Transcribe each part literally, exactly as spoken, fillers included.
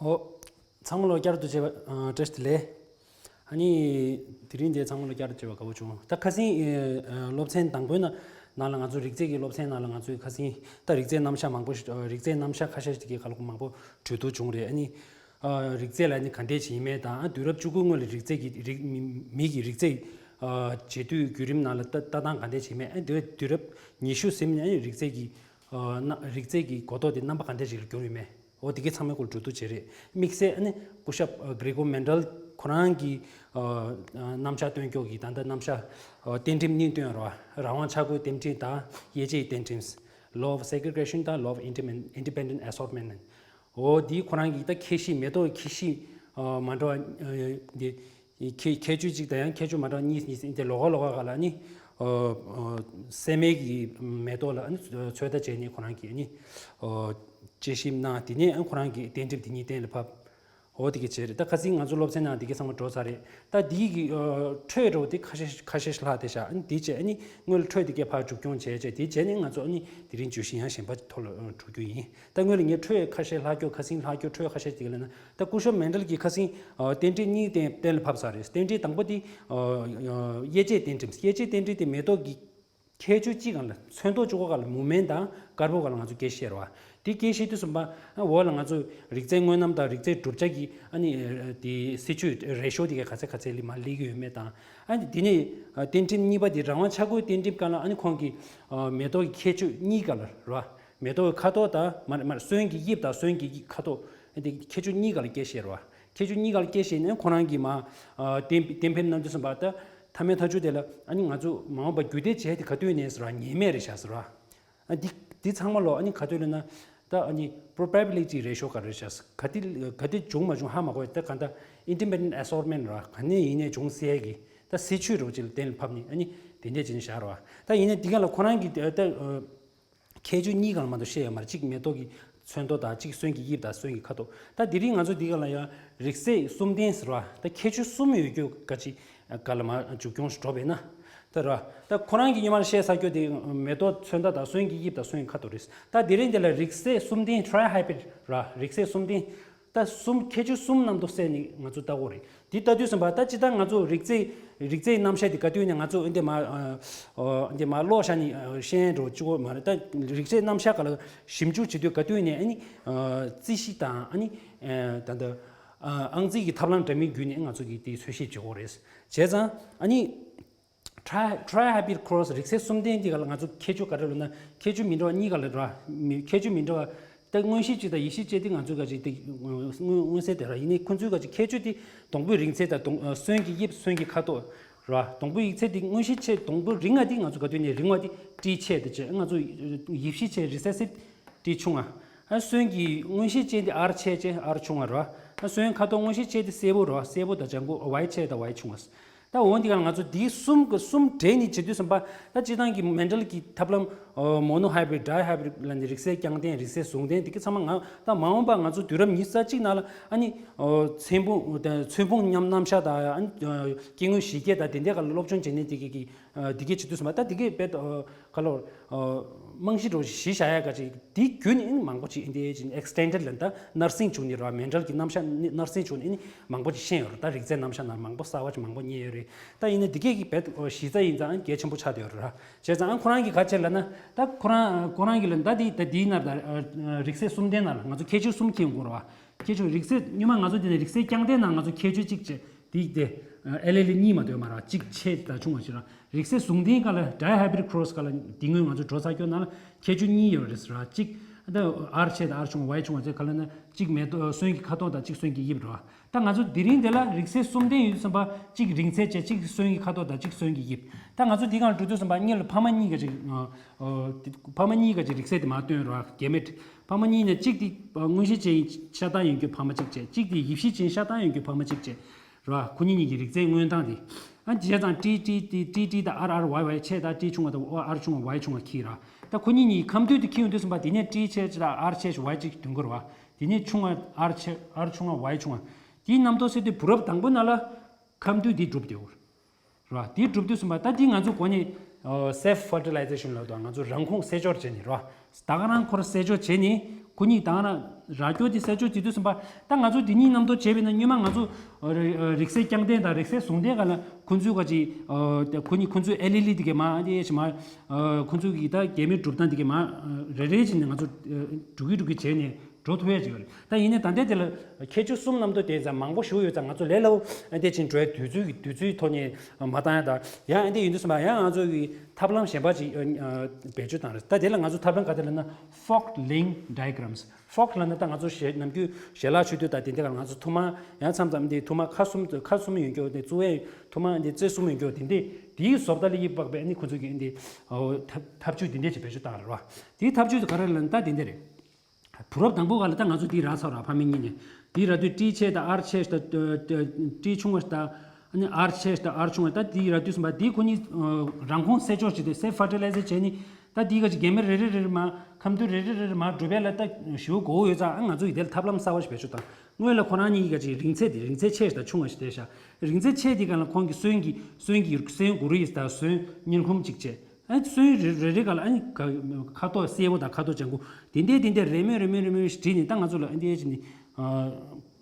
ཨོ། ཚང་མ་ལ་བསྐྱར་དུ་མཇལ་བ་ཨ་བཀྲ་ཤིས་བདེ་ལེགས། ཨ་ནི། དེ་རིང་འདིར་ཚང་མ་ལ་བསྐྱར་དུ་མཇལ་བ་དགའ་པོ་བྱུང་། ད་ཁ་སང་ཨ་སློབ་ཚན་དང་པོའི་ནང་ནང་ལ་ང་ཚོ་རིགས་རྫས་ཀྱི་སློབ་ཚན་ནང་ལ་ང་ཚོས་ཁ་སང་ད་རིགས་རྫས་རྣམ་གཞག་མང་པོ་ཞིག་ཨ་རིགས་རྫས་རྣམ་གཞག་ཁ་ཤས་ཤིག་གི་སྐོར་ལ་མང་པོ་གྲོས་བསྡུར་བྱུང་རེད། ཨ་ནི། ཨ་རིགས་རྫས་ལ་ནི་ག་འདྲས་ཅིག་ཡིན་མིན་དང་ཨ་དུས་རབས་བཅུ་དགུ་སྔོན་ལ་རིགས་རྫས་ཀྱི་རིགས་མི་མི་གི་རིགས་རྫས་ཨ་འབྱེད་སྡུད་བརྒྱུད་རིམ་ནང་ལ་ལྟ་ལྟ་སྟངས་ག་འདྲས་ཅིག་ཡིན་མིན། ཨ་དུས་དུས་རབས་ཉི་ཤུ་ཟིན་ནས་ཨ་ནི་རིགས་རྫས་ཀྱི་ཨ་ན་རིགས་རྫས་ཀྱི་གོ་རྟོགས་དེ་རྣམ་པ་ག་འདྲས་ཅིག་ལ་གྱུར་ཡོད་མེད། འོ་དེ་གའི་ཚང་མའི་སྐོར་གྲོས་བསྡུར་བྱས་རེད། དམིགས་བསལ་ཨ་ནི་སྐུ་ཞབས་ཨ་གྷི་རི་གོ་མེན་ཌལ་ཁོ་རང་གིས་ཨ་ཨ་རྣམ་གཞག་སྟོན་སྐྱོར་གྱི་ད་ལྟ་རྣམ་གཞག་ཨ་གཏན་ཁྲིམས་གཉིས་བཏོན་རོགས། རང་དབང་འཆར་འགོད་གཏན་ཁྲིམས་དང་དབྱེ་འབྱེད་གཏན་ཁྲིམས། Law of Segregation དང་Law of Independent Independent Assortment། འོ་འདི་ཁོ་རང་གི་ད་ཁྱད་གཤིས་མེ་ཏོག་གི་ཁྱད་གཤིས་ཨ་མ་འདྲ་བ་ཨ་འདི་ཁྱད་ཁྱད་ཆོས་གཅིག་དང་ཡང་ཁྱད་ཆོས་མ་འདྲ་བ་གཉིས་གཉིས་འདི་ལོགས་ཀ་ལོགས་ཀ་ག་ལ་ནི་ཨ་ཨ་སྲན་མའི་གི་མེ་ཏོག་ལ་ཨ་ནི་ཚོད་ལྟ་བྱས་ནས་ཁོ་རང་གིས་ཨ་ནི་ཨ་དཔྱད་ཞིབ་གནང་། དེ་ནས་ཨ་ཁོ་རང་གིས་གཏན་ཁྲིམས་དེ་གཉིས་གཏན་ལ་ཕབ། འོ་དེ་ག་བྱས་རེད། ད་ཁ་སང་ང་ཚོ་སློབ་ཚན་ནང་དེ་ག་ཚང་མ་འགྲོ་ཚར་རེད། ད་དེའི་གི་ཨ་འཕྲོས་འགྲོ་དེ་ཁ་ཤས་ཁ་ཤས་ལྷག་དེ་བཞག་ཨ་ནི་དེ་བྱས་ཨ་ནི་སྔོན་ལ་འཕྲོས་དེ་ག་ཕར་མཇུག་སྐྱོང་བྱས་བྱས་དེ་བྱས་ནས་ང་ཚོ་ཨ་ནི་དེ་རིང་བརྗོད་གཞི་ཡང་གཞན་པ་ཐོག་ལ་ཨ་འགྲོ་རྒྱུ་ཡིན། ད་སྔོན་ལ་ངས་འཕྲོས་ཁ་ཤས་ལྷག་རྒྱུ་ཁ་སང་ལྷག་རྒྱུ་འཕྲོས་ཁ་ཤས་དེ་ག་ལ་ན་ད་སྐུ་ཞབས་མེན་ཌལ་གྱིས་ཁ་སང་ཨ་གཏན་ཁྲིམས་གཉིས་གཏན་གཏན་ལ་ཕབ་ཚར་རེད། གཏན་ཁྲིམས་དང་པོ་དེ་ཨ་ཨ་དབྱེ་འབྱེད་གཏན་ཁྲིམས། དབྱེ་འབྱེད་གཏན་ཁྲིམས་དེ་མེ་ཏོག་གི་ཁྱད་ཆོས་གཅིག་སྒང་ལ་ཚོན་མདོག་གཅིག་པོ་སྒང་ལ་མུ་མེན་དང་དཀར་པོ་སྒང་ལ་ང་ཚོ་སྐད་བཤད་རོགས། དེ་སྐད་བཤད་དུས་ཙམ་པ་འོག་ལ་ང་ཚོ་རིགས་རྫས་དངོས་རྣམ་དང་རིགས་རྫས་གྲུབ་ཆ་གི་ཨ་ནི་དེ་སྲིད་ཇུས་རེ་ཤོ་དེ་ག་ག་ཚད་ག་ཚད་ལི་མ་སླེབས་ཀྱི་ཡོད་མེད་དང་། ཨ་ནི་དེ་ནས་གཏན་ཁྲིམས་གཉིས་པ་དེ་རང་དབང་འཆར་འགོད་གཏན་ཁྲིམས་སྒང་ལ་ཨ་ནི་ཁོང་གིས་མེ་ཏོག་གི་ཁྱད་ཆོས་གཉིས་སྒང་ལ་རོགས། མེ་ཏོག་གི་ཁ་དོག་དང་མ་མ་སོན་གྱི་དབྱིབས་དང་སོན་གྱི་ཁ་དོག་དེ་ཁྱད་ཆོས་གཉིས་སྒང་ལ་སྐད་བཤད་རོགས། ཁྱད་ཆོས་གཉིས་སྒང་ལ་སྐད་བཤད་ནས་ཁོ་རང་གིས་མ་གཏན་གཏན་འབེབས་གནང་དུས་ཙམ་པ་ད། མཐའ་མའི་མཐའ་མཇུག་དེ་ལ་ཨ་ནི་ང་ཚོ་མ་འོངས་པ་རྒྱུད་སྡེ་བྱས་ཏེ་ག་དུས་ནས་ཟེར་བ་ངེས་མེད་རེད་ཤག་ཟེར་བ། ཨ་འདི་འདི་ཚང་མ་ལོ་ཨ་ནི་ག་དུས་ལ་ན་ད་ཨ་ནི་probability ratio ག་རེ་ཤག་ག་དུས་ག་དུས་བྱུང་མ་བྱུང་ཧ་མ་གོ་ད་ག་ད་independent assortment ར་ག་ནས་ཡིན་ནས་བྱུང་སའི་གི་ད་སྲིད་ཇུས་རོ་ཅིག་ལ་གཏན་ལ་ཕབ་ནི་ཨ་ནི་དེ་འདྲས་བྱས་ནས་བཞག་ར་བ། ད་ཡིན་ནས་འདི་ག་ལ་ཁོ་རང་གི་ད་ཁྱད་ཆོས་གཉིས་སྒང་ལ་མ་གཏོགས་བཤད་ཡོད་མ་རེད། གཅིག་མེ་ཏོག་གི་ཚོན་མདོག་དང་གཅིག་སོན་གྱི་དབྱིབས་དང་སོན་གྱི་ཁ་དོག་ད་དེ་རིང་ང་ཚོ་འདི་ག་ལ་ཡང་རིགས་རྫས་གསུམ་ལྡན་ཟེར་བ་ད་ཁྱད་ཆོས་གསུམ་ཡོད་རྒྱུ་ག་ཅིག་ག་ལ་མ་མཇུག་སྐྱོང་ཞིག་འགྲོ་བས་ན། ད་ར་ད་ཁོ་རང་གི་སྔོན་མར་བཤད་ཚར་རྒྱུ་དེ་མེ་ཏོག་ཚོན་མདོག་དང་སོན་གྱི་དབྱིབས་དང་སོན་གྱི་ཁ་དོག་རེད། ད་དེ་རིང་འདི་ལ་རིགས་རྫས་གསུམ་ལྡན་trihybrid ར་རིགས་རྫས་གསུམ་ལྡན། ད་གསུམ་ཁྱད་ཆོས་གསུམ་རྣམས་དུ་གསལ་ནི་ང་ཚོ་ལྟ་གོ་རེད། འདི་ལྟ་དུས་ཙམ་པ་ད་ཅི་ད་ང་ཚོ་རིགས་རྫས་རིགས་རྫས་རྣམ་གཞག་འདི་ག་དུས་ནས་ང་ཚོ་འདི་མ་འདི་མ་ཀློག་བཞག་ནི་ཤེས་འགྲོ་གཅིག་པོ་མ་རེད། ད་རིགས་རྫས་རྣམ་གཞག་ག་ལ་ཞིབ་འཇུག་བྱེད་དུས་ག་དུས་ནས་ཨ་ནི་རྩིས་གཞི་དང་ཨ་ནི་ད་ལྟ་ཨང་རྩིས་ཀྱི་ཐབས་ལམ་འདྲ་མིན་བརྒྱུད་ནས་ང་ཚོ་གིས་དེ་འཚོལ་ཞིབ་བྱེད་དགོས་རེད། བྱས་ཙང་ཨ་ནི། Tri- trihybrid cross རིགས་རྫས་གསུམ་ལྡན་འདི་ག་ལ་ང་ཚོ་ཁྱད་ཆོས་ག་རེ་ལབ་ན་ཁྱད་ཆོས་མི་འདྲ་བ་གཉིས་ཀ་ལ་ར་མི་ཁྱད་ཆོས་མི་འདྲ་བ་ད་མངོན་གཞི་གཅིག་དང་ཡིབ་གཞི་གཅིག་དེ་ང་ཚོ་ག་ཅིག་དེ་མངོན་མངོན་གསལ་དེ་ར་ཡིན་ནའི་ཁོ་ཚོའི་ག་ཅིག་ཁྱད་ཆོས་དེ་སྡོང་པོའི་རིང་ཚད་དང་སྡོང་སོན་གྱི་དབྱིབས་སོན་གྱི་ཁ་དོག་ར་སྡོང་པོའི་ཡིག་ཚད་དེ་མངོན་གཞི་ཆེ་སྡོང་པོ་རིང་བ་དེ་ང་ཚོ་ག་དུས་ནས་རིང་བ་དེ་ཏྲི་ཆེ་དེ་བྱས་ང་ཚོ་ཡིབ་གཞི་ཆེ་recessive ཏྲི་ཆུང་བ། ཨ་སོན་གྱི་མངོན་གཞི་ཅན་དེ་ཨར་ཆེ་ཆེ་ཨར་ཆུང་བ་རེད་བ། ཨ་སོན་ཁ་དོག་མངོན་གཞི་ཅན་དེ་སེར་པོ་རེད་བ། སེར་པོ་དང་ལྗང་གུ་ཝའི་ཆེ་དང་ཝའི་ཆུང་བ། ད་འོ་འདི་ག་ང་ཚོ་འདི་གསུམ་གི་གསུམ་འདྲེས་ནས་བྱེད་དུས་ཙམ་པ་ད་སྤྱི་བཏང་གི་མེན་ཌལ་གྱི་ཐབས་ལམ་monohybrid dihybrid ལ་ནི་རིགས་རྫས་རྐྱང་ལྡན་རིགས་རྫས་ཟུང་ལྡན་འདི་གི་ཚང་མ་ང་ད་མ་འོངས་པ་ང་ཚོ་དུས་རབས་ཉི་ཤུ་རྩ་གཅིག་ནང་ལ་ཨ་ནི་ཚོན་སྤུངས་ཚོན་སྤུངས་མཉམ་རྣམ་གཞག་དང་ཨ་ནི་སྐྱེ་དངོས་གཞི་སྐྱེ་དང་དེ་འདྲའི་སྒང་ལ་སློབ་སྦྱོང་བྱེད་ནས་འདི་གི་གི་འདི་གས་བྱེད་དུས་ཙམ་པ་ད་འདི་གས་བེད་ག་ལོར་རྨང་གཞི་འདྲ་བོ་ཞིག་གཞི་བཞག་ཡ་ག་ཅིག་འདི་བརྒྱུད་ནས་ཨིན་མང་པོ་ཅིག་ཨིན་དེ་ཅིག་extended ལ་ད་nursing བྱུང་ནས་ར་མེན་ཌལ་གྱི་རྣམ་གཞག་nursing བྱུང་ནས་ཨིན་མང་པོ་ཅིག་ཤེས་ཡོད་ར། ད་རིགས་རྫས་རྣམ་གཞག་ནང་མང་པོ་གསར་བ་ཅིག་མང་པོ་རྙེད་ཡོད་རེད། ད་ཡིན་ན་འདི་གས་ཀྱི་བེད་གཞི་རྩ་ཡིན་ཙང་གལ་ཆེན་པོ་ཆགས་བསྡད་ཡོད་ར། བྱས་ཙང་ཨ་ཁོ་རང་གིས་ག་བྱས་ལབ་ན་ད་ཁོ་རང་ཁོ་རང་གིས་ལབ་ད་འདི་ད་འདིའི་ནང་ད་རིགས་རྫས་གསུམ་ལྡན་ནང་ལ་ང་ཚོ་ཁྱད་ཆོས་གསུམ་ཁྱེར་ཡོང་དགོས་ར་བ། ཁྱད་ཆོས་རིགས་རྫས་སྔོན་མ་ང་ཚོ་འདི་ནས་རིགས་རྫས་རྐྱང་ལྡན་ནང་ང་ཚོ་ཁྱད་ཆོས་གཅིག་བྱས། དེ་དེ་ཨེ་ལེ་ལེ་གཉིས་མ་གཏོགས་མ་རེད། གཅིག་ཆེ་དང་ཆུང་བ་ཞིག་རང་རིགས་རྫས་ཟུང་ལྡན་སྒང་ལ་dihybrid cross སྒང་ལ་དེ་སྔོན་ང་ཚོ་འགྲོ་ཚར་སྐྱོ་ནང་ལ་ཁྱད་ཆོས་གཉིས་ཡོད་རེད་ཟེར་ར། གཅིག་ཨ་ད་ཨར་ཆེ་དང་ཨར་ཆུང་བ་ཝའི་ཆུང་བ་ཟེར་ག་ལ་ན་གཅིག་མེ་ཏོག་སོན་གྱི་ཁ་དོག་དང་གཅིག་སོན་གྱི་དབྱིབས་རེད་བ། ད་ང་ཚོ་དེ་རིང་དེ་ལ་རིགས་རྫས་གསུམ་ལྡན་ཡོད་དུས་ཙམ་པ་གཅིག་རིང་ཚད་བྱས་གཅིག་སོན་གྱི་ཁ་དོག་དང་གཅིག་སོན་གྱི་དབྱིབས། ད་ང་ཚོ་དེ་སྒང་ལ་འགྲོ་དུས་ཙམ་པ་གཉིས་ལ་ཕ་མ་གཉིས་ཀ་ཅིག་ཕ་མ་གཉིས་ཀ་ཅིག་རིགས་རྫས་དེ་མ་བཏོན་རེད་བ། གེ་མེཊ་ཕ་མ་གཉིས་ནས་གཅིག་དེ་མངོན་གཞི་ཅན་ཤ་སྟག་ཡིན་རྒྱུ་ཕ་མ་གཅིག་བྱས། གཅིག་དེ་ཡིབ་གཞི་ཅན་ཤ་སྟག་ཡིན་རྒྱུ་ཕ་མ་གཅིག་བྱས། རེད་བ། ཁོ་གཉིས་གཉིས་ཀྱི་རིགས་རྫས་མངོན་སྟངས་དེ། ཨ་བྱས་ཙང་ཏྲི་ཏྲི་ཏྲི་ཏྲི་ཏྲི་དང་ཨར་ཨར་ཝའི་ཝའི་ཆེ་དང་ཏྲི་ཆུང་བ་དང་ཨོ་ཨར་ཆུང་བ་ཝའི་ཆུང་བ་ཁྱེར་ར། ད་ཁོ་གཉིས་གཉིས་ཁམས་འདུས་དེ་ཁྱེར་ཡོང་དུས་ཙམ་པ་དེ་ནས་ཏྲི་ཆེ་ཆེ་དང་ཨར་ཆེ་ཆེ་ཝའི་གཅིག་བདུན་དགོས་རེད་བ། དེ་ནས་ཆུང་བ་ཨར་ཆེ་ཨར་ཆུང་བ་ཝའི་ཆུང་བ། དེའི་རྣམ་རྟོག་སད་དུས་བུ་རབས་དང་པོ་ནང་ལ་ཁམས་འདུས་དེ་གྲུབ་བསྡད་ཡོད་རེད་བ། དེ་གྲུབ་དུས་ཙམ་པ་ད་དེ་ང་ཚོ་གོ་ནས་self fertilization ལབ་དང་ང་ཚོ་རང་ཁོངས་སེལ་སྦྱོར་བྱས་ནས་རེད་བ། ད་ག་རང་ཁོ་རང་སེལ་སྦྱོར་བྱས་ནས་ ཁོ་གཉིས་དང་ན་ར་སྐྱོར་དེ་གསལ་སྐྱོར་བྱེད་དུས་ཙམ་པ། ད་ང་ཚོ་དེ་གཉིས་མཉམ་དུ་བྱས་པས་ན་སྔོན་མ་ང་ཚོ་ཨ་རི་ཨ་རིག་རྩལ་རྐྱང་ལྡན་དང་རིག་རྩལ་ཟུང་ལྡན་སྒང་ལ་ཁོ་ཚོའི་ག་ཅིག་ཨ་ཁོ་གཉིས་ཁོ་ཚོའི་ཨེ་ལི་ལི་དེ་གས་མ་དེ་ཞིག་མ་ཨ་ཁོ་ཚོའི་གི་ད་རྒྱན་མའི་གྲུབ་སྟངས་དེ་གས་མ་ཨ་རེ་རེ་བྱས་ནས་ང་ཚོ་ཨ་འགྲོ་གི་འགྲོ་གི་བྱས་ནས་འགྲོ་ཐུབ་ཡ་ཅིག་ཡོད་རེད། ད་ཡིན་ནའི་ད་ལྟའི་དེ་ལ་ཁྱད་ཆོས་གསུམ་མཉམ་དུ་དེ་ཙམ་མང་པོ་ཞིག་ཡོད་ཙང་ང་ཚོ་ལས་སླ་པོ་ཨ་འདི་ཕྱིན་འགྲོ་ཡ་དུས་ཚོད་ཀྱི་དུས་ཚོད་ཐོག་ནས་མ་བཏང་ཡ། ད་ཡང་ཨ་འདི་ཡིན་དུས་ཙམ་པ་ཡང་ང་ཚོ་གི་ཐབས་ལམ་གཞན་པ་ཅིག་ཨ་བེད་སྤྱོད་བཏང་རེད། ད་དེ་ལ་ང་ཚོ་ཐབས་ལམ་ག་དེ་ལབ་ན་Forked Link Diagrams། Forked ལབ་ན་ད་ང་ཚོ་ཞལ་ནམ་རྒྱུན་ཞལ་ལག་མཆོད་དུས་ད་དེ་འདྲ་ག་ང་ཚོ་ཐུར་མ་ཡང་མཚམས་མཚམས་འདི་ཐུར་མ་ཁ་གསུམ་ཁ་གསུམ་ཡོད་རྒྱུ་དེ་གཙོ་བོ་ཐུར་མ་འདི་རྩེ་གསུམ་ཡོད་རྒྱུ་དེ་འདི་དེའི་བཟོ་ལྟ་ལ་ཡིད་དཔག་པའི་ཨ་ནི་ཁོ་ཚོ་གི་འདི་ཐབས་ཐབས་ཇུས་དེ་འདྲ་ཅིག་བེད་སྤྱོད་བཏང་རེད་བ། དེའི་ཐབས་ཇུས་དེ་ག་རེ་ལབ་ན་ད་དེ་འདྲ་རེད། བུ་རབས་དང་པོ་ག་ལ་ད་ང་ཚོ་འདི་རག་ཚར་ར་ཕ་མེས་གཉིས་ནས། འདི་རག་དུས་ཏྲི་ཆེ་དང་ཨར་ཆེ་དང་ཏྲི་ཆུང་བ་དང་ཨ་ནི་ཨར་ཆེ་དང་ཨར་ཆུང་བ། ད་འདི་རག་དུས་ཙམ་པ་འདི་ཁོ་གཉིས་རང་ཁོངས་སེལ་ཆོག་བྱེད་དུས་སེལ་ཕར་ཊི་ལའི་ཛར་བྱས་ནི། ད་འདི་ག་ཅིག་རྒྱན་མ་རེ་རེ་རེ་རེ་མ་ཁམས་དུས་རེ་རེ་རེ་རེ་མ་གྲུབ་པ་ལ་ད་ཞེ་པོ་མགོ་བོ་ཡོད་ཙང་ཨ་ང་ཚོ་ཡི་དེ་ལ་ཐབས་ལམ་གསར་བ་ཞིག་བེད་སྤྱོད་བཏང་། སྔོན་ལ་ཁོ་རང་གཉིས་ཀྱི་ག་ཅིག་རིང་ཚད་དེ་རིང་ཚད་ཆེ་ཞིག་དང་ཆུང་བ་ཞིག་བསྡད་ཤག་རིང་ཚད་ཆེ་དེ་ག་ལ་ཁོང་གི་སོན་གྱི་སོན་གྱི་སོན་མགོ་རུས་དང་སོན་སྙིང་ཁུང་གཅིག་བྱས། ཨ་ནི་སོན་རེ་རེ་རེ་ག་ལ་ཨ་ནི་ཁ་ཁ་དོག་སེར་པོ་དང་ཁ་དོག་ལྗང་ཁུ་དེ་འདྲས་དེ་འདྲས་རེ་མོས་རེ་མོས་རེ་མོས་བྲིས་ནས་ད་ང་ཚོ་ལ་ཨ་འདི་ཅི་ནི་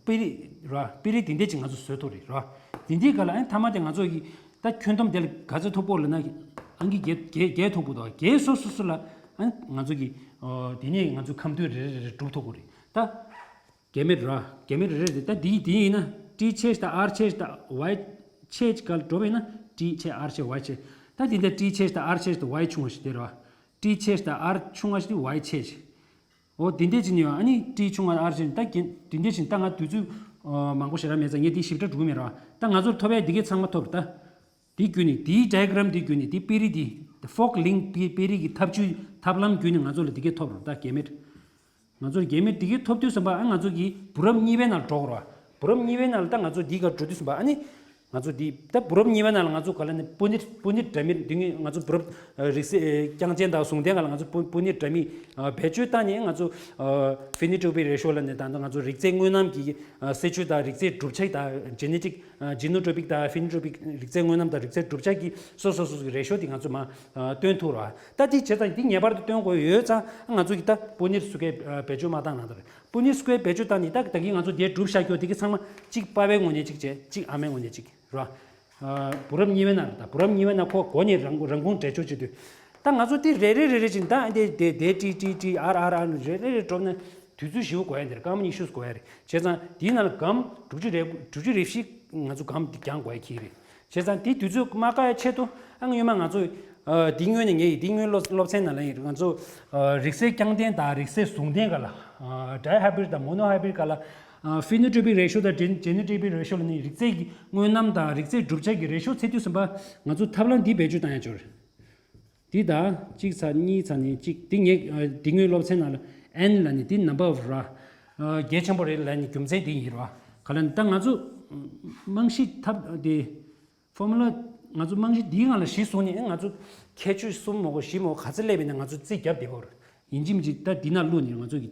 དཔེ་རིས་ར་དཔེ་རིས་དེ་འདྲས་ཅིག་ང་ཚོ་བཟོས་ཐུབ་རེད་ར། དེ་འདྲས་ག་ལ་ཨ་ནི་མཐའ་མ་དེ་ང་ཚོ་གི་ད་ཁྱོན་བསྡོམས་དེ་ལ་ག་ཚོད་ཐུབ་པོ་ལ་ན་ཨང་ཀི་བརྒྱད་བརྒྱད་བརྒྱད་ཐུབ་པོ་དང་བརྒྱད་སོ་སོ་སོ་ལ་ཨ་ནི་ང་ཚོ་གི་དེ་ནས་ང་ཚོ་ཁམས་དུས་རེ་རེ་རེ་རེ་གྲུབ་ཐུབ་པོ་རེད་ད། རྒྱན་མ་ར་རྒྱན་མ་རེ་རེ་རེད། ད་འདི་འདི་ཡིན་ན་ཏྲི་ཆེ་དང་ཨར་ཆེ་དང་ཝའི་ཆེ་ག་ལ་འགྲོ་བས་ན་ཏྲི་ཆེ་ཨར་ཆེ་ཝའི་ཆེ། ད་འདི་འདྲ་ཏྲི་ཆེ་དང་ཨར་ཆེ་དང་ཝའི་ཆུང་བ་ཞིག་དེ་ར། ཏྲི་ཆེ་དང་ཨར་ཆུང་བ་ཞིག་དེ་ཝའི་ཆེ་ཞིག་འོ་དེ་འདྲས་ཅིག་ནི་ཡོད། ཨ་ནི་ཏྲི་ཆུང་བ་ཨར་ཆེ་ད་རྒྱན་དེ་འདྲས་ཞིག་ད་ང་དུས་ཚོད་མང་པོ་ཞེ་དྲག་མེད་ཙང་ངས་འདི་ཞིབ་ཕྲ་འགྲོ་གི་མེད་ར། ད་ང་ཚོར་ཐོབ་ཡ་འདི་གས་ཚང་མ་ཐོབ་ར་ད། འདི་བརྒྱུད་ནས་འདིའི་ཌའི་གྷི་རམ་འདི་བརྒྱུད་ནས་འདི་དཔེ་རིས་འདི་Forked Link དཔེ་རིས་ཀྱི་ཐབས་ཇུས་ཐབས་ལམ་བརྒྱུད་ནས་ང་ཚོ་ལ་འདི་གས་ཐོབ་ར་ད་རྒྱན་མ། ང་ཚོར་རྒྱན་མ་འདི་གས་ཐོབ་དུས་ཙམ་པ་ཨ་ང་ཚོ་གི་བུ་རབས་གཉིས་པའི་ནང་ལ་འགྲོ་དགོས་ར། བུ་རབས་གཉིས་པའི་ནང་ལ་ད་ང་ཚོ་འདི་ག་འགྲོ་དུས་ཙམ་པ་ཨ་ནི་ང་ཚོ་འདི་ད་བུ་རབས་གཉིས་པའི་ནང་ལ་ང་ཚོ་ག་ལ་ནི་པུ་ནི་པུ་ནི་འདྲ་མི་འདི་ངས་ང་ཚོ་བུ་རབས་རིག་རྩལ་རྐྱང་ཅན་དང་ཟུང་ལྡན་ག་ལ་ང་ཚོ་པུ་པུ་ནི་འདྲ་མི་བེད་སྤྱོད་བཏང་ནས་ང་ཚོ་ཕི་ནོ་ཊོ་པིག་རེ་ཤོ་ལ་ནི་ད་ང་ཚོ་རིག་རྩལ་དངོས་རྣམ་གྱི་སྲིད་ཇུས་དང་རིག་རྩལ་གྲུབ་ཆ་དང་ཇེ་ནེ་ཊིག་ཇི་ནོ་ཊོ་པིག་དང་ཕི་ནོ་ཊོ་པིག་རིག་རྩལ་དངོས་རྣམ་དང་རིག་རྩལ་གྲུབ་ཆ་གི་སོ་སོ་སོ་སོ་གི་རེ་ཤོ་དེ་ང་ཚོ་མ་སྟོན་ཐུབ་ར། ད་དེ་བྱས་ཙང་དེ་ངེས་པར་དུ་སྟོན་དགོས་ཡོད་ཙང་ང་ཚོ་གི་ད་པུ་ནིར་སུ་གས་བེད་སྤྱོད་མ་བཏང་ན་ད་རེད། པུ་ནིར་སུ་གས་བེད་སྤྱོད་བཏང་ནི་ད་ད་གི་ང་ཚོ་དེ་གྲུབ་བཞག་རྒྱུ་དེ་གི་ཚང་མ་གཅིག་པ་ཕའི་ངོས་ནས་གཅིག་བྱས་གཅིག་ཨ་མའི་ངོས་ནས་གཅིག་ར། བུ་རབས་གཉིས་པའི་ནང་ར། ད་བུ་རབས་གཉིས་པའི་ནང་ཁོ་མགོ་ནས་རང་རང་ཁུངས་འདྲེས་ཆོག་བྱེད་དུས། ད་ང་ཚོ་དེ་རེ་རེ་རེ་རེ་བྱིན་ད་དེ་དེ་དེ་ཏི་ཏི་ཏི་ཨར་ཨར་ཨར་རེ་རེ་རེ་གྲུབ་ན་དུས་ཚོད་ཞེ་པོ་འགོར་ཡ་འདིར་སྐར་མ་ཉི་ཤུ་འགོར་ཡ་རེད། བྱས་ཙང་དེའི་ནང་ལ་སྒམ་དྲུག་ཅུ་རེ་དྲུག་ཅུ་རེ་བཞི་ང་ཚོ་སྒམ་འདི་རྒྱང་འགོར་ཡ་ཁྱེད་རེད། བྱས་ཙང་དེ་དུས་ཚོད་མ་བཀག་ཡ་ཆེད་དུ་ཨང་ཡོད་མ་ང་ཚོ་འདི་སྔོན་ནས་ངས་འདི་སྔོན་སློབ་སློབ་ཚན་ནང་ལ་ཡིན་ང་ཚོ་རིག་རྩལ་རྐྱང་ལྡན་དང་རིག་རྩལ་ཟུང་ལྡན་ག་ལ་ཌའི་ཧའི་བི་རིཌ་དང་མོ་ནོ་ཧའི་བི་རིཌ་ག་ལ་ཕི་ནོ་ཊོ་པིག་རེ་ཤོ་དང་ཇེ་ནེ་ཊོ་པིག་རེ་ཤོ་ལ་ནི་རིག་རྩལ་གྱི་དངོས་རྣམ་དང་རིག་རྩལ་གྲུབ་ཆ་གི་རེ་ཤོ་ཚད་དུས་ཙམ་པ་ང་ཚོ་ཐབས་ལམ་འདི་བེད་སྤྱོད་བཏང་ཡ་ཆོག་རེད། འདི་ད་གཅིག་ཚ་གཉིས་ཚ་ནས་གཅིག་འདི་ངས་འདི་སྔོན་སློབ་ཚན་ནང་ལ་ཨེན་ལ་ནི་འདི་number of ར། གལ་ཆེན་པོ་རེད་ལ་ནི་རྒྱུ་མཚན་འདི་ཡིན་ར། ག་ལ་ནི་ད་ང་ཚོ་རྨང་གཞི་ཐབས་འདི་formula ང་ཚོ་རྨང་གཞི་འདིའི་སྒང་ལ་གཞི་བཟུང་ནས་ང་ཚོ་ཁྱད་ཆོས་གསུམ་མོ་གོ་བཞི་མོ་ག་ཚོད་སླེབས་ཡིན་ན་ང་ཚོ་རྩིས་རྒྱབ་བསྡད་པ་རེད། ཡིན་གཅིག་མིན་གཅིག་ད་འདི་ནང་བླུགས་ནས་ང་ཚོ་གི་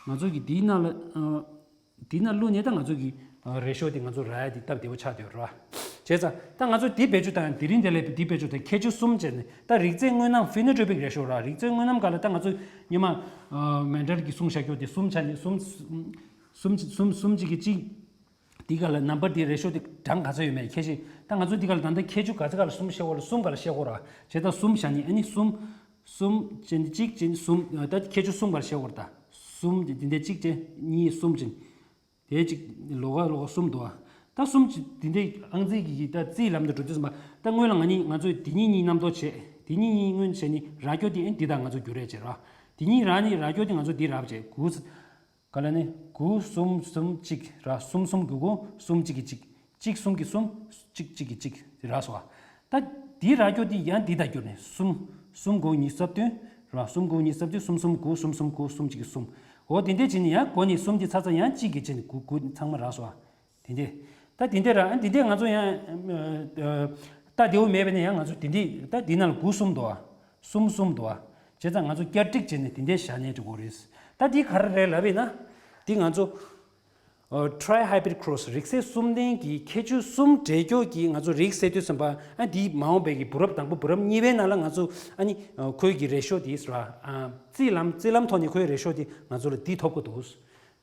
ང་ཚོ་གི་འདིའི་ནང་ལ། དེ་ན་བླུགས་ནས་ད་ང་ཚོ་གི་རེ་ཤོ་དེ་ང་ཚོ་རག་ཡ་དེ་སྟབས་བདེ་པོ་ཆགས་བསྡད་ཡོད་རེད་བ། བྱས་ཙང་ད་ང་ཚོ་དེ་བེད་སྤྱོད་བཏང་ཡ་དེ་རིང་དེ་ལས་དེ་བེད་སྤྱོད་བཏང་ཁྱད་ཆོས་གསུམ་བྱས་ནས་ད་རིག་རྩལ་དངོས་རྣམ་ཕི་ནོ་ཊོ་པིག་རེ་ཤོ་ར་རིག་རྩལ་དངོས་རྣམ་ག་ལ་ད་ང་ཚོ་ཉི་མ་མན་ཌལ་གྱིས་གསུངས་བཞག་རྒྱུ་དེ་གསུམ་ཆ་ནས་གསུམ་གསུམ་གསུམ་གསུམ་གཅིག་གི་གཅིག་དེ་ག་ལ་ནམ་པར་དེ་རེ་ཤོ་དེ་གྲངས་ག་ཚོད་ཡོད་མེད་ཁྱད་ཆོས་ད་ང་ཚོ་དེ་ག་ལ་ད་ལྟ་ཁྱད་ཆོས་ག་ཚོད་ག་ལ་གསུམ་བཤད་དགོས་ལ་གསུམ་ག་ལ་བཤད་དགོས་ར་བྱས་ད་གསུམ་བཞག་ནས་ཨ་ནི་གསུམ། གསུམ་ཅན་གཅིག་ཅན་གསུམ་ད་ཁྱད་ཆོས་གསུམ་པར་བཤད་དགོས་རེད་ད། གསུམ་དེ་འདི་འདྲ་གཅིག་ཅན་གཉིས་གསུམ་ཅན། དེ་གཅིག་ལོགས་ཀ་ལོགས་ཀ་གསུམ་འདུག་ཨ། ད་གསུམ་ཅིག་འདི་འདྲའི་ཨང་རྩིས་ཀྱི་ད་རྩིས་ལམ་དུ་འགྲོ་དུས་ཙམ་པ་ད་སྔོན་ལ་ང་གཉིས་ང་ཚོས་འདི་གཉིས་གཉིས་མཉམ་དུ་བྱས་འདི་གཉིས་གཉིས་སྔོན་བྱས་ནི་ར་སྐྱོ་དེ་ཨེ་འདི་དང་ང་ཚོ་རྒྱུ་རེད་བྱས་ར། འདི་གཉིས་ར་ནི་ར་སྐྱོ་དེ་ང་ཚོ་འདི་ར་བྱས་དགུ། ག་ལ་ནི་དགུ་གསུམ་གསུམ་གཅིག་ར་གསུམ་གསུམ་དགུ་དགུ་གསུམ་གཅིག་གི་གཅིག་གཅིག་གསུམ་གྱི་གསུམ་གཅིག་གཅིག་གི་གཅིག་ར་སོ། ད་འདི་ར་སྐྱོ་འདི་ཡང་འདི་དང་བསྒྱུར་ནས་གསུམ་གསུམ་དགུ་ཉི་ཤུ་རྩ་བདུན་ར་གསུམ་དགུ་ཉི་ཤུ་རྩ་བདུན་གསུམ་གསུམ་དགུ་གསུམ་གསུམ་དགུ་གསུམ་གཅིག་གི་གསུམ། འོ་དེ་འདྲས་བྱས་ནས་ཡང་དགུ་ནས་གསུམ་འདི་ཚ་ཚ་ཡང་གཅིག་གི་བྱས་ནས་དགུ་དགུ་ཚང་མ་ར་སོ། དེ་འདྲས། ད་དེ་འདྲས་ར་འདི་འདྲས་ང་ཚོ་ཡང་ད་བདེ་བོ་མེད་པས་ན་ཡང་ང་ཚོ་དེ་འདྲས་ད་འདི་ནང་ལ་དགུ་གསུམ་འདུག་ཨ། གསུམ་གསུམ་འདུག་ཨ། བྱས་ཙང་ང་ཚོ་བསྐྱར་སྒྲིག་བྱས་ནས་དེ་འདྲས་བཞག་ནས་འགྲོ་དགོས་རེད། ད་འདི་ག་རེ་རེད་ལབ་ཡིན་ན། འདི་ང་ཚོ་ ཨ། Tri-hybrid cross རིགས་གསལ་གསུམ་ལྡན་གྱི་ཁྱད་ཆོས་གསུམ་འདྲེས་སྐྱོར་གྱི་ང་ཚོ་རིགས་ཟེར་དུས་ཙམ་པ། ཨ། འདིའི་མ་འོངས་པའི་གི་བུ་རབས་དང་པོ་བུ་རབས་གཉིས་པའི་ནང་ལ་ང་ཚོ། ཨ་ནི། ཨ། ཁོའི་གི་རེ་ཤོ་དེ་ར། ཨ། རྩིས་ལམ་རྩིས་ལམ་ཐོག་ནས་ཁོའི་རེ་ཤོ་དེ་ང་ཚོ་ལ་འདི་ཐོབ་ཀྱི་འདུག་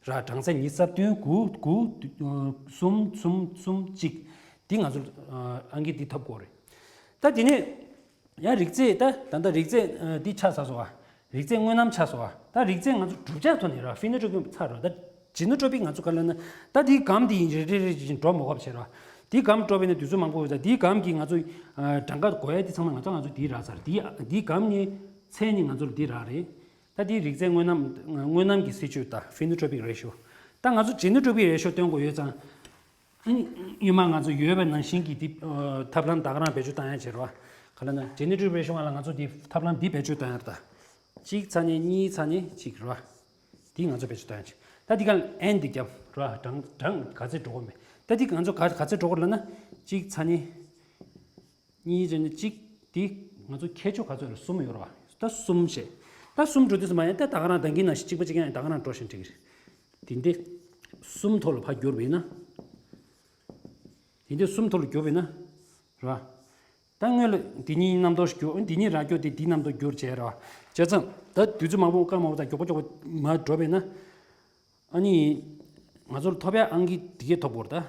ར། གྲངས་ཚད་ཉི་ཤུ་རྩ་བདུན། དགུ། དགུ། གསུམ། གསུམ། གསུམ། གཅིག་འདི་ང་ཚོ་ལ། ཨ། ཨང་ཀི་འདི་ཐོབ་དགོས་རེད། ད་དེ་ནས། ཡང་རིགས་རྫས། ད་ད་ལྟ་རིགས་རྫས། ཨ། འདི་ཆགས་ཚར་སོང་བ། རིགས་རྫས་དངོས་རྣམ་ཆགས་སོང་བ། ད་རིགས་རྫས་ང་ཚོ་གྲུབ་ཆ་ཐོག་ནས་ར། ཕི་ནོ་ཊོ་པིག་ཚར་ར། ད་ཇི་ནོ་ཊོ་པིག་ང་ཚོ་ག་ལ་ན། ད་འདིའི་སྒམ་འདི་ཡིན་རེ་རེ་རེ་བཞིན་འགྲོ་མ་དགོས་པ་བྱས་ར། འདིའི་སྒམ་འགྲོ་བས་ན་དུས་ཚོད་མང་པོ་འོས། ད་འདིའི་སྒམ་གྱིས་ང་ཚོ། ཨ། གྲངས་ཀ་དགོས་ཡ་འདི་ཚང་མ་ང་ཚོ་ང་ཚོ་འདི་རག་ཚར། འདི་འདིའི་སྒམ་ནས་མཚན་ནི་ང་ཚོ་ལ་འདི་རག་རེད། ད་འདིའི་རིགས་རྫས་དངོས་རྣམ་དངོས་རྣམ་གྱི་སྲིད་ཇུས་དང་ཕི་ནོ་ཊོ་པིག་རེ་ཤོ། ད་ང་ཚོ་ཇི་ནོ་ཊོ་པིག་རེ་ཤོ་སྟོན་དགོས་ཡོད་ཙང་། ཨ་ནི་སྔོན་མ་ང་ཚོ་ཡོད་པ་ནང་བཞིན་གྱི་འདི། ཨ། ཐབས་ལམ་ད་ག་རང་བེད་སྤྱོད་བཏང་ཡ་བྱེད་རོགས། ག་ལ་ན་ཇི་ནེ་ཊིབ་རེ་ཤོ་ང་ལ་ང་ཚོ་འདི་ཐབས་ལམ་འདི་བེད་སྤྱོད་བཏང་ཡ་རེད། ད་གཅིག་ཚ་ནི་གཉིས་ཚ་ནི་གཅིག་རོགས། འདི་ང་ཚོ་བེད་སྤྱོད་བཏང་ཡ་བྱེད། ད་འདི་ག་ལ་ཨེན་འདི་རྒྱབ་རོགས། གྲངས་གྲངས་ག་ཚད་འགྲོ་གི་མེད། ད་འདི་ང་ཚོ་ག་ག་ཚད་འགྲོ་གི་ལ་ན། གཅིག་ཚ་ནི། གཉིས་བྱས་ནས་གཅིག་འདི་ང་ཚོ་ཁྱད་ཆོས་ག་ཚོད་རེད། གསུམ་ཡོད་རེད་བ། ད་གསུམ་བྱས། ད་གསུམ་འགྲོ་དུས་སུ་མ་ཡིན། ད་ད་ག་རང་ད་གིན་ནང་བཞིན་གཅིག་པ་གཅིག་རྐྱང་ཡིན། ད་ག་རང་འགྲོ་བཞིན་འགྲིག་གི་རེད། དེ་འདི་གསུམ་ཐོག་ལ་ཕར་བསྒྱུར་བས་ན། དེ་འདི་གསུམ་ཐོག་ལ་བསྒྱུར་བས་ན། རེད་བ། ད་སྔོན་ལ་འདི་གཉིས་རྣམ་རྟོག་བསྒྱུར། འདི་གཉིས་ར་བསྒྱུར་ཏེ་འདི་རྣམ་རྟོག་བསྒྱུར་བྱས་རེད་བ། བྱས་ཙང་ད་དུས་ཚོད་མང་པོ་སྐར་མང་པོ་དང་མགྱོགས་པོ་མགྱོགས་པོ་མར་འགྲོ་བས་ན། ཨ་ནི་ང་ཚོར་ཐོབ་ཡ་ཨང་ཀི་འདི་གས་ཐོབ་དགོས་རེད་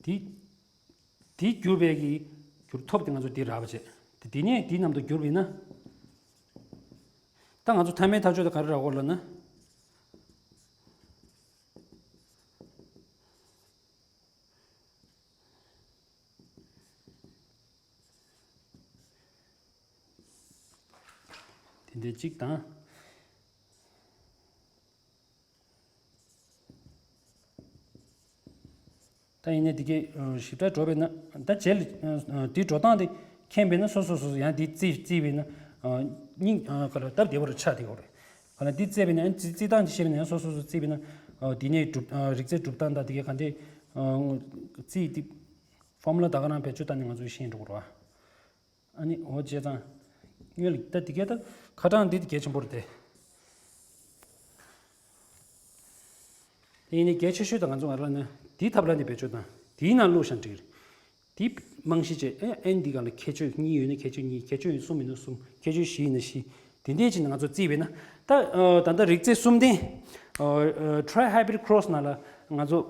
ད། དེ། དེ་བསྒྱུར་བའི་གི་བསྒྱུར་ཐོབ་དེ་ང་ཚོ་དེ་རག་པ་བྱས། དེ་དེ་ནས་དེའི་ནང་དུ་བསྒྱུར་བས་ན། ད་ང་ཚོ་མཐའ་མའི་ཐག་གཅོད་དེ་ག་རེ་རག་གོ་ལབ་ན། དེ་འདྲའི་གཅིག་དང་། ད་ཡིན་ནའི་འདི་གའི་ཞིབ་ཕྲ་འགྲོ་བས་ན། ད་རྗེས་ལ་འདི་འགྲོ་སྟངས་དེ་མཁྱེན་པས་ན། སོ་སོ་སོ་སོ་ཡང་འདི་རྩིས་རྩིས་པས་ན། སྙིང་ག་ལ་སྟབས་བདེ་བོ་རུ་ཆགས་བསྡད་ཡོད་རེད། ག་ལ་འདི་རྩིས་པས་ན། ཡང་རྩིས་རྩིས་སྟངས་དེ་ཤེས་པས་ན། ཡང་སོ་སོ་སོ་རྩིས་པས་ན། འདི་ནས་གྲུབ་རིགས་རྩལ་གྲུབ་སྟངས་དང་འདི་གའི་ག་འདྲའི་རྩིས་འདི་ཕོར་མུ་ལ་ད་ག་རང་བེད་སྤྱོད་བཏང་ནས་ང་ཚོས་ཤེས་འགྲོ་དགོས་རེད་བ། ཨ་ནི་འོ་བྱས་ཙང་། སྔོན་ལ་ད་འདི་གའི་ད་ཁ་གྲངས་འདི་དེ་གལ་ཆེན་པོ་རེད་དེ། དེ་ཡིན་ནའི་གལ་ཆེ་ཤོས་ད་ང་ཚོ་ང་རང་ནི་འདིའི་ཐབས་ལ་ནི་བེད་སྤྱོད་དང་། དེའི་ནང་བླུགས་ཤིང་འགྲིག་རེད། དེའི་རྨང་གཞི་བྱས། ཨེ་ཨེན་འདི་ག་ལ་ཁྱད་ཆོས་གཉིས་ཡོད་ན་ཁྱད་ཆོས་གཉིས། ཁྱད་ཆོས་གསུམ་ཡིན་ན་གསུམ། ཁྱད་ཆོས་བཞི་ཡིན་ན་བཞི། དེ་འདྲས་ཅིག་ང་ཚོ་རྩིས་པས་ན། ད་ད་ལྟ་རིགས་རྫས་གསུམ་ལྡན། Tri-hybrid cross ནང་ལ་ང་ཚོ།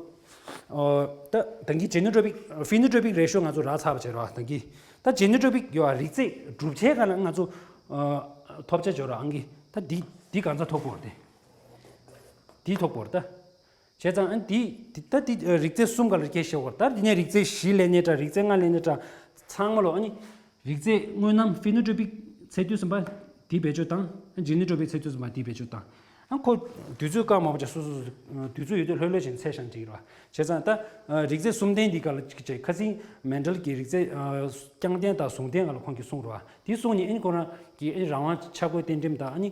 ཨོ། ད་ད་གིན་ཇེ་ནོ་ཊོ་པིག་ཕི་ནོ་ཊོ་པིག་རེ་ཤོ་ང་ཚོ་རག་ཚར་བ་བྱས་རོགས། ད་གིན་ད་ཇེ་ནོ་ཊོ་པིག་ཡོད་པ། རིགས་རྫས་གྲུབ་ཆའི་སྒང་ལ་ང་ཚོ། ཨོ། ཐོབ་ཆ་འབྱོར་རོགས། ཨང་ཀི་ད་འདི་འདི་གང་ཚ་ཐོབ་དགོས་རེད་དེ། འདི་ཐོབ་དགོས་རེད་ད། བྱས་ཙང་ཨ་འདི་འདི་ད་འདི་རིགས་རྫས་གསུམ་སྒང་ལ་སྐད་བཤད་དགོས་རེད། ད་འདི་ནས་རིགས་རྫས་བཞི་ལེན་ནའི་འདྲ། རིགས་རྫས་ལྔ་ལེན་ནའི་འདྲ། ཚང་མ་ལོ། ཨ་ནི། རིགས་རྫས་དངོས་རྣམ་ཕི་ནོ་ཊོ་པིག་འཚོལ་དུས་ཙམ་པ་འདི་བེད་སྤྱོད་བཏང་། ཇེ་ནོ་ཊོ་པིག་འཚོལ་དུས་ཙམ་པ་འདི་བེད་སྤྱོད་བཏང་། ཨ་ཁོ་དུས་ཚོད་བཀག་མ་པ་བྱས། སོ་སོ་སོ་དུས་ཚོད་ཡོད་དུས་ལྷོད་ལྷོད་བྱས་འཚོལ་ཤིང་འགྲིག་རེད་བ། བྱས་ཙང་ད་རིགས་རྫས་གསུམ་ལྡན་འདི་ག་ལ་ཅིག་བྱས། ཁ་སང་མན་ཌལ་གྱི་རིགས་རྫས་རྐྱང་ལྡན་དང་ཟུང་ལྡན་ག་ལ་ཁོང་གིས་གསུངས་རེད་བ། དེ་གསུངས་ནས་ཨ་ནི་ཁོ་རང་གིས་ཨ་ནི་རང་དབང་ཆ་བགོས་གཏན་འབྲེལ་དང་། ཨ་ནི་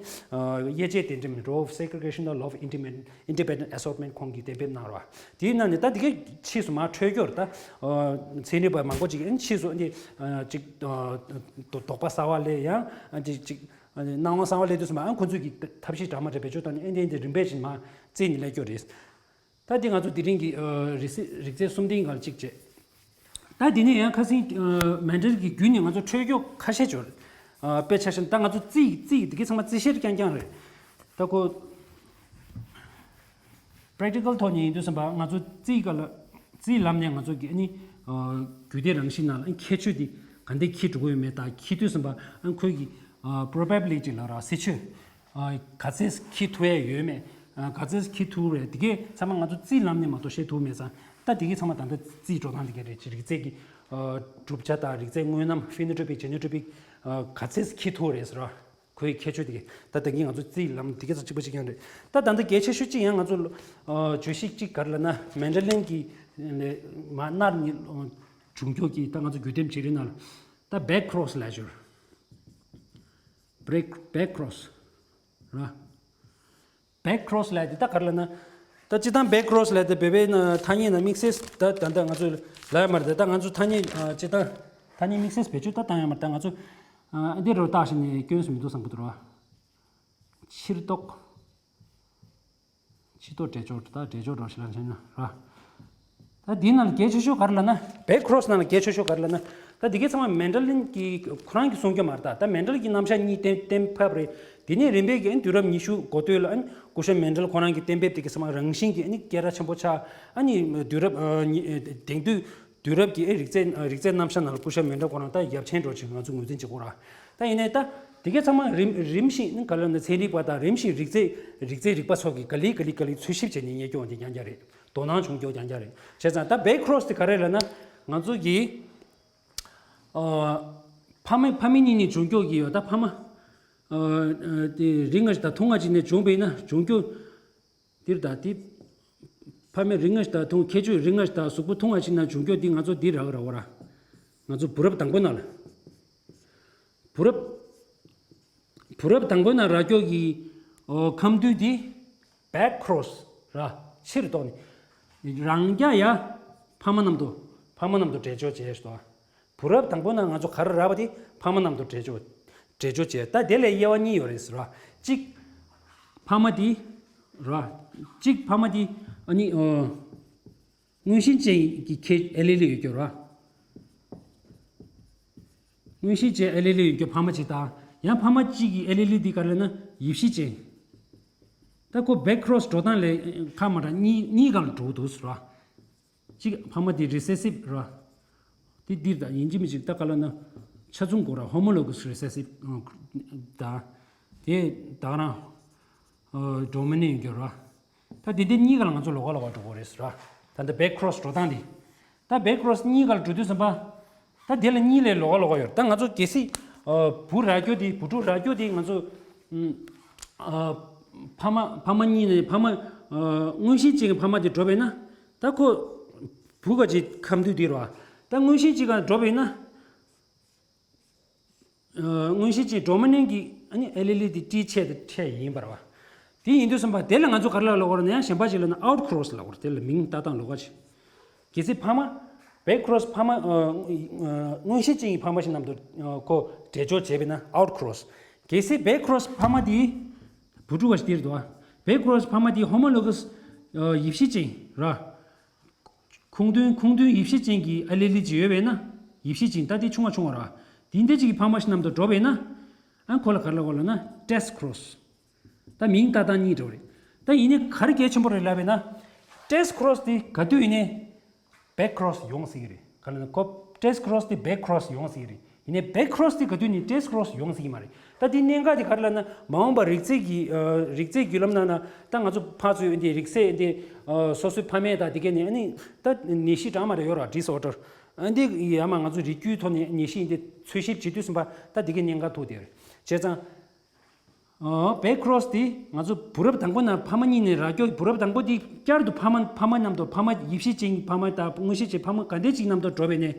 དབྱེ་འབྱེད་གཏན་འབྲེལ། law of segregation དང་law of independent independent assortment ཁོང་གིས་གཏན་འབེབས་གནང་རོགས། དེའི་ནང་ནས་ད་འདི་གའི་ཕྱིས་སུ་མར་འཕྲོས་ཀྱི་ཡོད་རེད་ད། ཨ་ཚན་རིག་པ་མང་པོ་ཅིག་ཨ་ནི་ཕྱིས་སུ་འདི་ཨ་ཅིག་ཨ་དོགས་པ་གསར་པ་སླེབས། ཡང་ཨ་ཅིག་ཅིག་ཨ་སྣང་བ་གསར་པ་སླེབས་དུས་སུ་མར་ཨ་ཁོ་ཚོས་ཀྱི་ཐབས་ཤེས་འདྲ་མ་འདྲ་བེད་སྤྱོད་བཏང་ནས། ཨ་འདི་འདི་རིམ་པས་ཅིག་མར་རྩིས་ནས་སླེབས་ཀྱི་ཡོད་རེད། ད་འདི་ང་ཚོ་དེ་རིང་གི་ཨ་རིགས་རིགས་རྫས་གསུམ་ལྡན་སྒང་ལ་གཅིག་བྱས། ད་དེ་ནས་ཡང་ཁ་སང་ཨ་མན་ཌལ་གྱི་བརྒྱུད་ནས་ང་ཚོ་འཕྲོས་ཀྱི་ཡོད་ཁ་ཤས་ཅིག་ཡོད་རེད། ཨ་དཔེ་ཆ་བཞག་ན་ད་ང་ཚོ་རྩིས་རྩིས་འདི་གའི་ཚང་མ་རྩིས་བཤེར་རྐྱང་རྐྱང་རེད། ད་ཁོ་པ་རེག་ཊི་ཀལ་ཐོག་ནས་ཡིན་དུས་ཙམ་པ་ང་ཚོ་རྩིས་སྒང་ལ་རྩིས་ལམ་ནས་ང་ཚོ་གི་ཨ་ནི་ཨ་རྒྱུད་སྡེ་རང་བཞིན་ནང་ལ་ཨ་ནི་ཁྱད་ཆོས་འདི་ག་འདྲས་འཁྱེར་འགྲོ་གི་ཡོད་མེད་དང་། འཁྱེར་དུས་ཙམ་པ་ཨ་ནི་ཁོའི་གི་ཨ་པོ་རོ་བེ་བི་ལི་ཊི་ལབ་ར། གཟིགས་ཆོས། ཨ་ག་ཚད་འཁྱེར་ཐུབ་ཡས་ཡོད་མེད། ཨ་ག་ཚད་འཁྱེར་ཐུབ་རེད། དེ་གས་ཚང་མ་ང་ཚོ་རྩིས་ལམ་ནས་མ་གཏོགས་ཤེས་ཐུབ་མེད་ཙང་། ད་དེ་གས་ཚང་མ་ད་ལྟ་རྩིས་འགྲོ་སྟངས་དེ་གས་རེད། ཅིག་རིགས་རྫས་ཀྱི་ཨ་གྲུབ་ཆ་དང་། རིགས་རྫས་དངོས་རྣམ་ཕི་ནོ་ཊོ་པིག་ཇེ་ནོ་ཊོ་པིག་ཨ་ག་ཚད་འཁྱེར་ཐུབ་རེད་ཟེར་བ། ཁོའི་ཁྱད་ཆོས་དེ་གས་ད་ད་གིན་ང་ཚོ་རྩིས་ལམ་དེ་གས་ཚོ་གཅིག་པ་གཅིག་རྐྱང་རེད། ད་ད་ལྟ་གལ་ཆེ་ཤོས་གཅིག་ཡང་ང་ཚོ་ཨ་བརྗོད་གཞི་གཅིག་ག་རེ་ལབ་ན། མན་ཌེ་ལིན་གྱི་ལས་མ་སྣར་ནས་བྱུང་རྒྱུ་གི་ད་ང་ཚོ་རྒྱུད་འདེམས་བྱེད་རིང་ནང་ལ་ད་བེག་ཀི་རོ་སི་ལབ་ཡ་ཅིག་ཡོད་རེད། བེག་ཀི་རོ་སི་ར། བེག་ཀི་རོ་སི་ལབ་ཡ་དེ་ད་ག་རེ་ལབ་ན། ད་སྤྱིར་བཏང་བེག་ཀི་རོ་སི་ལབ་ཡ་དེ་བོད་པའི་ནང་ཐ་སྙད་ནང་དམིགས་བསལ་ད་ད་ལྟ་ང་ཚོ་ལབ་ཡ་མ་རེད། ད་ད་ང་ཚོ་ཐ་སྙད་ཨ་སྤྱིར་བཏང་ཐ་སྙད་དམིགས་བསལ་བེད་སྤྱོད་ད་བཏང་ཡ་མ་རེད། ད་ང་ཚོ་ཨ་འདི་རུ་བཏགས་ཤིང་ནས་སྐྱོན་སུ་མི་འདུག་བསམ་གི་འདུག་ར། ཕྱིར་རྟོག་ཕྱིར་རྟོག་འགྲེལ་ཕྱོགས། ད་འགྲེལ་ཕྱོགས་འགྲོ་ཞིག་ལ་བྱས་ན་ར། ད་འདི་ནང་ལ་གལ་ཆེ་ཤོས་ག་རེ་ལབ་ན། བེག་ཁྲོ་སི་ནང་ལ་གལ་ཆེ་ཤོས་ག་རེ་ལབ་ན། ད་འདི་གའི་ཚང་མ་མན་ཌེ་ལིན་གྱི་ཁོ་རང་གིས་གསུང་རྒྱུ་མ་རེད། ད་ད་མན་ཌེ་ལིན་གྱི་རྣམ་གཞག་གཉིས་གཏན་གཏན་ཕབ་རེད། དེ་ནས་རིམ་པས་ཀྱི་དུས་རབས་ཉི་ཤུ་འགོ་སྟོད་ལ་ཨ་ནི་སྐུ་ཞབས་མན་ཌེ་ལིན་ཁོ་རང་གིས་གཏན་འབེབས་དེ་གའི་ཚང་མ་རང་བཞིན་གྱིས་ཨ་ནི་སྐད་གྲགས་ཆེན་པོ་ཆགས། ཨ་ནི་དུས་རབས་ཨ་ཉི་དེང་དུས་དུས་རབས་ཀྱི་ཨེ་རིག་རྩལ་རིག་རྩལ་རྣམ་གཞག་ནང་ལ་སྐུ་ཞབས་མན་ཌེ་ལིན་ཁོ་རང་ད་ཡབ་ཆེན་འདྲ་བོ་ཅིག་ང་ཚོ་ངོས་འཛིན་བྱེད་དགོས་ར། ད་ཡིན་ནའི་ད་དེ་གའི་ཚང་མ་རིམ་རིམ་བཞིན་ནི་ག་ལ་ན་ཚན་རིག་པ་དང་རིམ་བཞིན་རིག་རྩལ་རིག་རྩལ་རིག་པ་ཚོ་གིས་ག་ལེ་ག་ལེ་ག་ལེ་འཚོལ་ཞིབ་བྱས་ནས་རྙེད་རྒྱུ་འོང་དེ་རྐྱང་རྐྱང་རེད། དོ་སྣང་བྱུང་རྒྱུ་རྐྱང་རྐྱང་རེད། བྱས་ཙང་ད་བེག་ཁྲོ་སི་དེ་ག་རེ་ལབ་ན། ང་ཚོ་གིས་ཨ་ཕ་མ་ཕ་མ་གཉིས་ནས་བྱུང་རྒྱུ་གི་ཡོད། ད་ཕ་མ་ཨ་དེ་རིགས་ལྔ་ཞིག་དང་ཐུན་ལྔ་ཅིག་ནས་བྱུང་བས་ན་བྱུང་རྒྱུ། འདིར་ད་དེ། ཕ་མའི་རིགས་ལྔ་ཞིག་དང་ཐུང་ཁྱད་ཆོས་རིགས་ལྔ་ཞིག་དང་གཟུགས་པོ་ཐུང་བ་ཞིག་ནང་བྱུང་རྒྱུ་འདི་ང་ཚོ་འདི་རག་རག་བ་ར། ང་ཚོ་བུ་རབས་དང་པོ་ནང་ལ། བུ་རབས། བུ་རབས་དང་པོ་ནང་རག་རྒྱུ་གི་ཨོ་ཁམས་འདུས་འདི་བེག་ཁྲོ་སི་ར། ཕྱིར་རྟོག་ནི། རང་རྐྱ་ཡ། ཕ་མ་རྣམས་དང་ཕ་མ་རྣམས་དང་འདྲེས་སྦྱོར་བྱས་སོ། བུ་རབས་དང་པོ་ན་ང་ཚོ་ག་རེ་རག་པ་དེ་ཕ་མ་རྣམས་དང་འདྲེས་སྦྱོར། འདྲེས་སྦྱོར་བྱས། ད་དེ་ལས་དབྱེ་བ་གཉིས་ཡོད་རེད་ཟེར་བ། གཅིག་ཕ་མ་དེ། ར། གཅིག་ཕ་མ་དེ། ཨ་ནི་ཨོ། མངོན་ཤེས་ཅན་གྱི་ཁྱད་ཨེ་ལི་ལི་ཡོད་རྒྱུ་ར། མངོན་ཤེས་ཅན་ཨེ་ལི་ལི་ཡོད་རྒྱུ་ཕ་མ་གཅིག་དང་ཡང་ཕ་མ་གཅིག་གི་ཨེ་ལི་ལི་དེ་ག་རེ་ལབ་ན་ཡིབ་གཤིས་ཅན། ད་ཁོ་བེག་ཁྲོ་སི་འགྲོ་སྟངས་ལས་ཁ་མ་ར་གཉིས་གཉིས་ག་ལ་འགྲོ་འདུག་ཟེར་བ། གཅིག་ཕ་མ་དེ་རི་སེ་སིབ་ར། དེ་འདིར་དང་ཡིན་གཅིག་མིན་གཅིག་ད་ག་ལ་ན་ཆ་མཚུངས་དགོས་ར། ཧོ་མོ་ལོ་གི་སི་རི་སེ་སིབ་དང་། དེ་ད་ག་རང་ཌོ་མི་ནན་ཡོད་ར། ད་དེ་འདི་གཉིས་ཀ་ལ་ང་ཚོ་ལོགས་ཀ་ལོགས་ཀ་འགྲོ་དགོས་རེད་ཟེར་ར། ད་འདི་བེག་ཁྲོ་སི་འགྲོ་སྟངས་འདི། ད་བེག་ཁྲོ་སི་གཉིས་ཀ་ལ་འགྲོ་དུས་ཙམ་པ། ད་དེ་ལ་གཉིས་ལས་ལོགས་ཀ་ལོགས་ཀ་ཡོད་རེད། ད་ང་ཚོ་གལ་སྲིད་བུ་རག་རྒྱུ་དེ་བུ་ཕྲུག་རག་རྒྱུ་དེ་ང་ཚོ་ཕ་མ་ཕ་མ་གཉིས་ནས་ཕ་མ་མངོན་ཤེས་ཅན་གྱི་ཕ་མ་དེ་འགྲོ་བས་ན། ད་ཁོ་བུ་ག་ཅིག་ཁམས་འདུས་དེ་རོ། ད་མངོན་ཤེས་ཅན་ག་འགྲོ་བས་ན། མངོན་ཤེས་ཅན་ཌོ་མི་ནན་གྱི་ཨ་ནི་ཨེ་ལི་ལི་དེ་ཊི་ཆེ་དང་ཆེ་ཡིན་པ་རེད་བ། དེ་ཡིན་དུས་ཙམ་པ་དེ་ལ་ང་ཚོ་ག་རེ་ལབ་ལབ་དགོས་རེད་ན་ཡང་གཞན་པ་ཞིག་ལབ་ན་ཨའུཊ་ཁྲོ་སི་ལབ་དགོས་རེད། དེ་ལ་མིང་བཏགས་སྟངས་ལོགས་ཀ་ཅིག་གལ་སྲིད་ཕ་མ་བེག་ཁྲོ་སི་ཕ་མ་མངོན་ཤེས་ཅན་གྱི་ཕ་མ་ཞིག་རྣམས་དང་ཁོ་འདྲེས་སྦྱོར་བྱས་པས་ན་ཨའུཊ་ཁྲོ་སི། གལ་སྲིད་བེག་ཁྲོ་སི་ཕ་མ་དེ་བུ་ཕྲུག་ག་ཞིག་དེ་རེད་དོ། བེག་ཁྲོ་སི་ཕ་མ་དེ་ཧོ་མོ་ལོ་གི་སི་ཡིབ་གཤིས་ཅན་ར། ཁུངས་མཐུན་ཁུངས་མཐུན་ཡིབ་གཤིས་ཅན་གྱི་ཨེ་ལི་ལི་ཅིག་ཡོད་པས་ན། ཡིབ་གཤིས་ཅན་ད་དེ་ཆུང་བ་ཆུང་བ་ར། དེ་འདྲ་ཅིག་གི་ཕ་མ་ཞིག་རྣམས་དང་འགྲོགས་པས་ན། ཨ་ཁོ་ལ་ག་རེ་ལབ་དགོས་ལབ་ན་ཊེ་སི་ཁྲོ་སི། ད་མིང་བཏགས་སྟངས་གཉིས་འདྲ་བོ་རེད། ད་ཡིན་ནའི་ག་རེ་གལ་ཆེན་པོ་རེད་ལབ་པས་ན། ཊེ་སི་ཁྲོ་སི་དེ་ག་དུས་ཡིན་ནའི་བེག་ཁྲོ་སི་ཡོང་སྲིད་ཀྱི་རེད། ག་ལབ་ན་ཁོ་ཊེ་སི་ཁྲོ་སི་དེ་བེག་ཁྲོ་སི་ཡོང་སྲིད་ཀྱི་རེད། ཡིན་ནའི་བེག་ཁྲོ་སི་དེ་ག་དུས་ནས་ཊེ་སི་ཁྲོ་སི་ཡོང་སྲིད་ཀྱི་མ་རེད། ད་དེ་གནད་འགག་དེ་ག་རེ་ལབ་ན་མ་འོངས་པར་རིག་རྩལ་གྱི་རིག་རྩལ་བརྒྱུད་ལམ་ནང་ན་ད་ང་ཚོ་ཕར་ཚུར་འདི་རིག་རྩལ་འདི་སོ་སོའི་ཕ་མས་ད་དེ་གས་ནས་ཨ་ནི་ད་ནད་གཞི་འདྲ་མ་རེད་ཡོད་ར། ཌི་སི་ཨོར་ཌར་ཨ་འདི་ཡ་མ་ང་ཚོ་རིགས་རྒྱུད་ཐོག་ནས་ནད་གཞི་འདི་འཚོལ་ཞིབ་བྱེད་དུས་ཙམ་པ་ད་དེ་གས་གནད་འགག་ཐུག་དེ་རེད། བྱས་ཙང་། བེག་ཁྲོ་སི་དེ་ང་ཚོ་བུ་རབས་དང་པོ་ནང་ཕ་མ་གཉིས་ནས་རག་རྒྱུ་བུ་རབས་དང་པོ་དེ་བསྐྱར་དུ་ཕ་མ་ཕ་མ་རྣམས་དང་ཕ་མ་ཡིབ་གཤིས་ཅན་གྱི་ཕ་མ་དང་མངོན་ཤེས་ཅན་ཕ་མ་ག་འདྲ་ཅིག་རྣམས་དང་འགྲོགས་པས་ནས།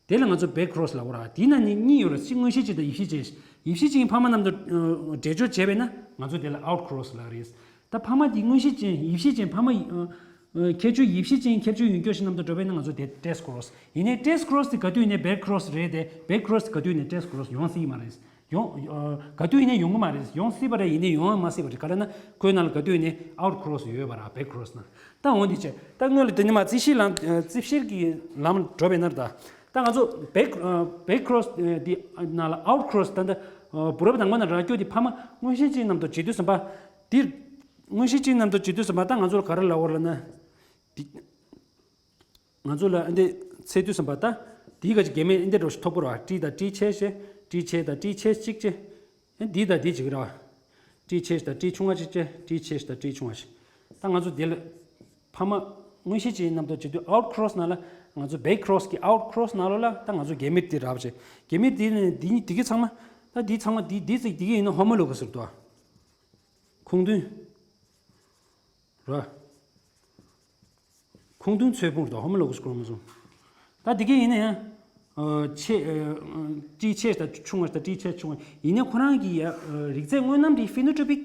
དེ་ལ་ང་ཚོ་བེག་ཁྲོ་སི་ལབ་དགོས་ར། དེའི་ནང་ནས་གཉིས་ཡོད་ར། གཅིག་མངོན་ཤེས་ཅན་དང་ཡིབ་གཤིས་ཅན། ཡིབ་གཤིས་ཅན་གྱི་ཕ་མ་རྣམས་དང་འདྲེས་སྦྱོར་བྱས་པས་ན་ང་ཚོ་དེ་ལ་ཨའུཊ་ཁྲོ་སི་ལབ་རེད། ད་ཕ་མ་དེ་མངོན་ཤེས་ཅན་ཡིབ་གཤིས་ཅན་ཕ་མ་ཁྱད་ཆོས་ཡིབ་གཤིས་ཅན་ཁྱད་ཆོས་ཡོད་རྒྱུ་ཞིག་རྣམས་དང་འགྲོགས་པས་ན་ང་ཚོ་དེ་ཊེ་སི་ཁྲོ་སི། ཡིན་ནའི་ཊེ་སི་ཁྲོ་སི་དེ་ག་དུས་ཡིན་ནའི་བེག་ཁྲོ་སི་རེད་དེ། བེག་ཁྲོ་སི་དེ་ག་དུས་ཡིན་ནའི་ཊེ་སི་ཁྲོ་སི་ཡོང་སྲིད་ཀྱི་མ་རེད། ཡོང་། ག་དུས་ཡིན་ནའི་ཡོང་གི་མ་རེད། ཡོང་སྲིད་པ་རེད། ཡིན་ནའི་ཡོང་ཡང་མ་སྲིད་པ་རེད། ག་རེ་ན་ཁོའི་ནང་ལ་ག་དུས་ཡིན་ནའི་ཨའུཊ་ཁྲོ་སི་ཡོད་པ་ར། བེག་ཁྲོ་སི་ན། ད་འོན་ཏེ་བྱས་ད་སྔོན་ལ་དེ་ནི་མ་རྩིས་བཤེར་ལམ་རྩིས་བཤེར་གྱི་ལམ་འགྲོ་བའི་ནར་ད། ད་ང་ཚོ་བེག་བེག་ཁྲོ་སི་དེ་ནང་ལ་ཨའུཊ་ཁྲོ་སི་ད་ད་བུ་རབས་དང་པོ་ནང་རག་རྒྱུ་དེ་ཕ་མ་མངོན་ཤེས་ཅན་རྣམས་དང་བྱེད་དུས་ཙམ་པ། དེ་མངོན་ཤེས་ཅན་རྣམས་དང་བྱེད་དུས་ཙམ་པ་ད་ང་ཚོ་ལ་ག་རེ་ལབ་དགོས་ལབ་ན། དེ། ང་ཚོ་ལ་ཨ་འདི་ཚད་དུས་ཙམ་པ་ད། དེའི་ག་ཅིག་གེ་མེད་ཨ་འདི་འགྲོ་ཞིག་ཐོབ་དགོས་ར། ཊི་དང་ཊི་ཆེ་ཞེ། ཊི་ཆེ་དང་ཊི་ཆེ་གཅིག་ཅེ། ཨ་འདི་དང་འདི་གཅིག་ར། ཊི་ཆེ་ཞེ་དང་ཊི་ཆུང་བ་གཅིག་ཅེ། ཊི་ཆེ་ཞེ་དང་ཊི་ཆུང་བ་ཞེ། ད་ང་ཚོ་དེ་ལ་ཕ་མ་མངོན་ཤེས་ཅན་རྣམས་དང་བྱེད་དུས་ཨའུཊ་ཁྲོ་སི་ནང་ལ་ང་ཚོ་བེག་ཁྲོ་སི་གི་ཨའུཊ་ཁྲོ་སི་ནང་ལོགས་ལ་ད་ང་ཚོ་གེ་མེད་དེ་ར་བ་ཅེ། གེ་མེད་དེ་ནི་འདི་གཉིས་དེ་གི་ཚང་མ། ད་འདི་ཚང་མ་འདི་འདི་ཚིག་དེ་གི་ཡིན་ན་ཧོ་མོ་ལོ་ག་སི་རེད་དོ། ཁུངས་མཐུན། ར། ཁུངས་མཐུན་ཚོས་ཕུང་དང་ཧོ་མོ་ལོ་ག་སི་ཁོ་རོ་མོ་སོམ། ད་འདི་ག་ཡིན་ན་ཡང་། ཆེ། ཊི་ཆེ་དང་ཆུང་བ་དང་ཊི་ཆེ་ཆུང་བ་ཡིན་ན་ཁོ་རང་གི་ཡ། རིགས་རྫས་དངོས་རྣམ་དེ་ཕི་ནོ་ཊོ་པིག་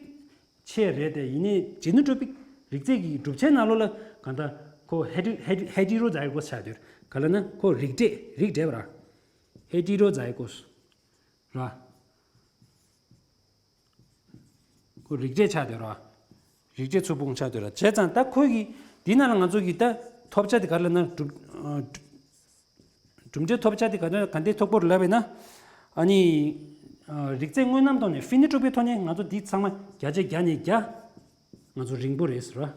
ཆེ་རེད་དེ། ཡིན་ནའི་ཇི་ནོ་ཊོ་པིག་རིགས་རྫས་ཀྱི་གྲུབ་ཆའི་ནང་ལོགས་ལ་གང་ལྟར་ཁོ་ཧེ་ཊི་ཧེ་ཊི་རོ་ཛའི་གོ་སི་ཆགས་དུས་ག་ལ་ན་ཁོ་རིགས་འདྲེས་རིགས་འདྲེས་པ་ར། ཧེ་ཊི་རོ་ཛའི་གོ་སི་ར། ཁོ་རིགས་གྲས་ཆགས་བསྡད་ར། རིགས་གྲས་ཚོས་ཕུང་ཆགས་བསྡད་ར། བྱས་ཙང་ད་ཁོ་གི་འདི་ནང་ལ་ང་ཚོ་གི་ད་ཐོབ་བྱ་དེ་ག་རེ་ལབ་ན་གྲུབ་ཨ་གྲུབ་འབྲས་ཐོབ་བྱ་དེ་ག་འདྲ་ག་འདྲས་ཐོབ་པོ་རེད་ལབ་པས་ན། ཨ་ནི་ཨ་རིགས་རྫས་དངོས་རྣམ་ཐོག་ནས་ཕི་ནོ་ཊོ་པིག་ཐོག་ནས་ང་ཚོ་འདི་ཚང་མ་བརྒྱ་ཆ་བརྒྱ་ནས་བརྒྱ་ང་ཚོ་རིང་པོ་རེད་ཟེར་བ།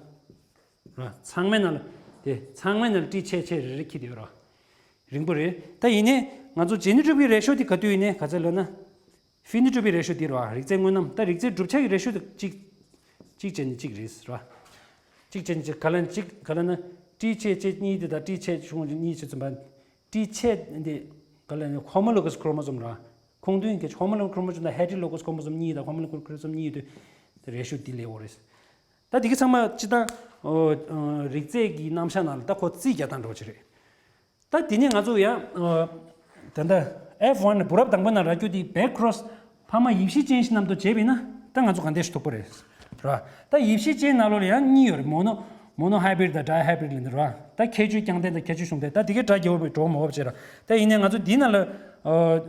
ར། ཚང་མའི་ནང་ལ་དེ་ཚང་མའི་ནང་ལ་ཊི་ཆེ་ཆེ་རེ་རེ་འཁྱེར་བསྡད་ཡོད་ར། རིང་པོ་རེད། ད་ཡིན་ནའི་ང་ཚོ་ཇེ་ནོ་ཊོ་པིག་རེ་ཤོ་དེ་ག་དུས་ཡིན་ནའི་ག་ཚོད་ལབ་ན། ཕི་ནོ་ཊོ་པིག་རེ་ཤོ་དེ་ར་རིགས་རྫས་དངོས་རྣམ། ད་རིགས་རྫས་གྲུབ་ཆ་གི་རེ་ཤོ་དེ་གཅིག་གཅིག་བྱས་ནས་གཅིག་རེད་ར། གཅིག་བྱས་ནས་གཅིག་ག་ལབ་ན་གཅིག་ག་ལབ་ན། ཊི་ཆེ་ཆེ་གཉིས་དེ་དང་ཊི་ཆེ་ཆུང་གཉིས་ཆེ་ཚུན་པ། ཊི་ཆེ་འདི་ག་ལབ་ན་ཧོ་མོ་ལོ་ག་སི་ཁོ་རོ་མོ་སོམ་ར། ཁོངས་དོན་གྱི་ཧོ་མོ་ལོ་ག་སི་ཁོ་རོ་མོ་སོམ་དང་ཧེ་ཊི་རོ་ལོ་ག་སི་ཁོ་རོ་མོ་སོམ་གཉིས་དང་ཧོ་མོ་ལོ་ག་སི་ཁོ་རོ་མོ་སོམ་གཉིས་དེ་རེ་ཤོ་དེ་ལས་འོ་རེད། ད་འདི་གི་ཚང་མ་སྤྱིར་བཏང་ཨོ་ཨ་རིགས་རྫས་ཀྱི་རྣམ་གཞག་ནང་ལ་ད་ཁོ་རྩིས་རྒྱག་སྟངས་འདྲ་བོ་ཅིག་རེད། ད་དེ་ནས་ང་ཚོ་ཡང་ཨོ་ད་ལྟ་ཨེཕ་ཝན་བུ་རབས་དང་པོ་ནང་རག་རྒྱུ་དེ་བེག་ཁྲོ་སི་ཕ་མ་ཡིབ་གཞི་ཅན་ཞིག་རྣམས་དང་བྱས་པས་ན་ད་ང་ཚོ་ག་འདྲས་ཤིག་ཐུག་པ་རེད། ར། ད་ཡིབ་གཞི་ཅན་ནང་ལོགས་ལ་ཡང་གཉིས་ཡོད་རེད། མོ་ནོ་མོ་ནོ་ཧའི་བྷི་རིད་དང་ཌའི་ཧའི་བྷི་རིད་ལ་ནི་ར། ད་ཁྱད་ཆོས་རྐྱང་ལྡན་དང་ཁྱད་ཆོས་ཤུགས་ལྡན། ད་དེ་གའི་སྒྲ་རྒྱས་པོ་བའི་གྲོགས་མ་འོབ་བྱེད་ར། ད་ཡིན་ནའི་ང་ཚོ་འདི་ནང་ལ་ཨོ་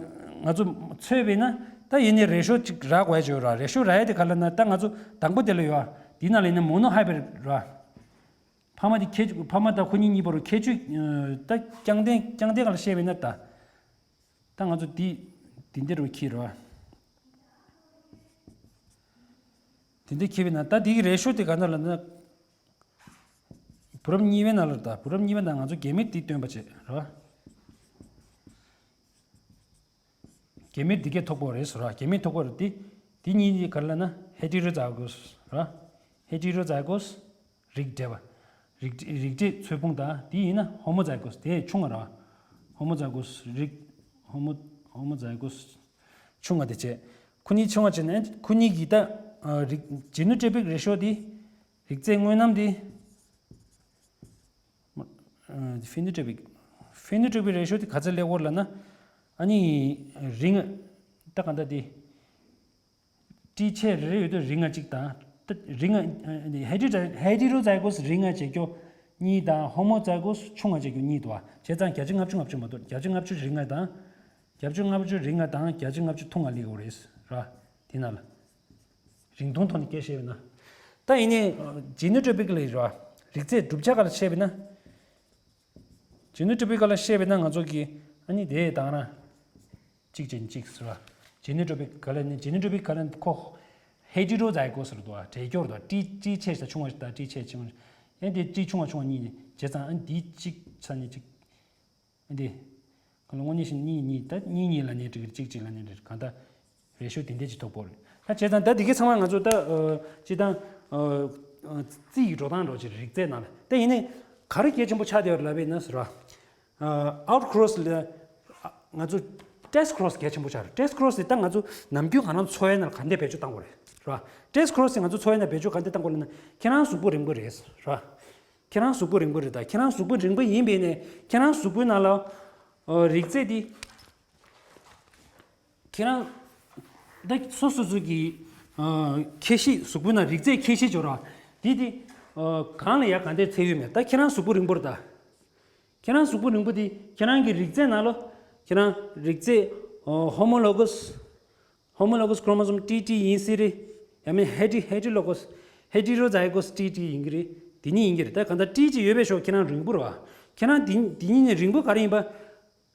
ང་ཚོ་འཚོལ་བས་ན་ད་ཡིན་ནའི་རེ་ཤོ་གཅིག་རག་དགོས་ཡ་ཅིག་ཡོད་ར། རེ་ཤོ་རག་ཡ་དེ་ག་ལབ་ན་ད་ང་ཚོ་དང་པོ་དེ་ལ་ཡོད་ཨ། འདི་ནང་ལ་ཡིན་ན་མོ་ནོ་ཧའི་བྷི་རིད་ར། ཕ་མ་དེ་ཁྱད་ཕ་མ་དང་ཁོ་གཉིས་གཉིས་བར་ཁྱད་ཆོས་ད་རྐྱང་ལྡན་རྐྱང་ལྡན་ག་ལ་བཤད་པས་ན་ད། ད་ང་ཚོ་འདི་འདི་འདི་རུ་འཁྱེར་རོ། འདི་འདི་འཁྱེར་བས་ན་ད་འདི་གི་རེ་ཤོ་དེ་ག་འདྲ་ལབ་ན། བུ་རབས་གཉིས་པའི་ནང་ལ་ད་བུ་རབས་གཉིས་པའི་ནང་ང་ཚོ་རྒྱན་མེད་འདི་སྟོན་པ་བྱེད་རོ། རྒྱན་མེད་འདི་གས་ཐོག་པོ་རེད་ཟེར་ར། རྒྱན་མེད་ཐོག་པོ་རེད་དེ། འདི་གཉིས་ནི་ག་རེ་ལབ་ན་ཧེ་ཊི་རོ་ཛའི་གོ་སི་ར། ཧེ་ཊི་རོ་ཛའི་གོ་སི་རིགས་འབྲེལ་བ། རིགས་རིགས་འབྲེལ་ཚོས་ཕུང་དང་དེ་ཡིན་ན་ཧོ་མོ་ཛའི་གོ་སི་དེ་ཆུང་བ་ར། ཧོ་མོ་ཛའི་གོ་སི་རིགས་ཧོ་མོ་ཧོ་མོ་ཛའི་གོ་སི་ཆུང་བ་དེ་བྱས། ཁོ་གཉིས་ཆུང་བ་བྱས་ནས་ཁོ་གཉིས་ཀྱི་ད་རིགས་ཇེ་ནོ་ཊོ་པིག་རེ་ཤོ་དེ། རིགས་རྫས་དངོས་རྣམ་དེ། ཕི་ནོ་ཊོ་པིག་ཕི་ནོ་ཊོ་པིག་རེ་ཤོ་དེ་ག་ཚོད་སླེབས་ཡོད་ལབ་ན། ཨ་ནི་རིགས་ལྔ་ད་ག་འདྲ་དེ། ཊི་ཆེ་རེ་རེ་ཡོད་དུས་རིགས་ལྔ་གཅིག་དང་། ད་རིགས་ལྔ་ཧེ་ཊི་རོ་ཧེ་ཊི་རོ་ཛའི་གོ་སི་རིགས་ལྔ་བྱེད་རྒྱུ་གཉིས་དང་ཧོ་མོ་ཛའི་གོ་སི་ཆུང་བ་བྱེད་རྒྱུ་གཉིས་འདུག་བ། བྱས་ཙང་བརྒྱ་ཆ་ལྔ་བཅུ་ལྔ་བཅུ་མ་གཏོགས་བརྒྱ་ཆ་ལྔ་བཅུ་རིགས་ལྔ་དང་། བརྒྱད་ཅུ་ལྔ་བཅུ་རིགས་ལྔ་དང་བརྒྱད་ཅུ་ལྔ་བཅུ་ཐུང་ལྔ་སླེབས་ཡོད་རེད་ར། དེ་ན་ལ། རིང་ཐུང་ཐོག་ནས་སྐད་བཤད་པས་ན། ད་ཡིན་ནའི་ཇེ་ནོ་ཊོ་པིག་ལ་ཡིན་ར། རིགས་རྫས་གྲུབ་ཆ་ག་ལ་བཤད་པས་ན། ཇེ་ནོ་ཊོ་པིག་ག་ལ་བཤད་པས་ན་ང་ཚོ་གི་ཨ་ནི་དེ་དང་ན། གཅིག་བྱས་ནས་གཅིག་ཟེར་བ། ཇེ་ནོ་ཊོ་པིག་ག་ལ་ནི་ཇེ་ནོ་ཊོ་པིག་ག་ལ་ཁོ། ཧེ་ཊི་རོ་ཛའི་གོ་སི་ཟེར་འདུག་བ། འབྲེལ་སྐྱོར་དང་ཊི་ཊི་ཆེ་ཞིག་དང་ཆུང་བ་ཞིག་དང་ཊི་ཆེ་ཆུང་བ་ཞིག་ཨེ་འདི་ཊི་ཆུང་བ་ཆུང་བ་གཉིས་ནི་བྱས་ཙང་ཨ་ནི་འདི་གཅིག་ས་ནི་གཅིག་འདི། གང་ལ་དངོས་གནས་བཞིན་གཉིས་གཉིས་ད་གཉིས་གཉིས་ལ་ནས་འགྲིག་གི་གཅིག་གཅིག་ལ་ནས་འགྲིག་གང་ལྟར། རེ་ཤོ་དེ་འདྲས་ཅིག་ཐོབ་པོ་རེད། ད་བྱས་ཙང་ད་འདི་གའི་ཚང་མ་ང་ཚོ་ད་ཨ་སྤྱི་བཏང་ཨ་ཨ་རྩིས་ཀྱི་འགྲོ་སྟངས་འགྲོ་ཅིག་རིགས་རྫས་ནང་ལ་ད་ཡིན་ནའི་ག་རེ་གལ་ཆེན་པོ་ཆགས་བསྡད་ཡོད་ལབ་པས་ན་ཟེར་བ། ཨ་ཨའུ་ཊི་ཁོ་རོ་སི་ལ་ང་ཚོ་ཊེ་སི་ཊི་ཁོ་རོ་སི་གལ་ཆེན་པོ་ཆགས་རེད། ཊེ་སི་ཊི་ཁོ་རོ་སི་ད་ང་ཚོ་ནམ་རྒྱུན་གང་རང་འཚོ་བའི་ནང་ལ་ག་འདྲས་བེད་སྤྱོད་བཏང་དགོས་རེད་ཟེར་བ། ཊེ་སི་ཊི་ཁོ་རོ་སི་ང་ཚོ་འཚོ་བའི་ནང་བེད་སྤྱོད་ག་འདྲས་བཏང་དགོས་ལབ་ན་ཁྱེད་རང་གཟུགས་པོ་རིང་པོ་རེད་ཟེར་བ། ཁྱེད་རང་གཟུགས་པོ་རིང་པོ་རེད། ད་ཁྱེད་རང་གཟུགས་པོ་རིང་པོ་ཡིན་པས་ནས་ཁྱེད་རང་གཟུགས་པོའི་ནང་ལ་ཨ་རིགས་རྫས་འདི་ཁྱེད་རང་ད་སོ་སོ་སོ་གི་ཨ་ཁྱད་གཤིས་གཟུགས་པོའི་ནང་རིགས་རྫས་ཁྱད་གཤིས་སྦྱོར་བ་འདི་འདི་ཨ་གང་ལ་ཡ་ག་འདྲས་ཚད་ཡོད་མེད། ད་ཁྱེད་རང་གཟུགས་པོ་རིང་པོ་རེད། ད་ཁྱེད་རང་གཟུགས་པོ་རིང་པོ་འདི་ཁྱེད་རང་གི་རིགས་རྫས་ནང་ལ་ཁྱེད་རང་རིགས་རྫས་ཨ་ཧོ་མོ་ལོ་གོ་སི་ཧོ་མོ་ལོ་གོ་སི་ཁོ་རོ་མོ་སོམ་ཊི་ཊི་ཡིན་སྲིད་རེད། ཡང་མིན་ཧེ་ཊི་ཧེ་ཊི་ལོ་གོ་སི་ཧེ་ཊི་རོ་ཛའི་གོ་སི་ཊི་ཊི་ཡིན་གྱི་རེད། དེ་གཉིས་ཡིན་གྱི་རེད། ད་གང་ལྟར་ཊི་གཅིག་ཡོད་པའི་ཤོག་ཁྱེད་རང་རིང་པོ་རེད་བ། ཁྱེད་རང་དེ་དེ་གཉིས་ནས་རིང་པོ་ག་རེ་ཡིན་པ།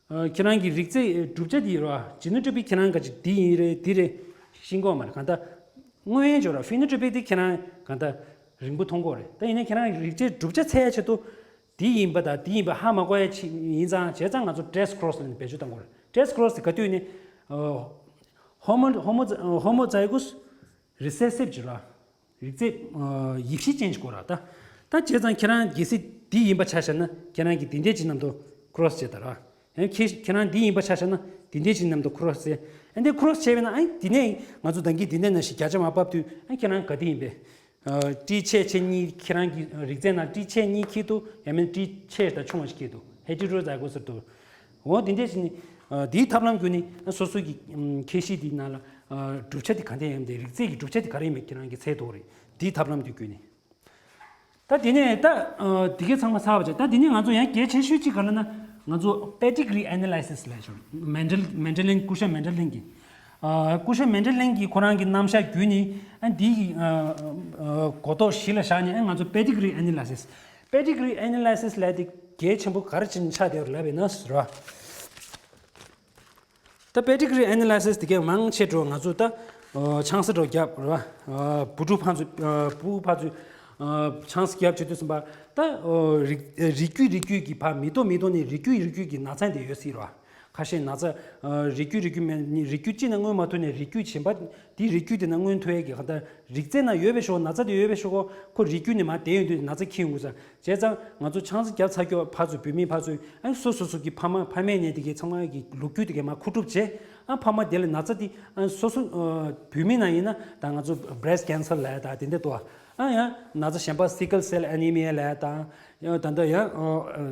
ཨ་ཁྱེད་རང་གི་རིགས་རྫས་གྲུབ་ཆ་དེ་ཡིན་རེད་བ། ཇེ་ནོ་ཊོ་པིག་ཁྱེད་རང་ག་ཅིག་དེ་ཡིན་རེད་དེ་རེད་ཤེས་ཀྱི་ཡོད་མ་རེད། གང་ལྟར་དངོས་ཡོད་སྦྱོར་བ་ཕི་ནོ་ཊོ་པིག་དེ་ཁྱེད་རང་གང་ལྟར་རིང་པོ་མཐོང་གི་ཡོད་རེད། ད་ཡིན་ནའི་ཁྱེད་རང་རིགས་རྫས་གྲུབ་ཆ་འཚོལ་ཡ་ཆེད་དུ། དེ་ཡིན་པ་དང་དེ་ཡིན་པ་ཧ་མ་གོ་ཡ་ཆེད་ཡིན་ཙང་བྱས་ཙང་ང་ཚོ་ཊེ་སི་ཊི་ཁོ་རོ་སི་ལ་ནི་བེད་སྤྱོད་བཏང་དགོས་རེད། ཊེ་སི་ཊི་ཁོ་རོ་སི་དེ་ག་དུས་ནི་ཧོ་མོ་ཧོ་མོ་ཧོ་མོ་ཛའི་གོ་སི་རི་སེ་སིབ་ཅིག་ར། རིགས་རྫས་ཡིབ་གཞི་ཅན་ཞིག་དགོས་ར་ད། ད་བྱས་ཙང་ཁྱེད་རང་གལ་སྲིད་འདི་ཡིན་པ་ཆ་བཞག་ན་ཁྱེད་རང་གིས་འདི་འདྲས་ཅིག་མཉམ་དུ་ཁོ་རོ་སི་བྱེད་ད་ར། ཡང་ཁྱེད་ཁྱེད་རང་འདི་ཡིན་པ་ཆ་བཞག་ན་འདི་འདྲས་ཅིག་མཉམ་དུ་ཁོ་རོ་སི་བྱེད། ཨ་འདི་ཁོ་རོ་སི་བྱས་པས་ན་ཨ་འདི་ནས་ང་ཚོ་ད་གིན་འདི་འདྲས་ནང་བཞིན་བརྒྱ་ཆ་མར་ཕབ་དུས་ཨ་ཁྱེད་རང་ག་དེ་ཡིན་པས། ཨ་ཊི་ཆེ་ཆེ་གཉིས་ཁྱེད་རང་གི་རིགས་རྫས་ནང་ཊི་ཆེ་གཉིས་འཁྱེར་འདུག་ཡང་མིན་ཊི་ཆེ་དང་ཆུང་བ་ཞིག་འཁྱེར་འདུག་ཧེ་ཊི་རོ་ཛའི་གོ་སི་ཟེར་འདུག་འོ་འདི་འདྲས་ཞིག་ནི་ཨ་འདིའི་ཐབས་ལམ་བརྒྱུད་ནས་ཨ་སོ་སོ་གི་ཨམ་ཁྱད་གཤིས་འདིའི་ནང་ལ་ཨ་གྲུབ་ཆ་འདི་ག་འདྲས་ཡིན་མིན་རིགས་རྫས་ཀྱི་གྲུབ་ཆ་འདི་ག་རེ་ཡིན་མིན་ཁྱེད་རང་གིས་འཚོལ་ཐུབ་རེད། འདིའི་ཐབས་ལམ་འདི་བརྒྱུད་ནས། ད་དེ་ནས་ད་ཨ་འདི་གའི་ཚང་མ་ཚར་བ་བྱས། ད་དེ་ནས་ང་ཚོ་ཡང་གལ་ཆེ་ཤོས་གཅིག་ག་རེ་ལབ་ན་ང་ཚོ་པེ་ཌི་གྷི་རི་ཨེ་ན་ལའི་སིས་ལབ་ཡ་ཅིག་ཡོད་རེད། མན་ཌེལ་མན་ཌེ་ལིན་སྐུ་ཞབས་མན་ཌེ་ལིན་གྱིས། ཨ། སྐུ་ཞབས་མན་ཌེ་ལིན་གྱིས་ཁོ་རང་གི་རྣམ་གཞག་བརྒྱུད་ནས་ཨ་འདི་ཡི་ཨ་ཨ་གོ་རྟོགས་གཞི་ལ་བཞག་ནས་ཨ་ང་ཚོ་pedigree analysis pedigree analysis ལབ་དེ་གལ་ཆེན་པོ་ག་རེ་བྱས་ནས་ཆགས་བསྡད་ཡོད་རེད་ལབ་ཡིན་ན་ཟེར་བ། ད་pedigree analysis དེ་གའི་མང་ཆེ་འགྲོ་ང་ཚོ་ད་ཨ་ཆང་ས་འགྲོ་རྒྱབ་རེད་བ། ཨ་བུ་ཕྲུག་ཕར་ཚུར་ཨ་ཕྲུ་གུ་ཕར་ཚུར་ཨ་ཆང་ས་རྒྱབ་བྱེད་དུས་ཙམ་པ་ད་ཨ་རིགས་རིགས་རྒྱུད་རིགས་རྒྱུད་ཀྱི་ཕར་མི་ཐོག་མི་ཐོག་ནས་རིགས་རྒྱུད་རིགས་རྒྱུད་ཀྱི་ན་ཚ་དེ་ཡོད་སྲིད་རེད་བ། ཁ་ཤས་ན་ཚ་ཨ་རིགས་རྒྱུད་རིགས་རྒྱུད་མེད་ནི་རིགས་རྒྱུད་གཅིག་ནས་མངོན་མ་ཐུབ་ནས་རིགས་རྒྱུད་གཞན་པ་དེའི་རིགས་རྒྱུད་དེ་ན་མངོན་ཐུབ་ཡས་ཀྱི་གང་ལྟར་རིགས་རྫས་ན་ཡོད་པའི་ཤོག་ན་ཚ་དེ་ཡོད་པའི་ཤོག་ཁོ་རིགས་རྒྱུད་ནས་མར་དེ་ཡོང་དུས་ན་ཚ་འཁྱེར་ཡོང་དགོས་ས། བྱས་ཙང་ང་ཚོ་ཆང་ས་རྒྱབ་ཚར་སྐྱོ་ཕར་ཚུར་བུད་མེད་ཕར་ཚུར་ཨ་སོ་སོ་སོ་གི་ཕ་མ་ཕ་མའི་ནད་དེ་གའི་ཚང་མ་གི་ལོ་རྒྱུས་དེ་གའི་མར་མཁོ་སྒྲུབ་བྱས་ཨ་ཕ་མ་དེ་ལ་ན་ཚ་དེ་ཨ་སོ་སོ་ཨ་བུད་མེད་ན་ཡིན་ན་ད་ང་ཚོ་breast cancer ལབ་ཡ་ད་དེ་འདྲ་འདུག་ཨ་ཡང་ན་ཚ་གཞན་པ་sickle cell anemia ལབ་ཡ་དང་ཡང་ད་ལྟ་ཡང་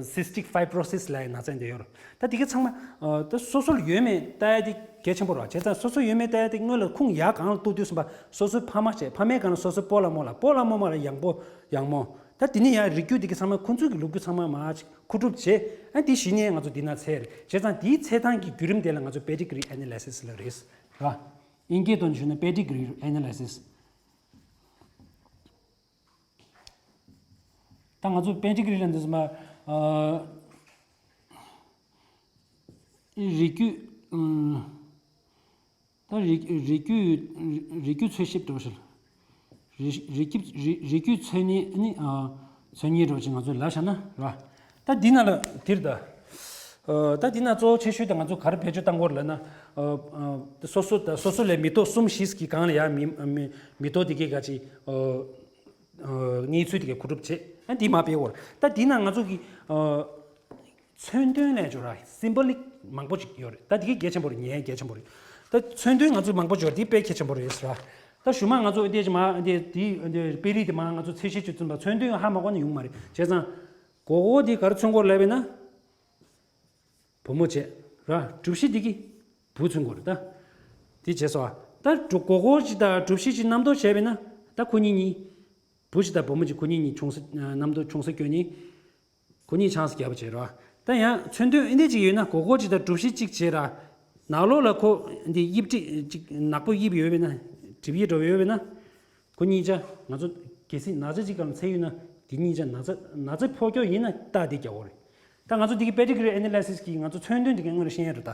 ཨ་cystic fibrosis ལབ་ཡ་ན་ཚ་འདི་ཡོད་རེད། ད་དེ་གའི་ཚང་མ་ཨ་ད་སོ་སོ་ལ་ཡོད་མེད་ལྟ་ཡ་དེ་གལ་ཆེན་པོ་རེད། བྱས་ཙང་སོ་སོ་ཡོད་མེད་ལྟ་ཡ་དེ་སྔོན་ལ་ཁུངས་ཡག་གང་ལ་གཏུག་དུས་ཙམ་པ་སོ་སོའི་ཕ་མ་བྱས་ཕ་མའི་སྒང་ལ་སོ་སོའི་སྤོ་ལགས་རྨོ་ལགས་སྤོ་ལགས་རྨོ་མོ་ལ་ཡང་པོ་ཡང་མོ། ད་དེ་ནས་ཡང་རིགས་རྒྱུད་དེ་གའི་ཚང་མ་ཁོ་ཚོའི་གི་ལོ་རྒྱུས་ཚང་མ་མར་ཅིག་མཁོ་སྒྲུབ་བྱས་ཨ་དེ་གཞི་ནས་ང་ཚོ་འདི་ན་འཚོལ་རེད། བྱས་ཙང་དེའི་འཚོལ་སྟངས་ཀྱི་བརྒྱུད་རིམ་དེ་ལ་ང་ཚོ་pedigree analysis ལབ་རེད། ར། དབྱིན་སྐད་ཐོག་ནས་ཞུས་ན་pedigree analysis། ད་ང་ཚོ་pedigree ལབ་འདི་ཚོ་མ་ཨ་རིགས་རྒྱུད་ཨ། ད་རིགས་རིགས་རྒྱུད་རིགས་རྒྱུད་འཚོལ་ཞིབ་འགྲོ་ཞིག་རིགས་རིགས་རྒྱུད་རིགས་རིགས་རྒྱུད་འཚོལ་ནི་ནི་ཨ་འཚོལ་ནི་འགྲོ་ཅིག་ང་ཚོས་ལབ་བྱ་ན་ར། ད་འདི་ན་ལ་འདིར་ད་ཨ་ད་འདི་ན་གཙོ་བོ་ཆེ་ཤོས་དེ་ང་ཚོ་ག་རེ་བེད་སྤྱོད་བཏང་དགོས་རེད་ལབ་ན་ཨ་ཨ་སོ་སོ་ད་སོ་སོ་ལས་མི་ཐོག་གསུམ་བཞི་གི་སྒང་ལ་ཡང་མི་མི་མི་ཐོག་དེ་གའི་ག་ཅིག་ཨ་ཨ་གནས་ཚུལ་དེ་གའི་མཁོ་སྒྲུབ་བྱེད་ཨ་འདི་མ་སྤེལ་བར་ད་འདི་ན་ང་ཚོ་གི་ཨ། མཚོན་དོན་ལས་སྦྱོར་ར་symbolic མང་པོ་ཅིག་ཡོད་རེད། ད་དེ་གའི་གལ་ཆེན་པོ་རེད། ངའི་གལ་ཆེན་པོ་རེད། ད་མཚོན་དོན་ང་ཚོ་མང་པོ་སྦྱོར་དེ་དཔེ་གལ་ཆེན་པོ་རེད་ཟེར་བ། ད་ཞུ་མ་ང་ཚོ་འདི་ཅི་མ་འདི་འདི་འདི་དཔེ་རིས་དེ་མ་ང་ཚོ་ཚད་གཞི་ཅིག་བཙུན་པ་མཚོན་དོན་ཧ་མ་གོ་ན་ཡོང་མ་རེད། བྱས་ཙང་གོ་གོ་འདི་ག་རེ་མཚོན་གོ་ལབ་ཡིན་ན་བུ་མོ་བྱས་ར་གྲུ་བཞི་འདི་གི་བུ་མཚོན་གོ་རེད། ད་འདི་བྱས་སོ། ད་གྲུ་གོ་གོ་ཅིག་དང་གྲུ་བཞི་ཅིག་མཉམ་དུ་བྱས་པས་ན་ད་ཁོ་གཉིས་གཉིས་བུ་ཅིག་དང་བུ་མོ་ཅིག་ཁོ་གཉིས་གཉིས་ཆུང་ས་མཉམ་དུ་ཆུང་ས་སྐྱོན་ནི། ཁོ་གཉིས་ཆང་ས་རྒྱབ་བྱས་ར། ད་ཡང་མཚོན་དོན་ཨེ་འདྲས་ཅིག་ཡོད་ན་གོ་གོ་ཅིག་དང་གྲུ་བཞི་གཅིག་བྱས་ར། ནང་ལོགས་ལ་ཁོ་འདི་དབྱིབས་ཀྱི་ཅིག་ནག་པོ་དབྱིབས་ཡོད་པས་ན་གྲིབ་ཡིབ་འགྲོ་ཡོད་པས་ན། ཁོ་གཉིས་ཆ་ང་ཚོ་གལ་སྲིད་ན་ཚ་ཅིག་གམ་ཚད་ཡོད་ན་འདི་གཉིས་ཆ་ན་ཚ་ན་ཚ་ཕོག་རྒྱུ་ཡིན་ན་རྟགས་འདི་རྒྱག་དགོས་རེད། ད་ང་ཚོ་འདི་གི་pedigree analysis གི་ང་ཚོ་མཚོན་དོན་འདི་ག་སྔོན་ལ་ཤེས་ཡ་རེད་ད།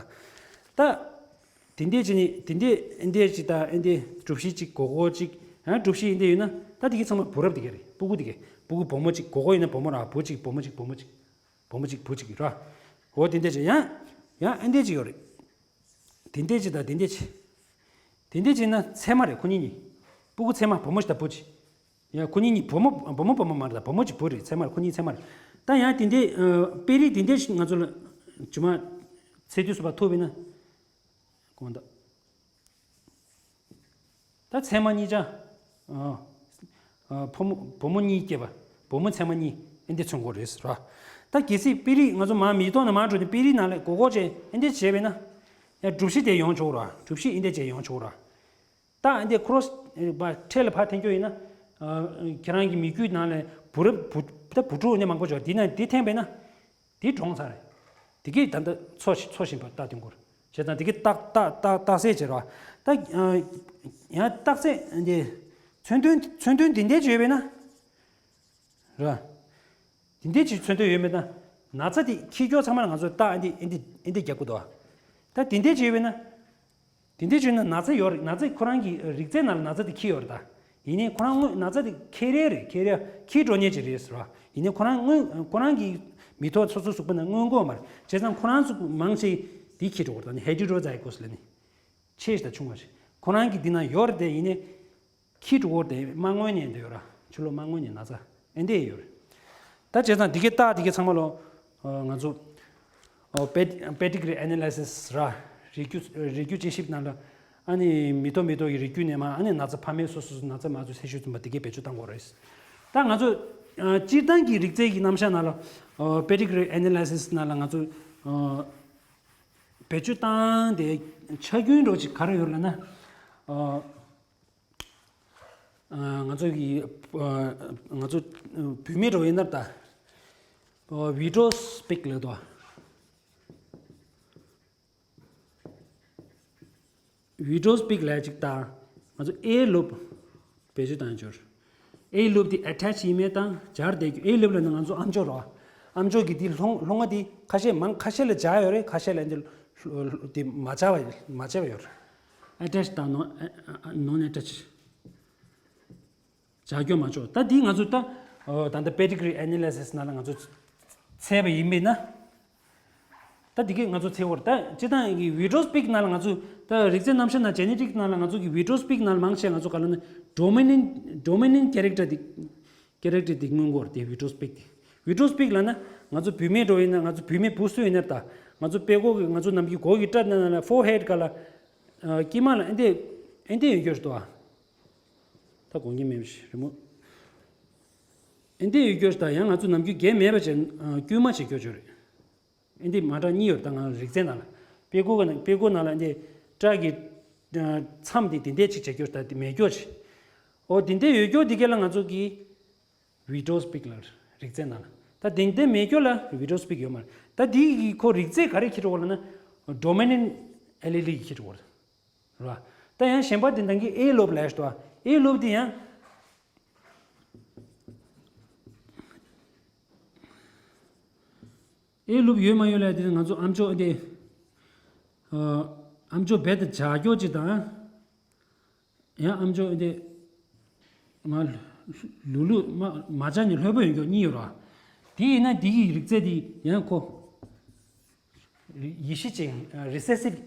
ད། དེ་འདྲས་ཅིག་ནི་དེ་འདྲས་ཨེ་འདྲས་ཅིག་དང་ཨེ་འདྲས་གྲུ་བཞི་གཅིག་གོ་གོ་གཅིག་ཡང་གྲུ་བཞི་ཨེ་འདྲས་ཡོད་ན་ད་དེ་གི་ཚང་མ་བུ་རབས་དེ་ག་རེད། སྤུ་གུ་དེ་ག་བུ་གུ་བུ་མོ་གཅིག་གོ་གོ་ཡིན་ན་བུ་མོ་ར་བུ་གཅིག་བུ་མོ་གཅིག་བུ་མོ་གཅིག་བུ་མོ་གཅིག་བུ་གཅིག་ར། འོ་དེ་འདྲས་ཅིག་ཡང་ཡང་ཨེ་འདྲས་ཅིག་ཡོད་རེད། དེ་འདྲས་ཅིག་དང་དེ་འདྲས་ཅིག་དེ་འདྲས་ཅིག་ན་ཚད་མ་རེད་ཁོ་གཉིས་གཉིས། སྤུ་གུ་ཚད་མ་བུ་མོ་ཞིག་དང་བུ་གཅིག་ཡང་ཁོ་གཉིས་གཉིས་བུ་མོ་བུ་མོ་བུ་མོ་མ་རེད་ད་བུ་མོ་གཅིག་བུ་རེད་ཚད་མ་རེད་ཁོ་གཉིས་ཚད་མ་རེད། ད་ཡང་དེ་འདྲས་ཨ་དཔེ་རིས་དེ་འདྲས་ཞིག་ང་ཚོ་ལ་ཇུ་མ་ཚད་དུས་སུ་བ་ཐུབ་པས་ན། དགོངས་དག་ད་ཚད་མ་གཉིས་ཆ། ཨ། ཨ། ཕོ་མོ་བུ་མོ་གཉིས་སྐྱེས་པ། བུ་མོ་ཚད་མ་གཉིས་ཨེ་འདི་མཚོན་གོ་རེད་ར། ད་གལ་སྲིད་དཔེ་རིས་ང་ཚོ་མ་མི་ཐོག་ནས་མ་འགྲོ་ནས་དཔེ་རིས་ནང་ལ་གོ་གོ་བྱས་ཨེ་འདི་བྱས་པས་ན། ཡང་གྲུ་བཞི་དེ་ཡོང་ཆོག་ར། གྲུ་བཞི་ཨེ་འདི་བྱས་ཡོང་ཆོག་ར། ད་ཨེ་འདི་ཁོ་རོ་སི་པ་འཕྲེད་ལ་ཕར་འཐེན་རྒྱུ་ཡིན་ན། ཨ། ཁྱེད་རང་གི་མི་རྒྱུད་ནང་ལ་བུ་རབས་བུ་ད་བུ་ཕྲུག་ནས་མང་པོ་ཆོག་འདི་ན་འདི་འཐེན་པས་ན། དེ་གྲོངས་ཚར་རེད། དེ་གིས་ད་ལྟ་འཚོ་ཞིང་འཚོ་བཞིན་པ་རྟགས་དེ་འགོར། བྱས་ཙང་དེ་གིས་རྟགས་རྟགས་རྟགས་རྟགས་གསལ་བྱེད་རོགས། ད་ཡང་རྟགས་གསལ་འདི་མཚོན་དོན་མཚོན་དོན་འདི་འདྲས་བརྗོད་པས་ན། ར། འདི་འདྲས་ཀྱི་མཚོན་དོན་ཡོད་མེད་ན། ན་ཚ་དེ་འཁྱེར་རྒྱུ་ཚང་མ་ལ་ང་ཚོས་རྟགས་འདི་འདི་འདི་རྒྱག་དགོས་འདུག་ད་འདི་འདྲས་བརྗོད་པས་ན། དེ་འདྲ་བྱུང་ན་ན་ཚ་ཡོད་རེད། ན་ཚ་ཁོ་རང་གི་རིགས་རྫས་ནང་ལ་ན་ཚ་དེ་འཁྱེར་ཡོད་རེད་ད། ཡིན་ནའི་ཁོ་རང་སྔོན་ན་ཚ་དེ་འཁྱེར་རེ་རེད། འཁྱེར་རེ་འཁྱེར་འགྲོ་མཁན་ཅིག་རེད་ཟེར་བ། ཡིན་ནའི་ཁོ་རང་སྔོན་ཁོ་རང་གི་མི་ཐོག་སོ་སོ་གཟུགས་པོ་ནང་མངོན་གོ་མ་རེད། བྱས་ཙང་ཁོ་རང་ཚོ་མང་ཆེ་དེ་འཁྱེར་འགྲོ་གི་རེད་ད། ནི་heterozygous ལབ་ནི། ཆེ་ཞིག་དང་ཆུང་བ་ཞིག་ཁོ་རང་གི་འདི་ན་ཡོད་རེད་དེ། ཡིན་ནའི་འཁྱེར་འགྲོ་གི་རེད་དེ། མ་སྔོན་ནས་འདི་ཡོད་ར། ཕྱི་ལོགས་མ་སྔོན་ནས་ན་ཚ། ཨེ་འདྲས་ཡོད་རེད། ད་བྱས་ཙང་འདི་གའི་རྟགས་འདི་གའི་ཚང་མ་ལོ། ཨ། ང་ཚོ། ཨ། ped- pedigree analysis ར། རིགས་རྒྱུད་རིགས་རྒྱུད་དཔྱད་ཞིབ་ནང་ལ། ཨ་ནི་མི་ཐོག་མི་ཐོག་གི་རིགས་རྒྱུད་ནས་མ། ཨ་ནི་ན་ཚ་ཕ་མའི་སོ་སོ་སོ་ན་ཚ་མ་ཚོ་ཚད་ཤོས་བཙུན་པ་འདི་གའི་བེད་སྤྱོད་བཏང་དགོས་རེད། ད་ང་ཚོ། ཨ། སྤྱིར་བཏང་གི་རིགས་རྫས་ཀྱི་རྣམ་གཞག་ནང་ལ། ཨ། pedigree analysis ནང་ལ་ང་ཚོ། ཨ། བེད་སྤྱོད་བཏང་དེ་ཆ་རྐྱེན་འདྲ་ཅིག་ག་རེ་ཡོད་ལབ་ན། ཨ། ང་ཚོ་གི་ང་ཚོ་བུད་མེད་འགྲོ་ཡིན་ན་ད་vitro speak ལབ་དོ། Widowspeak ལབ་ཅིག་དང་། ང་ཚོ་ཨེ་ལུབ་བེད་སྤྱོད་བཏང་ཡོད་ཅོར། ཨེ་ལུབ་དེ་ཨེ་ཊེཆ་ཡིན་མེད་དང་སྦྱར་བསྡད་རྒྱུ། ཨེ་ལུབ་ལབ་ན་ང་ཚོ་ཨམ་ཅོག་རོ། ཨམ་ཅོག་གི་དེ་ལྷོ་ལྷོ་ང་དེ་ཁ་ཤས་མང་ཁ་ཤས་ལ་སྦྱར་ཡོད་རེད། ཁ་ཤས་ལ་འདི་ལྷོ་ལྷོ་དེ་མ་སྦྱར་བ་མ་བྱས་པ་ཡོད་རེད། ཨེ་ཊེཆ་དང་ནོན་ནོན་ཨེ་ཊེཆ། བྱ་སྐྱོ་མ་ཆོག་ད་འདི་ང་ཚོ་ད་ད་ལྟ་Pedigree Analysis ནང་ལ་ང་ཚོ་བཙལ་བ་ཡིན་པས་ན། ད་འདི་གས་ང་ཚོ་བཙལ་བར་ད་སྤྱི་བཏང་གི་Widowspeak ནང་ལ་ང་ཚོ་ད་རིགས་རྫས་རྣམ་གཞག་ནང་Genetic ནང་ལ་ང་ཚོ་གི་Widowspeak ནང་ལ་མང་ཆེ་ང་ཚོ་ག་ལ་ན་Dominant Dominant Character དེ་Character དེ་མངོན་གོ་ར་དེ་Widowspeak དེ། Widowspeak ལབ་ན་ང་ཚོ་བུད་མེད་འགྲོ་ཡིན་ན་ང་ཚོ་བུད་མེད་བུ་སུ་ཡིན་ན་ད་ང་ཚོ་དཔྲལ་མགོ་གི་ང་ཚོ་ནམ་རྒྱུན་མགོ་གི་སྐྲ་ན་ན་ལ་Forehead ག་ལ་དཀྱིལ་མ་ལ་ཨེ་འདི་ཨེ་འདི་ཡོད་རྒྱུ་རེད་དོ། ད་དགོངས་ཀྱི་མེད་པ་ཞིག་རི་མོ། ཨེ་འདི་ཡོད་རྒྱུ་ཞིག་དང་ཡང་ང་ཚོ་ནམ་རྒྱུན་རྒྱན་མེད་པ་བྱས་དཀྱུས་མ་བྱེད་རྒྱུ་ཅིག་རེད། ཨེ་འདི་མ་འདྲ་གཉིས་ཡོད་ད་ང་རིགས་རྫས་ནང་ལ། དཔྲལ་མགོ་ནང་དཔྲལ་མགོ་ནང་ལ་ཨེ་འདི་སྐྲ་གི་མཚམས་དེ་དེ་འདྲས་ཅིག་བྱེད་རྒྱུ་ཞིག་ད་དེ་མེད་རྒྱུ་ཞིག་འོ་དེ་འདྲས་ཡོད་རྒྱུ་དེ་གས་ལ་ང་ཚོ་གི་Widowspeak ལ་རིགས་རྫས་ནང་ལ། ད་དེ་འདྲས་མེད་རྒྱུ་ལ་Widowspeak ཡོད་མ་རེད། ད་དེ་གི་ཁོ་རིགས་རྫས་ག་རེ་ཁྱེར་འགྲོ་གོ་ལབ་ན་Dominant Allele ཡི་ཁྱེར་འགྲོ་གོ་རེད། ར། ད་ཡང་གཞན་པ་དེ་འདང་གི་ཨེ་ལུབ་ལབ་ཞིག་འདུག་ཨེ་ལུབ་དེ་ཡང་། ཨེ་ལུབ་ཡོད་མ་ཡོད་ལབ་དེ་ང་ཚོ་ཨམ་ཅོག་དེ། ཨམ་ཅོག་རྦད་དེ་འཇགས་རྒྱུ་ཅིག་དང་། ཡང་ཨམ་ཅོག་དེ། མ། ལུ་ལུ་མ་མ་འཇགས་ནས་ལྷོད་པོ་ཡོད་རྒྱུ་གཉིས་ཡོད་ར། དེ་ཡིན་ན་དེ་གི་རིགས་རྫས་དེ་ཡང་ཁོ། ཡེ་ཤེས་ཅན་Recessive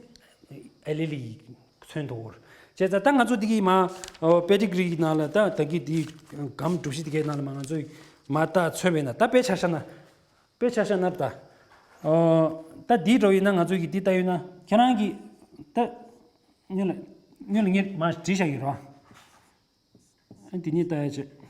Allele ཡིས་མཚོན་འདུག་བྱས་ཙང་ད་ང་ཚོ་འདི་གི་མ་Pedigree ནང་ལ་ད་ད་གི་འདི་སྒམ་གྲུ་བཞི་འདི་གའི་ནང་ལ་མ་ང་ཚོས་མ་ད་མཚོན་པས་ན་ད་དཔེ་ཆ་བཞག་ན། དཔེ་ཆ་བཞག་ན་ད། ད་འདི་འགྲོ་ཡིན་ན་ང་ཚོ་གི་འདི་ལྟ་ཡོད་ན་ཁྱེད་རང་གི་ད། སྔོན་ལ་སྔོན་ལ་ངས་མ་བྲིས་བཞག་ཡོད་རོ། འདི་གཉིས་ལྟ་ཡ་བྱེད།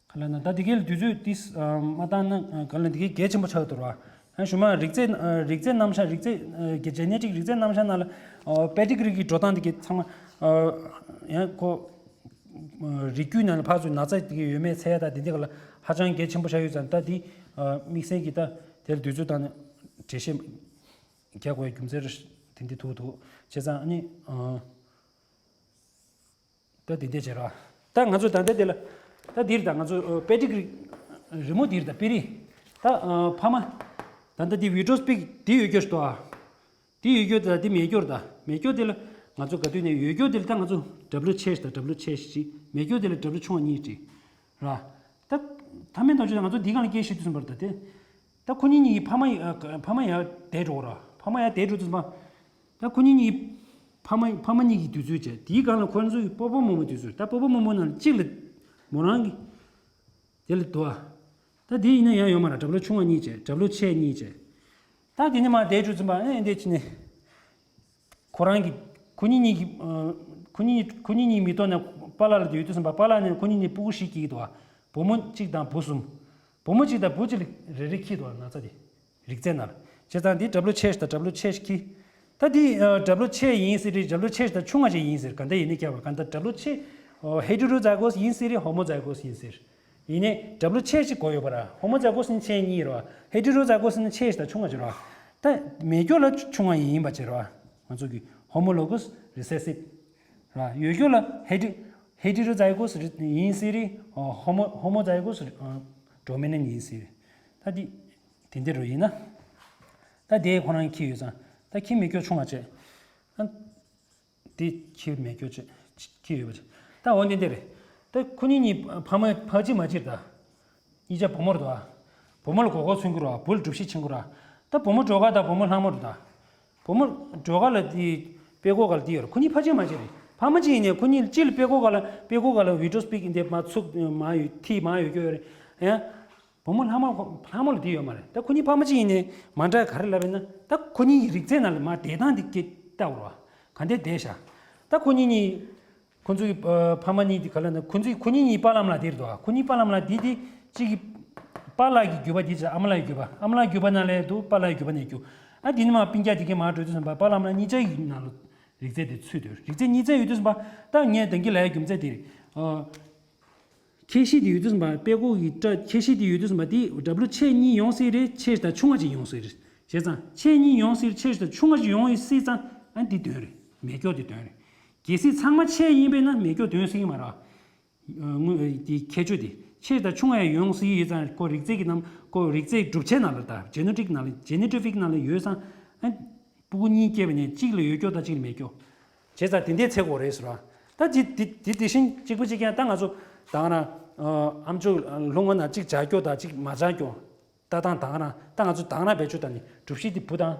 ག་ལ་ན་ད་དེ་གའི་དུས་ཚོད་ཏིས་མ་བཏང་ན་ག་ལ་དེ་གའི་གལ་ཆེན་པོ་ཆགས་འདུག་ར། ཡང་ཞུ་མ་རིགས་རྫས་རིགས་རྫས་རྣམ་གཞག་རིགས་རྫས་ཀྱི་Genetic རིགས་རྫས་རྣམ་གཞག་ནང་ལ་Pedigree གི་འགྲོ་སྟངས་དེ་གའི་ཚང་མ་ཡང་ཁོ་རིགས་རྒྱུད་ནང་ལ་ཕར་ཚུར་ན་ཚ་དེ་གའི་ཡོད་མེད་འཚོལ་ཡ་ད་དེ་འདི་ག་ལ་ཧ་ཅང་གལ་ཆེན་པོ་ཆགས་ཡོད་ཙང་ད་དེ་དམིགས་བསལ་གྱི་ད་དེར་དུས་ཚོད་བཏང་ནས་འགྲེལ་བཤད་རྒྱག་དགོས་རྒྱུ་མཚན་དེ་འདི་ཐུག་འདུག་བྱས་ཙང་ཨ་ནི། ད་དེ་འདྲ་བྱེད་རོགས། ད་ང་ཚོ་ད་ལྟ་དེ་ལ། ད་འདིར་ད་ང་ཚོ་Pedigree རི་མོ་འདིར་ད་དཔེ་རིས། ད་ཕ་མ། ད་ལྟ་འདི་Widowspeak འདི་ཡོད་རྒྱུ་ཞིག་འདུག་ཨ། འདི་ཡོད་རྒྱུ་ད་འདི་མེད་རྒྱུ་རེད་ད། མེད་རྒྱུ་དེ་ལ་ང་ཚོ་ག་དུས་ནས་ཡོད་རྒྱུ་དེ་ལ་ད་ང་ཚོ་W ཆེ་ཞིག་ད་W ཆེ་ཞིག་ཅིག་མེད་རྒྱུ་དེ་ལ་W ཆུང་བ་གཉིས་ཅིག་ར། ད་ཐ་མའི་ཐག་ཆོད་ང་ཚོ་འདི་གང་ལ་སྐད་བཤད་དུས་ཙམ་པར་ད་དེ། ད་ཁོ་གཉིས་གཉིས་ཕ་མ་ཡ་ཕ་མ་ཡར་དེད་འགྲོ་ར། ཕ་མ་ཡར་དེད་འགྲོ་དུས་ཙམ་པ། ད་ཁོ་གཉིས་གཉིས་ཕ་མ་ཕ་མ་གཉིས་ཀྱི་དུས་ཚོད་བྱས། དེའི་སྒང་ལ་ཁོ་ཚོའི་སྤོ་བོ་རྨོ་མོའི་དུས་ཚོད། ད་སྤོ་བོ་རྨོ་མོ་ནང་གཅིག་ལ་མོ་རང་གི་དེ་ལ་འདུག་ཨ། ད་དེ་ཡིན་ན་ཡང་ཡོད་མ་རེད། W ཆུང་བ་གཉིས་བྱས། W ཆེ་གཉིས་བྱས། ད་དེ་ནས་མར་དེད་འགྲོ་དུས་ཙམ་པ་ཨེ་འདི་ཕྱི་ནས། ཁོ་རང་གི་ཁོ་གཉིས་གཉིས་ཀྱི་ཁོ་གཉིས་ཁོ་གཉིས་གཉིས་མི་ཐོག་ནས་པཱ་ལགས་ལ་དེ་ཡོད་དུས་ཙམ་པ་པཱ་ལགས་ནས་ཁོ་གཉིས་གཉིས་སྤུ་གུ་བཞི་སྐྱེས་ཀྱི་འདུག་ཨ། བུ་མོ་གཅིག་དང་བུ་གསུམ། བུ་མོ་གཅིག་དང་བུ་གཅིག་ལ་རེ་རེ་འཁྱེར་འདུག་ཨ། ན་ཚ་དེ་རིགས་རྫས་ནང་ལ། བྱས་ཙང་འདི་W ཆེ་ཞིག་དང་W ཆེ་ཞིག་འཁྱེར། ད་འདི་W ཆེ་ཡིན་ཟེར་རེད། W ཆེ་ཞིག་དང་ཆུང་བ་ཞིག་ཡིན་ཟེར། ག་འདྲ་ཡིན་ནའི་ཁྱད་པར་ག་འདྲ། W ཆེ་Heterozygous ཡིན་ཟེར་རེད། Homozygous ཡིན་ཟེར། ཡིན་ནའི་W ཆེ་ཞིག་གོ་ཡོད་པ་ར། Homozygous ནི་ཆེ་གཉིས་རེད་བ། Heterozygous ནི་ཆེ་ཞིག་དང་ཆུང་བ་ཞིག་རེད་བ། ད་མེད་རྒྱུ་ལ་ཆུང་བ་ཡིན་པ་ཅིག་རེད་བ། ང་ཚོ་གི་Homologous Recessive ར། ཡོད་རྒྱུ་ལ་Heter- Heterozygous ཡིན་ཟེར་རེད། Homo- Homozygous Dominant ཡིན་ཟེར་རེད། ད་འདི་དེ་འདྲ་རུ་ཡིན་ན། ད་དེ་ཁོ་རང་འཁྱེར་ཡོད་ཙང་ད་འཁྱེར་མེད་རྒྱུ་ཆུང་བ་བྱས། ད། དེ་ཁྱེར་མེད་རྒྱུ་ཅིག་ཁྱེར་ཡོད་པ་ཅིག་ད་འོ་འདི་འདི་རེད། ད་ཁོ་གཉིས་གཉིས་ཕ་མ་ཕ་གཅིག་མ་གཅིག་རེད་ད། གཉིས་ཆ་བུ་མོ་རེད་ད། བུ་མོ་ལ་མགོ་སྐོར་མཚོན་གྱི་རེད་བ། བུ་ལ་སྒྲུབ་བྱེད་ཆེན་པོ་རེད་བ། ད་བུ་མོ་སྒྲོལ་དཀར་དང་བུ་མོ་ལྷ་མོ་རེད་ད། བུ་མོ་སྒྲོལ་དཀར་ལ་དེ་དཔྲལ་མགོ་སྒང་ལ་དེ་ཡོད་རེད། ཁོ་གཉིས་ཕ་གཅིག་མ་གཅིག་རེད། ཕ་མ་གཅིག་ཡིན་ནའི་ཁོ་གཉིས་གཅིག་ལ་དཔྲལ་མགོ་སྒང་ལ་དཔྲལ་མགོ་སྒང་ལ་Widowspeak འདི་མ་ཚུགས་མ་ཡོད་ཐིག་མ་ཡོད་རྒྱུ་ཡོད་རེད། ཡང་། བུ་མོ་ལྷ་མོ་ལྷ་མོ་ལ་དེ་ཡོད་མ་རེད། ད་ཁོ་གཉིས་ཕ་མ་གཅིག་ཡིན་ནའི་མ་འདྲ་ག་རེ་ལབ་ཡིན་ན། ད་ཁོ་གཉིས་རིགས་རྫས་ནང་ལ་མར་དེ་དང་དེ་སྐད་བཏགས་པ་རེད་བ། ག་འདྲ་བསྡད་ཤག་ད་ཁོ་གཉིས་གཉིས། ཁོ་ཚོའི་ཨ་ཕ་མ་གཉིས་དེ་ག་ལ་ན་ཁོ་ཚོའི་ཁོ་གཉིས་གཉིས་པཱ་ལགས་མ་ལགས་དེ་རེད་བ། ཁོ་གཉིས་པཱ་ལགས་མ་ལགས་དེ་དེ་གཅིག་གི་ པཱ་ལགས་ཀྱི་བརྒྱུད་པ་འདི་བྱས། ཨ་མ་ལགས་ཀྱི་བརྒྱུད་པ། ཨ་མ་ལགས་ཀྱི་བརྒྱུད་པ་ནང་ལ་འདུག་པཱ་ལགས་ཀྱི་བརྒྱུད་པ་ནས་རྒྱུ། ཨ་འདི་ནས་མར་སྤུན་ཀྱག་དེ་གས་མར་འགྲོ་དུས་ཙམ་པ་པཱ་ལགས་ཨ་མ་ལགས་གཉིས་ཆ་ཡི་ནང་ལ་རིགས་རྫས་དེ་ཚུད་འདུག་རིགས་རྫས་གཉིས་ཆ་ཡོད་དུས་ཙམ་པ་ད་ངས་ད་གིན་ལབ་ཡ་རྒྱུ་མཚན་དེ་རེད། ཨ། ཁྱད་གཤིས་དེ་ཡོད་དུས་ཙམ་པ། དཔྲལ་ཀོ་གི་སྐྲ་ཁྱད་གཤིས་དེ་ཡོད་དུས་ཙམ་པ། དེ་W་ཆེ་གཉིས་ཡོང་སྲིད་རེད། ཆེ་དང་ཆུང་བ་ཅིག་ཡོང་སྲིད་རེད། བྱས་ཙང་ཆེ་གཉིས་ཡོང་སྲིད་རེད། ཆེ་དང་ཆུང་བ་ཅིག་ཡོང་སྲིད་ཙང་ཨ་འདི་དོན་རེད། མེ་སྒྱོགས་དེ་དོན་རེད། གལ་སྲིད་ཚང་མ་ཆེ་ཡིན་པས་ན་མེ་སྒྱོགས་དོན་སྲིད་ཀྱི་མ་རེད། དངོས་དེ་ཁྱད་ཆོས་དེ་ཆེ་དང་ཆུང་བ་ཡང་ཡོང་སྲིད་ཡོད་ཙང་། ཁོ་རིགས་རྫས་ཀྱི་ནང་ཁོ་རིགས་རྫས་གྲུབ་ཆའི་ནང་ལ། ད་ཇེ་ནེ་ཊིག་ནང་ལ། ཇེ་ནེ་ཊི་ཕིག་ནང་ལ་ཡོད་ཙང་ཨ། སྤུ་གུ་གཉིས་སྐྱེས་པ་ནས་གཅིག་ལ་ཡོད་སྐྱོ་དང་གཅིག་ལ་མེད་སྐྱོ། བྱས་ཙང་དེ་འདྲའི་ཚེ་གོ་རེད་ཟེར་བ། ད་ཅི་དེ་དེ་དེ་བཞིན་གཅིག་པ་གཅིག་རྐྱང་། ད་ང་ཚོ་ད་ག་རང་ཨམ་ཅོག་ལྷུང་བ་ན་གཅིག་འཇགས་སྐྱོ་དང་གཅིག་མ་འཇགས་སྐྱོ། ལྟ་སྟངས་ད་ག་རང་། ད་ང་ཚོ་ད་ག་རང་བེད་སྤྱོད་བཏང་ནས་གྲུབ་གཞི་དེ་བུ་དང་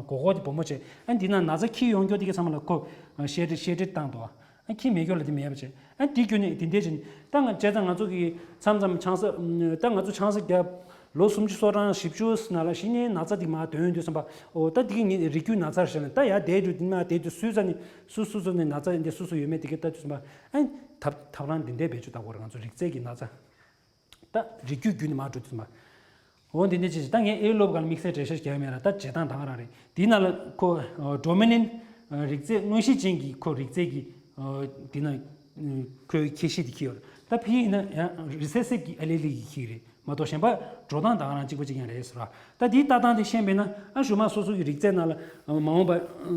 གོ་གོ་དེ་བུ་མོ་བྱས། ཨ་འདི་ན་ན་ཚ་ཁྱི་ཡོང་སྐྱོ་དེ་ག་ཚང་མ་ལ་ཁོ་བཤད་ཁྲིད་བཤད་ཁྲིད་བཏང་འདུག་ཨ་ཁྱི་མེད་སྐྱོ་ལ་དེ་མེད་པ་བྱས། ཨ་དེ་བརྒྱུད་ནས་དེ་འདྲའི་བྱས་ནས་ད་ང་བྱས་ཙང་ང་ཚོ་གི་མཚམས་མཚམས་ཆང་ས་ད་ང་ཚོ་ཆང་ས་བརྒྱབ། ལོ་སུམ་ཅུ་སོ་གྲངས་བཞི་བཅུ་ནང་ལ་གཞི་ནས་ན་ཚ་དེ་མར་ཐོན་དུས་ཙམ་པ། ཨོ་ད་དེ་གི་ངའི་རིགས་རྒྱུད་ན་ཚ་རེད་ཟེར་ནས་ད་ཡར་བསྡད་དུས་དེ་མར་བསྡད་དུས་སུས་ཙ་ནས་སུ་སུ་ཚོ་ནས་ན་ཚ་འདི་སུ་སུ་ཡོད་མེད་དེ་གི་ལྟ་དུས་ཙམ་པ། ཨ་ཐབས་ཐབས་ལམ་འདི་འདྲའི་བེད་སྤྱོད་བཏང་དགོས་རེད། ང་ཚོ་རིགས་རྫས་ཀྱི་ན་ཚ། ད་རིགས་རྒྱུད་བརྒྱུད་ནས་མར་འགྲོ་དུས་ཙམ་པ། འོ་འདི་འདྲ་བྱས་ཙང་ད་ངས་ཨེ་སློབ་སྒང་ལ་དམིགས་བསལ་འགྲེལ་བཤད་རྒྱག་ཡ་མེད་ལ། ད་བྱེད་སྟངས་ད་ག་རང་རེད། དེའི་ནང་ལ་ཁོ་ཌོ་མི་ནན་རིགས་རྫས་མངོན་གཤིས་ཅན་གྱི་ཁོ་རིགས་རྫས་ཀྱི་དེ་ན་ཁོའི་ཁྱད་གཤིས་དེ་ཁྱེར་ཡོད་རེད། ད་ཕ་གི་ཡིན་ན་ཡང་རི་སེ་སིབ་ཀྱི་ཨེ་ལི་ལི་གི་ཁྱེར་རེད་མ་གཏོགས། གཞན་པ་འགྲོ་སྟངས་ད་ག་རང་གཅིག་པ་གཅིག་རྐྱང་རེད་ཟེར་བ། ད་དེའི་ལྟ་སྟངས་དེ་ཤེས་པས་ན་ཨ་གཞུག་མ་སོ་སོ་གི་རིགས་རྫས་ནང་ལ་མ་འོངས་པ་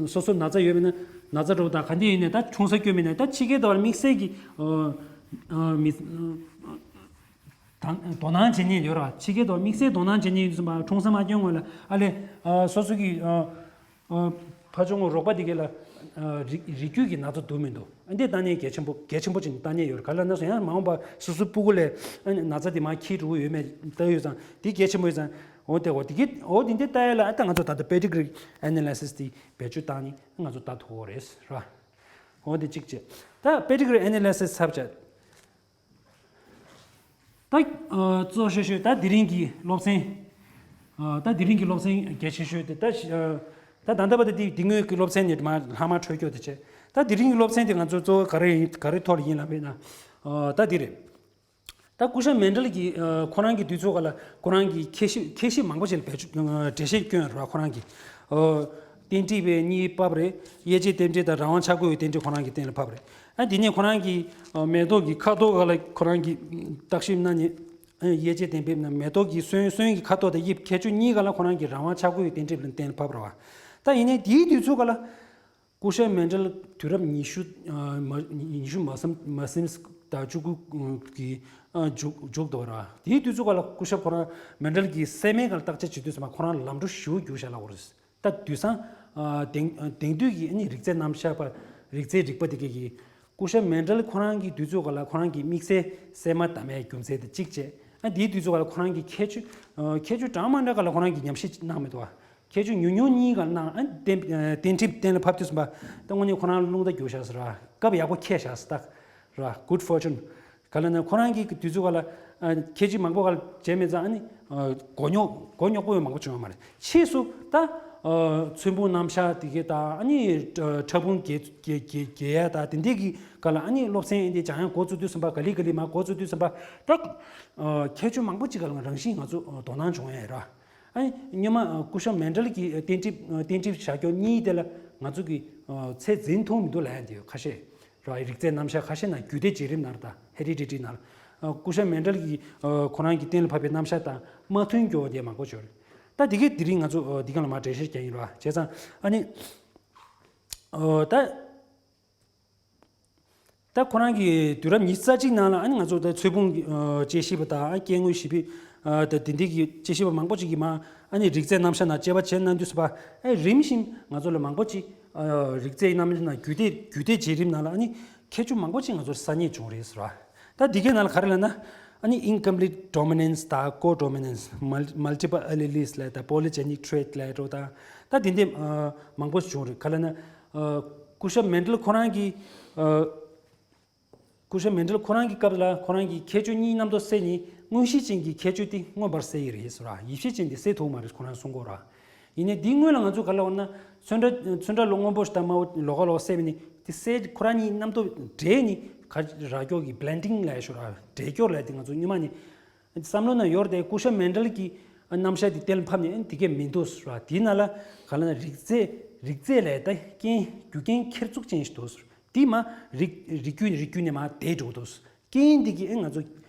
སོ་སོ་ན་ཚ་ཡོད་པས་ན་ན་ཚ་འགྲོ་དང་ག་འདྲ་ཡིན་ནས་ད་ཆུང་ས་སྐྱོན་མིན་ནས་ད་ཕྱི་རྒྱལ་དུ་བར་དམིགས་བསལ་གྱི་མི། དང་དོ་སྣང་བྱེད་མཁན་ཡོད་ར། ཕྱི་རྒྱལ་དུ་དམིགས་བསལ་དོ་སྣང་བྱེད་མཁན་ཡོད་དུས་ཙམ་པ་ཁྲུང་ས་མ་སྐྱོན་སྔོན་ལ་ཨ་ལས་ཨ་སོ་སོ་གི་ཨ་ཨ་ཕ་ཆུང་ངུ་རོགས་པ་དེ་གས་ལ་ཨ་རིགས་རིགས་རྒྱུད་ཀྱི་ན་ཚ་འདུག་མི་འདུག་ཨ་འདི་ལྟ་ནས་གལ་ཆེན་པོ་གལ་ཆེན་པོ་ཅིག་ལྟ་ནས་ཡོད་རེད། ག་ལ་ན་སོ་ཡང་མ་འོངས་པ་སོ་སོ་སྤུ་གུ་ལས་ཨ་ན་ཚ་དེ་མར་འཁྱེར་འགྲོ་གི་ཡོད་མེད་ལྟ་ཡོད་ཙང་དེ་གལ་ཆེན་པོ་ཡོད་ཙང་། འོ་དེ་འོ་དེ་གི་འོ་དེ་འདི་ལྟ་ཡ་ལ་ཨ་ད་ང་ཚོ་ད་ལྟ་པེ་ཌི་གི་རི་ཨེ་ན་ལི་སིས་དེ་བེད་སྤྱོད་བཏང་ནས་ང་ཚོ་ལྟ་ཐུབ་ཀྱི་རེད་ར། འོ་དེ་གཅིག་བྱས། ད་པེ་ཌི་གི་རི་ཨེ་ན་ལི་སིས་ཚར་བྱས། ད་ཨ་གཙོ་ཆེ་ཤོས་ད་དེ་རིང་གི་སློབ་ཚན། ཨ་ད་དེ་རིང་གི་སློབ་ཚན་གལ་ཆེ་ཤོས་དེ་ད་ཤི་ཨ་ད་ད་ལྟ་བར་དུ་དེ་དེ་སྔོན་གྱི་སློབ་ཚན་ནས་མར་ལྷག་མ་འཕྲོས་སྐྱོད་དེ་བྱས། ད་དེ་རིང་གི་སློབ་ཚན་དེ་ང་ཚོ་གཙོ་བོ་ག་རེ་ཡིན་ག་རེ་ཐོག་ལ་ཡིན་ལབ་པས་ན། ཨ་ད་དེ་རེད། ད་སྐུ་ཞབས་མན་ཌལ་གྱིས་ཨ་ཁོ་རང་གི་དུས་ཚོད་སྐབས་ལ་ཁོ་རང་གིས་ཁྱད་གཤིས་ཁྱད་གཤིས་མང་པོ་ཞིག་ལ་བེད་སྤྱོད་འགྲེལ་བཤད་བསྐྱོན་རེད་བ། ཁོ་རང་གིས་ཨ་རྟེན་འབྲེལ་བའི་གཉིས་ཕབ་རེད། དབྱེ་འབྱེད་རྟེན་འབྲེལ་དང་རང་དབང་ཆ་བགོས་ཡོད་རྟེན་འབྲེལ་ཁོ་རང་གིས་གཏན་ལ་ཕབ་རེད། ཨ་དེ་ནས་ཁོ་རང་གིས་ཨ་མེ་ཏོག་གི་ཁ་དོག་སྒང་ལ་ཁོ་རང་གིས་བརྟག་ཞིབ་གནང་ནས་ཨ་དབྱེ་འབྱེད་གཏན་འབེབས་གནང་། མེ་ཏོག་གི་སོན་སོན་གྱི་ཁ་དོག་དང་དབྱིབས་ཁྱད་ཆོས་གཉིས་སྒང་ལ་ཁོ་རང་གིས་རང་དབང་ཆ་བགོས་ཡོད་རྟེན་འབྲེལ་གཏན་ལ་ཕབ་རེད་བ། ད་ཡིན་ནའི་དེའི་དུས་ཚོད་སྐབས་ལ། སྐུ་ཞབས་མན་ཌལ་དུས་རབས་ཉི་ཤུ་ཨ་མ་ཉི་ཤུ་མ་ཟིན་མ་ཟིན་ད་བཅུ་དགུ་གི་ཨ་མཇུག་མཇུག་དུ་བ་ར། དེའི་དུས་ཚོད་སྐབས་ལ་སྐུ་ཞབས་ཁོ་རང་མན་ཌལ་གྱི་སྲན་མའི་སྒང་ལ་བརྟག་དཔྱད་བྱེད་དུས་ཙམ་པ་ཁོ་རང་ལམ་འགྲོ་ཞེ་པོ་བརྒྱུད་བཞག་ལབ་དགོས་རེད། ད་དུས་སང་ཨ་དེང་དེང་དུས་ཀྱི་ཨ་ནི་རིགས་རྫས་རྣམ་གཞག་པ་རིགས་རྫས་རིག་པ་དེ་གས་ཀྱིས་སྐུ་ཞབས་མན་ཌལ་ཁོ་རང་གི་དུས་ཚོད་སྐབས་ལ་ཁོ་རང་གི་དམིགས་བསལ་སྲན་མ་བདམས་པའི་རྒྱུ་མཚན་དེ་གཅིག་བྱས། ཨ་དེའི་དུས་ཚོད་སྐབས་ལ་ཁོ་རང་གི་ཁྱད་ཆོས་ཨ་ཁྱད་ཆོས་གྲངས་མང་འདྲ་སྒང་ལ་ཁོ་རང་གིས་ཉམས་ཞིབ་གནང་མི་འདུག་བ། ཁྱད་ཆོས་ཉུང་ཉུང་གཉིས་སྒང་ལ་ཨ་གཏན་གཏན་འཁྲིལ་གཏན་ལ་ཕབ་དུས་ཙམ་པ་ད་དངོས་གནས་ཁོ་རང་རླུང་རྟ་རྒྱུག་བཞག་ཟེར་ར། སྐབས་ཡག་པོ་འཁེལ་བཞག་ཟེར་ད་ར། Good fortune། ག་ལ་ན་ཁོ་རང་གི་དུས་ཚོད་སྐབས་ལ་ཨ་ཁྱད་ཆོས་མང་པོ་སྒང་ལ་བྱས་མེད་ཙང་ཨ་ནི་ཨ་མགོ་རྙོག་མགོ་རྙོག་པོ་ཡང་མང་པོ་བྱུང་བ་མ་རེད། ཕྱིས་སུ་ད་ཨ་ཚོས་འབུམ་རྣམ་གཞག་དེ་གས་ད་ཨ་ནི་ཕྲ་ཕུང་རྒྱས་རྒྱས་རྒྱས་རྒྱས་ཡ་ད་དེ་འདྲས་ཀྱི་སྒང་ལ་ཨ་ནི་སློབ་ཚན་འདི་སྦྱང་ཡ་འགོ་བཙུགས་དུས་ཙམ་པ་ག་ལེ་ག་ལེ་མར་འགོ་བཙུགས་དུས་ཙམ་པ་ད་ཨ་ཁྱད་ཆོས་མང་པོ་ཅིག་སྒང་ལ་རང་བཞིན་ང་ཚོ་དོ་སྣང་བྱུང་ཡ་ཡོད་ར། ཨ་ནི་སྔོན་མ་སྐུ་ཞབས་མན་ཌལ་གྱི་གཏན་འཁྲིལ་གཏན་འཁྲིལ་བཞག་རྒྱུ་གཉིས་དེ་ལ་ང་ཚོ་གི་ཚད་འཛིན་ཐུབ་མི་འདུག་ལབ་ཡ་འདི་ཡོད་ཁ་ཤས་ར། རིགས་རྫས་རྣམ་གཞག་ཁ་ཤས་ནང་རྒྱུད་སྡེ་བརྗེ་རིམ་ནང་ད་ཧེ་རི་ཌི་ཊི་ནང་སྐུ་ཞབས་མན་ཌལ་གྱི་ཁོ་རང་གི་གཏན་ལ་ཕབ་པའི་རྣམ་གཞག་དང་མ་མཐུན་རྒྱུ་དེ་མང་པོ་ཡོད་རེད། ད་འདི་གའི་དེ་རིང་ང་ཚོ་འདི་ག་ལ་མར་འགྲེལ་བཤད་རྒྱག་ཡིན་ར། བྱས་ཙང་ཨ་ནི་ད། ད་ཁོ་རང་གི་དུས་རབས་ཉི་ཤུ་རྩ་གཅིག་ནང་ལ་ཨ་ནི་ང་ཚོ་ད་ཚོས་ཕུང་གི་ཨ་དཔྱད་ཞིབ་པ་དང་ཨ་སྐྱེ་དངོས་ཞིབ་པའི་ཨ་ད་དེ་འདྲའི་གི་དཔྱད་ཞིབ་པ་མང་པོ་ཅིག་གིས་མ་ཨ་ནི་རིགས་རྫས་རྣམ་གཞག་ནང་དཔྱད་པ་བྱས་གནང་དུས་ཙམ་པ་ཨ་རིམ་བཞིན་ང་ཚོ་ལ་མང་པོ་ཅིག་ཨ་རིགས་རྫས་རྣམ་གཞག་ནང་རྒྱུད་སྡེ་རྒྱུད་སྡེ་བརྗེ་རིམ་ནང་ལ་ཨ་ནི་ཁྱད་ཆོས་མང་པོ་ཅིག་ང་ཚོར་གསར་རྙེད་བྱུང་རེད་ཟེར་བ། ད་འདི་གའི་ནང་ལ་ག་རེ་ལབ་ན་ཨ་ནི་incomplete dominance དང་codominance, mul- multiple alleles ལབ་དང་polygenic trait ལབ་འགྲོ་དང་ད་དེ་འདྲའི་ཨ་མང་པོ་བྱུང་རེད། ག་ལབ་ན་ཨ་སྐུ་ཞབས་མན་ཌལ་ཁོ་རང་གིས་ཨ། སྐུ་ཞབས་མན་ཌལ་ཁོ་རང་གི་སྐབས་ལ་ཁོ་རང་གིས་ཁྱད་ཆོས་གཉིས་མཉམ་དུ་བསྲེས་ནས་མངོན་ཤེས་ཅན་གྱི་ཁྱད་ཆོས་དེ་མངོན་པར་གསལ་གྱི་རེད་ཟེར་བ། ཡིད་ཤེས་ཅན་དེ་གསལ་ཐུབ་མ་རེད་ཁོ་རང་གསུང་གི་ཡོད་རེད། ཡིན་ནའི་འདིའི་སྔོན་ལ་ང་ཚོ་ག་རེ་ལབ་ན་ཚོན་ཁྲ་ཚོན་ཁྲ་ལོ་སྔོན་པོ་ཞིག་དང་དམར་པོ་ལོགས་ཀ་ལོགས་བསྲེས་པ་ནི་དེ་གསལ་ཁོ་རང་གཉིས་མཉམ་དུ་འདྲེས་ནས་ག་ར་སྐྱོར་གྱི་blending ལབ་ཡ་ཞིག་ཡོད་རེད། འདྲེས་སྐྱོར་ལབ་ཡ་དེ་ང་ཚོ་སྔོན་མ་ནས་ བསམ་བློ་ནང་ཡོད་རེད་དེ། ཀུ་ཤ་མན་ཌལ་གྱི་རྣམ་གཞག་དེ་གཏན་ལ་ཕབ་ནས་དེ་གས་མི་འདུག་ཟེར་བ། དེའི་ནང་ལ་ག་ལ་ན་རིགས་རྫས་རིགས་རྫས་ལས་ད་རྐྱེན་རྒྱུ་རྐྱེན་ཁྱེར་ཚུགས་ཅན་ཞིག་འདུག་ཟེར། དེ་མ་རིགས་རིགས་རྒྱུད་རིགས་རྒྱུད་ནས་མ་དེ་འགྲོ་འདུག་ཟེར། རྐྱེན་འདི་གིས་ཨེ་ང་ཚོ་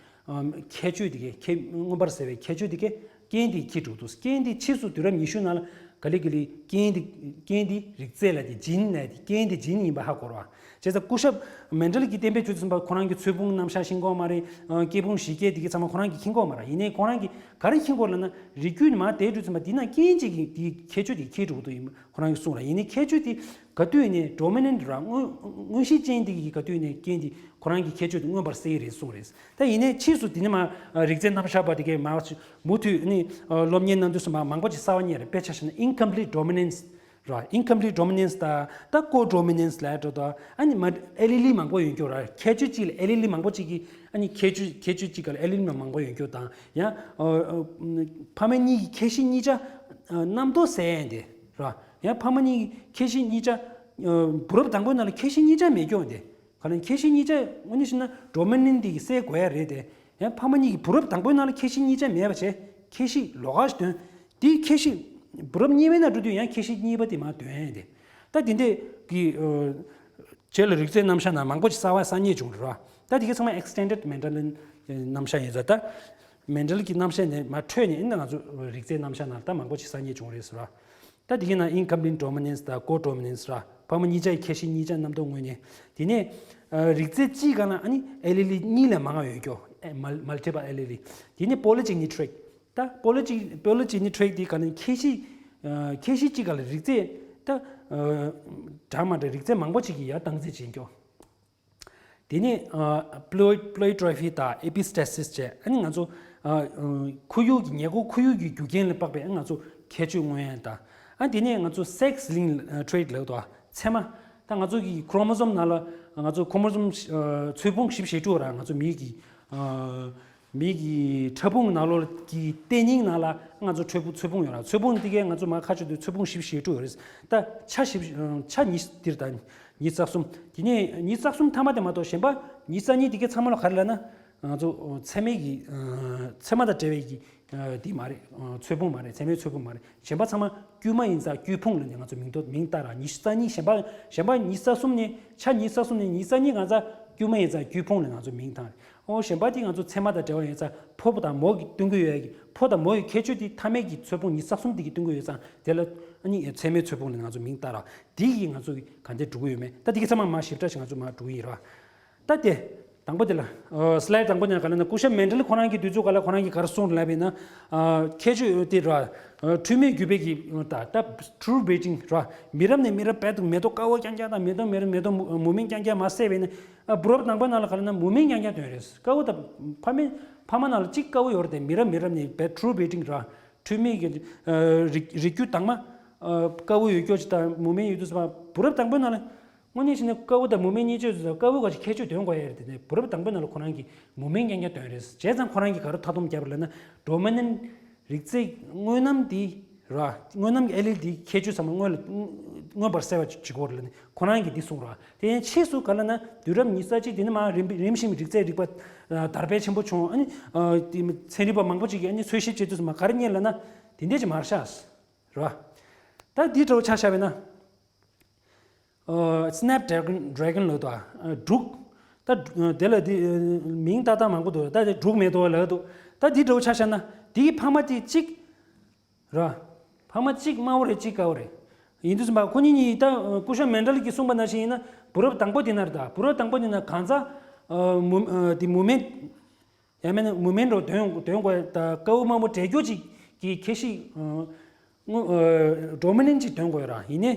ཨམ་ཁྱད་ཆོས་འདི་གས་ཁྱད་མངོན་པར་གསལ་བའི་ཁྱད་ཆོས་འདི་གས་རྐྱེན་འདི་ཁྱེར་འགྲོ་འདུག། རྐྱེན་འདི་ཕྱིས་སུ་དུས་རབས་ཉི་ཤུ་ནང་ལ་ག་ལེ་ག་ལེ་རྐྱེན་འདི་རྐྱེན་འདི་རིགས་རྫས་ལ་དེ་ཇིན་ལ་དེ་རྐྱེན་འདི་ཇིན་ཡིན་པ་ཧ་གོ་ར། བྱས་ཙང་ཀུ་ཤ་མན་ཌལ་གྱིས་གཏན་འབེབས་བྱས་ཙམ་པ་ཁོ་རང་གི་ཚོས་ཕུང་རྣམ་གཞག་ཤེས་ཀྱི་ཡོད་མ་རེད། ཨ་སྐྱེ་ཕུང་གཞི་སྐྱེས་འདི་གས་ཚང་མ་ཁོ་རང་གིས་མཁྱེན་གྱི་ཡོད་མ་རེད། ཡིན་ནའི་ཁོ་རང་གིས་ག་རེ་མཁྱེན་གྱི་ཡོད་ལབ་ན། རིགས་རྒྱུད་ནས་མར་དེད་འགྲོ་ཙམ་པ་འདི་ན་རྐྱེན་གཅིག་གིས་དེའི་ཁྱད་ཆོས་དེ་ཁྱེར་འགྲོ་གི་འདུག་ཡིན་ཁོ་རང་གིས་གསུངས་ར། ཡིན་ནའི་ཁྱད་ཆོས་དེ་ག་དུས་ནས་ཌོ་མི་ནན་ཊི་ར་མངོན་མངོན་ཤེས་ཅན་འདི་གིས་ག་དུས་ནས་རྐྱེན་དེ་ཁོ་རང་གི་ཁྱད་ཆོས་དེ་མངོན་པར་གསལ་གྱི་རེད་གསུངས་རེད། ད་ཡིན་ནའི་ཕྱིས་སུ་དེ་ནས་མར་ཨ་རིགས་རྫས་རྣམ་གཞག་པ་དེ་གས་མར་མུ་མཐུད་ནི་ཨ་སློབ་གཉེར་གནང་དུས་ཙམ་པ་མང་པོ་ཅིག་གསར་པ་རྙེད་རེད། དཔེ་ཆ་བཞག་ན་ཨིན་ཀམ་པི་ལིཊ་ཌོ་མི་ནན་སི་ར། ཨིན་ཀམ་པི་ལིཊ་ཌོ་མི་ནན་སི་དང་ད་ཀོ་ཌོ་མི་ནན་སི་ལབ་འགྲོ་དང་། ཨ་ནི་མ་ཨེ་ལི་ལི་མང་པོ་ཡོད་རྒྱུ་ར། ཁྱད་ཆོས་གཅིག་ལ་ཨེ་ལི་ལི་མང་པོ་གཅིག་གིས་ཨ་ནི་ཁྱད་ཆོས་ཁྱད་ཆོས་གཅིག་ག་ལ་ཨེ་ལི་ལི་མང་པོ་ཡོད་རྒྱུ་དང་། ཡང་ཨ་ཨ་ཕ་མ་གཉིས་ཀྱི་ཁྱད་གཤིས་གཉིས་ཆ་ཨ་རྣམ་རྟོག་གསལ་ཡས་དེ་ར། ཡང་ཕ་མ་གཉིས་ཀྱི་ཁྱད་གཤིས་གཉིས་ཆ་ཨ་བུ་རབས་དང་པོའི་ནང་ལ་ཁྱད་གཤིས་གཉིས་ཆ་མེད་རྒྱུ་དེ། ག་ལ་ཁྱད་གཤིས་གཉིས་ཆ་དངོས་གནས་བཤད་ན་ཌོ་མི་ནན་སི་འདི་གིས་གསལ་དགོས་ཡ་རེད་དེ། ཡང་ཕ་མ་གཉིས་ཀྱི་བུ་རབས་དང་པོའི་ནང་ལ་ཁྱད་གཤིས་གཉིས་ཆ་མེད་པ་བྱས། ཁྱད་གཤིས་ལོགས་ཀ་ཞིག་ཐོན། དེའི་ཁྱད་གཤིས་བུ་རབས་གཉིས་པའི་ནང་འགྲོ་དུས་ཡང་ཁྱད་གཤིས་གཉིས་པ་དེ་མར་ཐོན་ཡ་དེ། ད་དེ་འདྲས་ཀྱི་ཨ་རྗེས་ལ་རིགས་རྫས་རྣམ་གཞག་ནང་མང་པོ་ཞིག་གསར་པ་གསར་རྙེད་བྱུང་རེད་བ། ད་དེ་ག་ཚང་མ་ཨེག་སི་ཊེན་ཌེཌ་མན་ཌེལ་ལིན་རྣམ་གཞག་ཡིན་ཙང་། ད་མན་ཌེལ་གྱི་རྣམ་གཞག་ནས་མར་འཕྲོས་ནས་ཨེ་ན་ང་ཚོ་རིགས་རྫས་རྣམ་གཞག་ནང་ད་མང་པོ་ཞིག་གསར་རྙེད་བྱུང་རེད་ཟེར་བ། ད་དེ་གའི་ནང་ཨིན་ཀམ་པི་ལིཊ་ཌོ་མི་ནན་སི་དང་ཀོ་ཌོ་མི་ནན་སི་ར། ཕ་མ་གཉིས་ཆ་ཡི་ཁྱད་གཤིས་གཉིས་ཆ་རྣམ་རྟོག་དངོས་གནས། དེ་ནས་ཨ་རིགས་རྫས་གཅིག་ག་ལ་ཨ་ནི་ཨེ་ལི་ལི་གཉིས་ལས་མང་བ་ཡོད་རྒྱུ། ཨེ་མལ་མལ་ཊི་པལ་ཨེ་ལི་ལི། དེ་ནས་པོ་ལི་ཇི་ནི་ཊི་རིག་ད་པོ་ལི་ཇི་པོ་ལི་ཇི་ནི་ཊི་རིག་དེ་ག་ལ་ཁྱད་གཤིས་ཨ་ཁྱད་གཤིས་གཅིག་ག་ལ་རིགས་རྫས་ད་ཨ་འདྲ་མ་འདྲ་རིགས་རྫས་མང་པོ་ཅིག་གིས་ཡར་སྟངས་འཛིན་བྱེད་རྒྱུ། དེ་ནས་ཨ་པློ་པློ་ཡི་ཊོ་ཕི་དང་ཨེ་པི་སི་ཊེ་སི་སི་བྱས། ཨ་ནི་ང་ཚོ་ཨ་ཨ་ཁོར་ཡུག་གི་ཉེ་འཁོར་ཁོར་ཡུག་གི་རྒྱུ་རྐྱེན་ལ་དཔག་པའི་ང་ཚོ་ཁྱད་ཆོས་མངོན་ཡ་དང་། ཨ་དེ་ནས་ང་ཚོ་སེག་སི་ལིང་ཊི་རིག་ལབ་དོ། ཚད་མ། ད་ང་ཚོ་གི་ཁོ་རོ་མོ་སོམ་ནང་ལ་ང་ཚོ་ཁོ་རོ་མོ་སོམ་ཨ་ཚོས་ཕུང་བཞི་བཅུ་ཞེ་དྲུག་ར། ང་ཚོ་མི་གི་ཨ་མི་གི་ཕྲ་ཕུང་ནང་ལོགས་ཀྱི་ལྟེ་སྙིང་ནང་ལ་ང་ཚོ་ཕྲ་ཕུང་ཚོས་ཕུང་ཡོད་ར། ཚོས་ཕུང་འདི་གས་ང་ཚོ་མར་ཁ་ཕྱོགས་དུས་ཚོས་ཕུང་བཞི་བཅུ་ཞེ་དྲུག་ཡོད་རེད། ད་ཆ་བཞི་ཆ་ཉི་ཤུ་འདིར་ད་ཉི་ཤུ་རྩ་གསུམ། དེ་ནས་ཉི་ཤུ་རྩ་གསུམ་མཐའ་མ་དེ་མ་གཏོགས་གཞན་པ་ཉི་ཤུ་རྩ་གཉིས་དེ་གས་ཚང་མ་ལ་ག་རེ་ལབ་ན། ང་ཚོ་ཚད་མའི་གི་ཚད་མ་དང་བྲལ་བའི་གི་དེ་མ་རེད། ཚོས་ཕུང་མ་རེད། ཚད་མའི་ཚོས་ཕུང་མ་རེད། གཞན་པ་ཚང་མ་དཀྱུས་མ་ཡིན་ཙང་དཀྱུས་ཕུང་ལབ་ནས་ང་ཚོ་མིང་ཐོ་མིང་བཏགས་ར། ཉི་ཤུ་རྩ་གཉིས་གཞན་པ་གཞན་པ་ཉི་ཤུ་རྩ་གསུམ་ནས་ཆ་ཉི་ཤུ་རྩ་གསུམ་ནས་ཉི་ཤུ་རྩ་གཉིས་གང་ཚ་དཀྱུས་མ་ཡིན་ཙང་དཀྱུས་ཕུང་ལབ་ང་ཚོ་མིང་བཏགས་རེད། ཨོ་གཞན་པ་དེ་ང་ཚོ་ཚད་མ་དང་བྲལ་བ་ཡིན་ཙང་ཕོ་དང་མོ་གི་སྟོན་གྱི་ཡོད་ཡ་གི་ཕོ་དང་མོ་ཡི་ཁྱད་ཆོས་དེ་མཐའ་མའི་གི་ཚོས་ཕུང་ཉི་ཤུ་རྩ་གསུམ་དེ་གི་སྟོན་གྱི་ཡོད་ཙང་དེ་ལ་ཨ་ནི་ཚད་མའི་ཚོས་ཕུང་ལབ་ང་ཚོ་མིང་བཏགས་ར། དེ་གི་ང་ཚོ་གི་ག་འདྲས་འགྲོ་གི་ཡོད་མེད་ད་དེ་གི་ཚང་མ་མ་ཞིབ་ཕྲ་ཞིག་ང་ཚོ་མ་འགྲོ་གི་ཡིན་ར། ད་དེ། དང་པོ་དེ་ལ། ཨ་སི་ལའེ་ཌི་དང་པོ་དེ་ལ་ག་ལ་ན་ཀུ་ཤ་མན་ཌལ་ཁོ་རང་གི་དུས་ཚོད་ག་ལ་ཁོ་རང་གིས་ག་རེ་གསུངས་ལབ་པས་ན། ཨ་ཁྱད་ཆོས་དེ་ར། ཨ་འཁྲུལ་མེད་བརྒྱུད་པའི་གི་ད་ད་ཊུ་བྷི་ཊིང་ར། མི་རབས་ནས་མི་རབས་བར་དུ་མེ་ཏོག་དཀར་པོ་རྐྱང་རྐྱང་དང་མེ་ཏོག་མེ་རབས་མེ་ཏོག་མུ་མུ་མེན་རྐྱང་རྐྱང་མ་བསད་པས་ན། ཨ་བུ་རབས་དང་པོ་ནང་ལ་ག་ལ་ན་མུ་མེན་རྐྱང་རྐྱང་ཐོན་རེད། དཀར་པོ་དང་ཕ་མེས་ཕ་མ་ནང་ལ་གཅིག་དཀར་པོ་ཡོད་རེད་དེ། མི་རབས་མི་རབས་ནས་བར་ཊུ་བྷི་ཊིང་ར། འཁྲུལ་མེད་ཀྱི་ཨ་རིགས་རིགས་རྒྱུད་དྭངས་མ་ཨ་དཀར་པོ་ཡོད་རྒྱུ་ཅིག་དང་མུ་མེན་ཡོད་དུས་ཙམ་པ་བུ་རབས་དང་པོའི་ནང་ལ། དངོས་གནས་བྱས་ན་དཀར་པོ་དང་མུ་མེན་གཉིས་ཆོས་སུ་དཀར་པོའི་སྐོར་གྱི་ཁྱད་ཆོས་འདོན་དགོས་ཡ་རེད་དེ། ནས་བུ་རབས་དང་པོའི་ནང་ལ་ཁོ་རང་གིས་མུ་མེན་རྐྱང་རྐྱང་འདོན་རེད། བྱས་ཙང་ཁོ་རང་གིས་ག་རེ་མཐའ་སྡོམ་བརྒྱབ་པ་ལབ་ན། ཌོ་མི་ནན་རིགས་རྫས་དངོས་རྣམ་འདི་ར། དངོས་རྣམ་གྱི་ཨེ་ལི་འདིའི་ཁྱད་ཆོས་ཚང་མ་མངོན་ལ་མངོན་པར་གསལ་བ་བྱེད་དགོས་རེད་ལབ་ནས་ཁོ་རང་གིས་འདི་གསུངས་ར། དེ་ཡང་ཕྱིས་སུ་ག་ལབ་ན་དུས་རབས་ཉི་ཤུ་རྩ་གཅིག་དེ་ནས་མར་རིམ་རིམ་བཞིན་རིགས་རྫས་རིག་པ་དར་སྤེལ་ཆེན་པོ་བྱུང་། ཨ་ནི་ཨ་དེ་ཚན་རིག་པ་མང་པོ་ཅིག་གིས་ཨ་ནི་འཚོལ་ཞིབ་བྱེད་དུས་སུ་མ་ག་རེ་རྙེད་ལབ་ན་དེ་འདྲས་ཅིག་མ་རེད་ཤག་ར། ད་འདི་འདྲ་བོ་ཆ་བཞག་པས་ན། ཨ་སི་ནེབ་ཌེ་རེ་གོན་ལབ་འདུག་ཨ་འབྲུག་ད་དེ་ལ་དེ་མིང་ཏག་ཏག་མང་པོ་འདུག་ད་དེ་འབྲུག་མེ་ཏོག་ལབ་འདུག་ད་འདི་འདྲ་བོ་ཆ་བཞག་ན་དེའི་ཕ་མ་དེ་གཅིག་ར། ཕ་མ་གཅིག་དམར་པོ་རེད། གཅིག་དཀར་པོ་རེད། ཡིན་དུས་ཙམ་པ་ཁོ་གཉིས་གཉིས་ད་ཀུ་ཤ་མན་ཌལ་གྱིས་གསུངས་པ་ནང་བཞིན་ཡིན་ན་བུ་རབས་དང་པོ་དེ་ན་རེད། ད་བུ་རབས་དང་པོ་དེ་ན་གང་ཚ་ཨ་མུ་ཨ་དེ་མུ་མེན། ཡང་མིན་ན་མུ་མེན་འདྲ་བོ་འདོན་འདོན་དགོས་ད། དཀར་པོ་དམར་པོ་འདྲེས་རྒྱུ་ཅིག་གི་ཁྱད་གཤིས་ཨ་དངོས་ཨ་ཌོ་མི་ནན་ཅིག་འདོན་དགོས་ར། ཡིན་ནའི་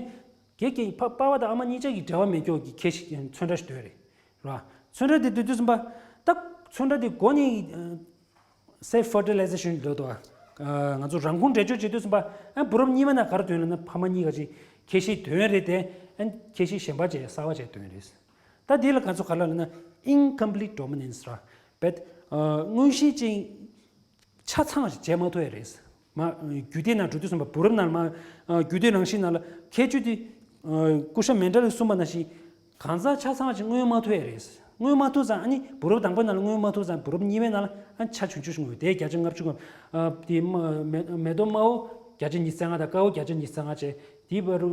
གེ་གེ་ཕ་པ་ཕ་དང་ཨ་མ་གཉིས་ཆ་གི་འབྲེལ་བ་མེད་རྒྱུ་གི་ཁྱད་གཤིས་ཚོན་ཁྲ་ཞིག་འདོན་རེད་ར། ཚོན་ཁྲ་དེ་འདོན་དུས་ཙམ་པ་ད་ཚོན་ཁྲ་དེ་མགོ་ནས་སེལ་ཕི་ཕར་ཊི་ལའི་ཟེ་ཤན་ལབ་འདུག་ཨ་ང་ཚོ་རང་ཁོངས་འདྲེས་སྦྱོར་བྱེད་དུས་ཙམ་པ་ཨ་བུ་རབས་གཉིས་པ་ན་ག་རེ་འདོན་ལབ་ན་ཕ་མ་གཉིས་ཀ་ཅིག་ཁྱད་གཤིས་འདོན་རེད་དེ། ཨ་ཁྱད་གཤིས་གཞན་པ་བྱས་གསར་པ་བྱས་འདོན་རེད། ད་དེ་ལ་ང་ཚོ་ག་རེ་ལབ་ན་ཨིན་ཀམ་པི་ལིཊ་ཌོ་མི་ནན་སི་ར། བེད་མངོན་ཤེས་ཅན་ཆ་ཚང་བ་ཞིག་བྱེད་མ་ཐུབ་ཡ་རེད། མ་རྒྱུད་སྡེ་ནང་འགྲོ་དུས་ཙམ་པ་བུ་རབས་ནང་མ་རྒྱུད་སྡེ་རང་བཞིན་ནང་ལ་ཁྱད་ཆོས་དེ་ཀུ་ཤ་མན་ཌལ་གྱིས་གསུངས་པ་ནང་བཞིན་གང་ཟག་ཆ་ཚང་བ་ཞིག་མངོན་མ་ཐུབ་ཡ་རེད། མངོན་མ་ཐུབ་ཙང་ཨ་ནི་བུ་རབས་དང་པོའི་ནང་ལ་མངོན་མ་ཐུབ་ཙང་བུ་རབས་གཉིས་པའི་ནང་ལ་ཨ་ཆ་ཆུང་ཆུང་ཞིག་མངོན། དེ་བརྒྱ་ཆ་ལྔ་བཅུ་ང་། ཨ་དེ་མ་མེ་མེ་ཏོག་དམར་པོ་བརྒྱ་ཆ་ཉི་ཤུ་རྩ་ལྔ་དང་དཀར་པོ་བརྒྱ་ཆ་ཉི་ཤུ་རྩ་ལྔ་བྱས། དེའི་བར་དུ་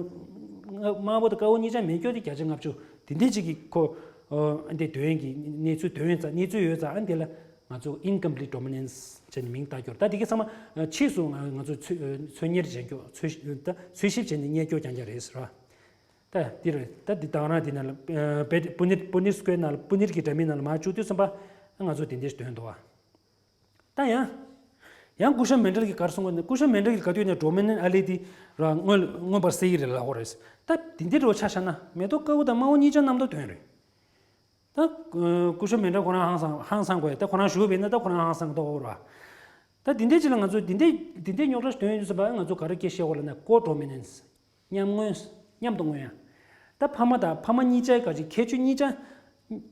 དམར་པོ་དང་དཀར་པོ་གཉིས་ཆ་མེད་སྐྱོ་དེ་བརྒྱ་ཆ་ལྔ་བཅུ། དེ་འདྲའི་ཅིག་གི་ཁོ་ཨ་འདི་འདོན་གྱི་གནས་ཚུལ་འདོན་ཙང་གནས་ཚུལ་ཡོད་ཙང་ཨ་འདི་ལ་ང་ཚོ་incomplete dominance བྱས་ནས་མིང་བཏགས་སྐྱོར། ད་དེ་ག་ཚང་མ་ཕྱིས་སུ་ང་ང་ཚོ་འཚོལ་འཚོལ་སྙེག་བྱེད་སྐྱོར་འཚོལ་ད་འཚོལ་ཞིབ་བྱས་ནས་རྙེད་སྐྱོར་རྐྱང་རྐྱང་རེད་ཟེར་བ། ད་འདི་རེད། ད་འདི་དང་རང་འདི་ནང་ལ་ཨ་པེ་པུ་ནེར་པུ་ནེར་སྐོར་ནང་ལ་པུ་ནེར་གྱི་འདྲ་མིན་ནང་ལ་མར་བཅུག་དུས་ཙམ་པ་ང་ཚོ་དེ་འདྲས་འདོན་འདུག་བ། ད་ཡང་། ཡང་ཀུ་ཤ་མན་ཌལ་གྱིས་ག་རེ་གསུངས་པ་ནི་ཀུ་ཤ་མན་ཌལ་གྱིས་ག་དུས་ནས་dominant allele དེ་ར་མངོན་མངོན་པར་གསལ་གྱི་རེད་ལབ་ཀྱི་རེད། ད་དེ་འདྲས་འདྲ་པོ་ཆ་བཞག་ན་མེ་ཏོག་དཀར་པོ་དང་དམར་པོ་གཉིས་ཆ་རྣམ་རྟོག་འདོན་རེད། ད་ཀུ་ཤ་མན་ཌལ་ཁོ་རང་ཧང་སང་ཧང་སང་དགོས་ཡ། ད་ཁོ་རང་ཞུ་བས་ན་ད་ཁོ་རང་ཧང་སང་གི་འདུག་ར། ད་དེ་འདྲས་ཅིག་ལ་ང་ཚོ་དེ་འདྲས་དེ་འདྲས་རྙོག་དྲ་ཞིག་འདོན་ཡོང་དུས་ཙམ་པ་ང་ཚོ་ག་རེ་སྐད་བཤད་དགོས་ལབ་ན་co-dominance མཉམ་མངོན། མཉམ་དུ་མངོན་ཡ། ད་ཕ་མ་དང་ཕ་མ་གཉིས་ཆའི་ག་ཅིག་ཁྱད་ཆོས་གཉིས་ཆ་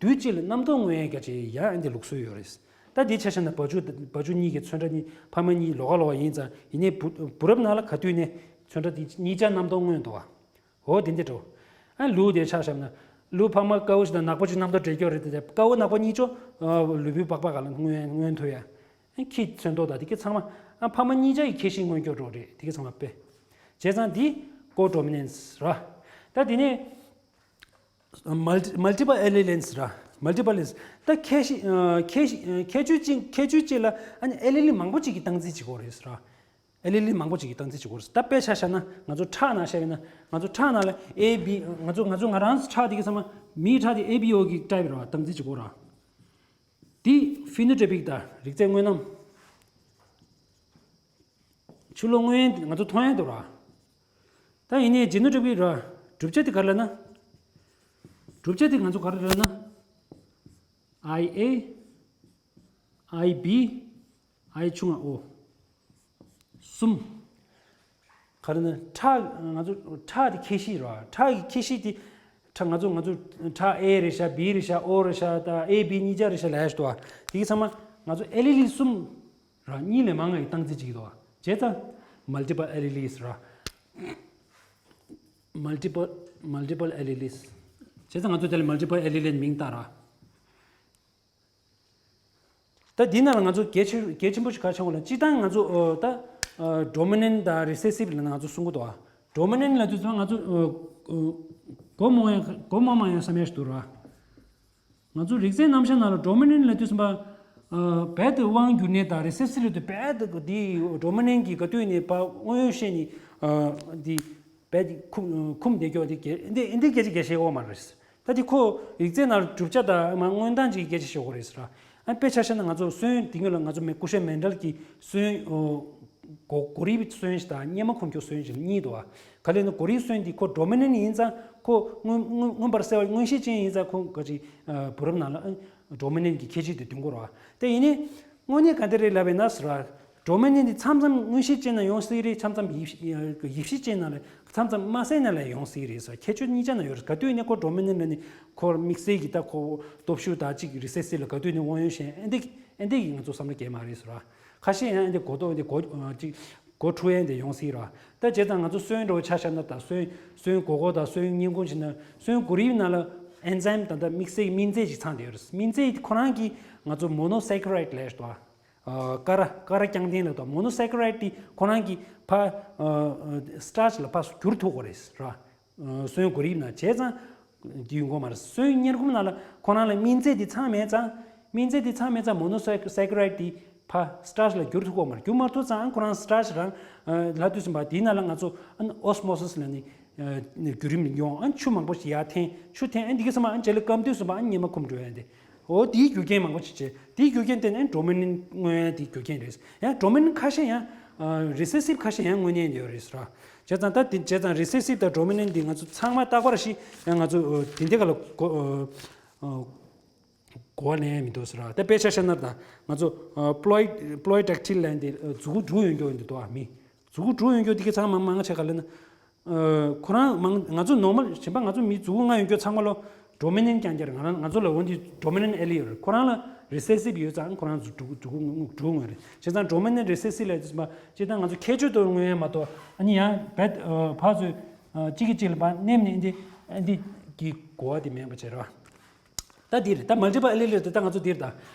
དུས་གཅིག་ལ་རྣམ་རྟོག་མངོན་ཡ་ག་ཅིག་ཡ་ཨ་འདི་ལུགས་སྲོལ་ཡོད་རེད། ད་འདི་ཆ་བཞག་ན་བ་ཕྱུགས་བ་ཕྱུགས་གཉིས་ཀྱི་ཚོན་ཁྲ་གཉིས་ཕ་མ་གཉིས་ལོགས་ཀ་ལོགས་ཀ་ཡིན་ཙང་ཡིན་ནའི་བུ་བུ་རབས་ནང་ལ་ག་དུས་ནས་ཚོན་ཁྲ་དེ་གཉིས་ཆ་རྣམ་རྟོག་མངོན་འདུག་བ། འོ་དེ་འདྲ་འགྲོ། ཨ་ལུག་དེ་ཆ་བཞག་ན། ལུག་ཕ་མ་དཀར་པོ་ཞིག་དང་ནག་པོ་ཞིག་རྣམ་རྟོག་འདྲེས་སྐྱོ་རེད་དེ། དཀར་པོ་ནག་པོ་གཉིས་ཆ་ལུས་པོའི་པགས་པ་ག་ལ་མངོན་མངོན་ཐུབ་ཡ། ཨ་ཁྱི་ཚོན་མདོག་དང་དེ་ག་ཚང་མ་ཨ་ཕ་མ་གཉིས་ཆ་ཡི་ཁྱད་གཤིས་མངོན་སྐྱོ་འགྲོ་རེད་དེ་ག་ཚང་མ་དཔེ། བྱས་ཙང་འདི་co-dominance ར། ད་དེ་ནས་multi- multiple allelence ར། multiple allelence ད་ཁྱད་གཤིས་ཨ་ཁྱད་གཤིས་ཨ་ཁྱད་ཆོས་གཅིག་ཁྱད་ཆོས་གཅིག་ལ་ཨ་ནི་allele མང་པོ་གཅིག་གི་སྟངས་འཛིན་བྱེད་དགོས་རེད་ར། allele མང་པོ་ཅིག་གི་སྟངས་འཛིན་བྱེད་དགོས་རེད། ད་དཔེ་ཆ་བཞག་ན་ང་ཚོ་ཁྲག་ནང་བཤད་པ་ཡིན་ན་ང་ཚོ་ཁྲག་ནང་ལ་A B ང་ཚོ་ང་ཚོ་ང་རང་ཁྲག་དེ་ག་ཚང་མ་མིའི་ཁྲག་དེ་A B O གི་ཊའིབ་རེད་བ། སྟངས་འཛིན་བྱེད་དགོས་རེད། དེ་phenotypic དང་རིགས་རྫས་དངོས་རྣམས། ཕྱི་ལོགས་མངོན་ཡན་ང་ཚོ་མཐོང་ཡན་འདུག་ར། ད་ཡིན་ནའི་genotypic ར། གྲུབ་ཆ་དེ་ག་རེ་ལབ་ན། གྲུབ་ཆ་དེ་ང་ཚོ་ག་རེ་ལབ་ན། I A I B I ཆུང་བ་O གསུམ། ག་རེ་ན་ཁྲག་ང་ཚོ་ཁྲག་དེ་ཁྱད་གཤིས་རེད་བ། ཁྲག་གི་ཁྱད་གཤིས་དེ་ཁྲག་ང་ཚོ་ང་ཚོ་ཁྲག་A རེད་ཤག B རེད་ཤག O རེད་ཤག་ད་A B གཉིས་ཆ་རེད་ཤག་ལབ་ཡ་ཞིག་འདུག་བ། དེ་གི་ཚང་མ་ང་ཚོ་allele གསུམ་ར་གཉིས་ལས་མང་བའི་སྟངས་འཛིན་བྱེད་ཀྱི་འདུག་བ། བྱས་ཙང་multiple alleles ར། multiple multiple alleles བྱས་ཙང་ང་ཚོ་དེ་ལ་multiple allele མིང་བཏགས་ར། ད་འདི་ནང་ལ་ང་ཚོ་གལ་ཆེ་གལ་ཆེན་པོ་ཞིག་ག་རེ་ཆགས་ཡོད་ལབ་ན། སྤྱིར་བཏང་ང་ཚོ་ཨ་ད་ཨ་dominant དང་recessive ལབ་ན་ང་ཚོ་གསུང་གི་འདུག་ཨ། dominant ལབ་དུས་ཙམ་ང་ཚོ་ཨ་ཨ་མགོ་རྨོངས་ཡ་མགོ་རྨོངས་མ་ཡ་བསམ་ཡ་ཞིག་འདུག་ར། ང་ཚོ་རིགས་རྫས་རྣམ་གཞག་ནང་ལ་dominant ལབ་དུས་ཙམ་པ་ཨ་རྦད་དེ་དབང་བསྒྱུར་ནས་དང་recessive ལབ་དུས་རྦད་དེ་འདི་dominant གི་ག་དུས་ནས་ཕར་དབང་ཡོད་བཤད་ནས་ཨ་འདི་རྦད་དེ་ཁུམ་ཁུམ་བསྡད་ཀྱོག་དེ་གལ་འདི་འདི་སྐད་ཆ་སྐད་བཤད་ཡོད་མ་རེད། ད་དེ་ཁོ་རིགས་རྫས་ནང་གྲུབ་ཆ་དང་མ་མངོན་སྟངས་ཅིག་གི་སྐད་ཆ་ཤོད་དགོས་རེད་ཟེར། ཨ་དཔེ་ཆ་བཞག་ན་ང་ཚོ་སོན་དེ་སྔོན་ལ་ང་ཚོ་མེ་ཀུ་ཤ་མན་ཌལ་གྱི་སོན་གོ་གོ་རིབ་སོན་ཞིག་དང་སྙེ་མ་ཁུམ་ཁྱུག་སོན་ཞིག་གཉིས་འདུག་བ། ག་ལེ་ན་གོ་རིབ་སོན་དེ་ཁོ་dominant ཡིན་ཙང་ཁོ་མངོན་མངོན་མངོན་པར་གསལ་བ་མངོན་ཤེས་ཅན་ཡིན་ཙང་ཁོ་ག་ཅིག་བུ་རབས་ནང་ལ་dominant གྱི་ཁྱད་ཆོས་དེ་འདོན་དགོས་རེད་བ། དེ་ཡིན་ནའི་དངོས་གནས་ག་འདྲ་རེད་ལབ་པ་ཡིན་ན་ཟེར་བ། dominant འདི་མཚམས་མཚམས་མངོན་ཤེས་ཅན་ན་ཡོང་སྲིད་རེད། མཚམས་མཚམས་ཡིབ་ཡིབ་གཤིས་ཅན་ན་ལ་མཚམས་མཚམས་མ་གསལ་ན་ལ་ཡོང་སྲིད་རེད་ཟེར། ཁྱད་ཆོས་གཉིས་ཆ་ན་ཡོད་རེད། ག་དུས་ནས་ཁོ་dominant ལ་ནི་ཁོ་དམིགས་བསལ་གྱི་ད་ཁོ་སྟོབས་ཤུགས་དང་གཅིག་recessive ལ་ག་དུས་ནས་དབང་ཡོད་བཞིན་ཨེ་འདི་ཨེ་འདི་ཡིས་ང་ཚོ་བསམ་བློ་སྐྱེལ་མ་རེད་ཟེར་བ། ཁ་ཤས་ཡང་ཨེ་འདི་གོ་རྟོགས་ཨེ་འདི་གོ་ཅིག་གོ་འཁྲུ་ཨེ་འདི་ཡོང་སྲིད་རེད་བ། ད་བྱས་ཙང་ང་ཚོ་སོན་འདྲ་བོ་ཆ་བཞག་ན་ད་སོན་སོན་གོ་གོ་དང་སོན་སྙིང་ཁུང་བྱས་ན་སོན་གོ་རིབ་ནང་ལ་enzyme དང་ད་དམིགས་བསལ་གྱི་སྨན་རྫས་ཅིག་ཚང་བསྡད་ཡོད་རེད། སྨན་རྫས་ཁོ་རང་གིས་ང་ཚོ་monosaccharide ལབ་ཡ་ཞིག་འདུག་བ། ཀ་ར་ཀ་ར་རྐྱང་ལྡན་ལ་དང་monosaccharide དེ་ཁོ་རང་གི་ཕ་starch ལ་ཕར་བསྒྱུར་ཐུབ་དགོས་རེད་ར། སོན་གོ་རིབ་ན་བྱས་ཙང་དེ་ཡོང་གི་མ་རེད། སོན་སྙེར་ཁུང་ནང་ལ་ཁོ་རང་ལ་སྨན་རྫས་དེ་ཚང་མེད་ཙང་སྨན་རྫས་དེ་ཚང་མེད་ཙང་monosaccharide དེ་ཕ་starch ལ་བསྒྱུར་ཐུབ་ཀྱི་མ་རེད། བསྒྱུར་མ་ཐུབ་ཙང་ཁོ་རང་starch རང་ལབ་དུས་ཙམ་པ་དེའི་ནང་ལ་ང་ཚོ་osmosis ལ་ནི་བརྒྱུད་རིམ་ཡོང་ཆུ་མང་པོ་ཞིག་ཡར་འཐེན་ཆུ་འཐེན་འདི་ག་ཙམ་པ་རྗེས་ལ་སྐམ་དུས་ཙམ་པ་སྙེ་མ་ཁུམ་འགྲོ་ཡ་འདི། འོ་དེའི་རྒྱུ་རྐྱེན་མང་པོ་ཞིག་བྱས། དེའི་རྒྱུ་རྐྱེན་དེ་ནི་dominant མངོན་ཡ་དེའི་རྒྱུ་རྐྱེན་རེད། ཡང་dominant ཁ་ཤས་ཡང་recessive ཁ་ཤས་ཡང་མངོན་ཡ་ཡོད་རེད་ཟེར་བ། བྱས་ཙང་ད་དེ་བྱས་ཙང་recessive དང་dominant འདི་ང་ཚོ་ཚང་མ་རྟག་པར་ཞིག་ཡང་ང་ཚོ་དེ་འདྲ་ག་ལ་གོ་གོ་བ་ལེན་ཡ་མི་འདུག་ཟེར་བ། ད་དཔེ་ཆ་བཤད་ན་ད་ང་ཚོ་ploid ploidy dactyl ལབ་འདི་མཛུ་གུ་དྲུག་ཡོད་མཁན་འདི་འདུག་བ། མི་མཛུ་གུ་དྲུག་ཡོད་མཁན་འདི་ག་ཚང་མ་མང་ཆེ་ག་ལ་ན། ཁོ་རང་མང་ང་ཚོ་normal གཞན་པ་ང་ཚོ་མི་མཛུ་གུ་ལྔ་ཡོད་མཁན་ཚང་མ་ལོ་dominant རྐྱང་རྐྱང་རེད། ང་རང་ང་ཚོ་ལ་འོན་ཏེ་dominant allele ཡོད་རེད། ཁོ་རང་ལ་recessive ཡོད་ཙང་ཁོ་རང་ཚོ་དྲུག་དྲུག་དྲུག་དངོས་རེད། བྱས་ཙང་dominant recessive ལ་དེ་ཚོ་མ་སྤྱིར་བཏང་ང་ཚོ་ཁྱད་ཆོས་དུ་མངོན་ཡ་མ་གཏོགས་ཨ་ནི་ཡང་རྦད་ཕར་ཚུར་གཅིག་གིས་གཅིག་ལ་ཕར་མནན་ནས་འདི་འདི་གི་གོ་བ་དེ་མེད་པ་བྱས་རེད་བ། ད་འདི་རེད། ད་མལ་ཊི་པལ་ཨེ་ལི་ལི་རེད། ད་ང་ཚོ་འདིར་ད་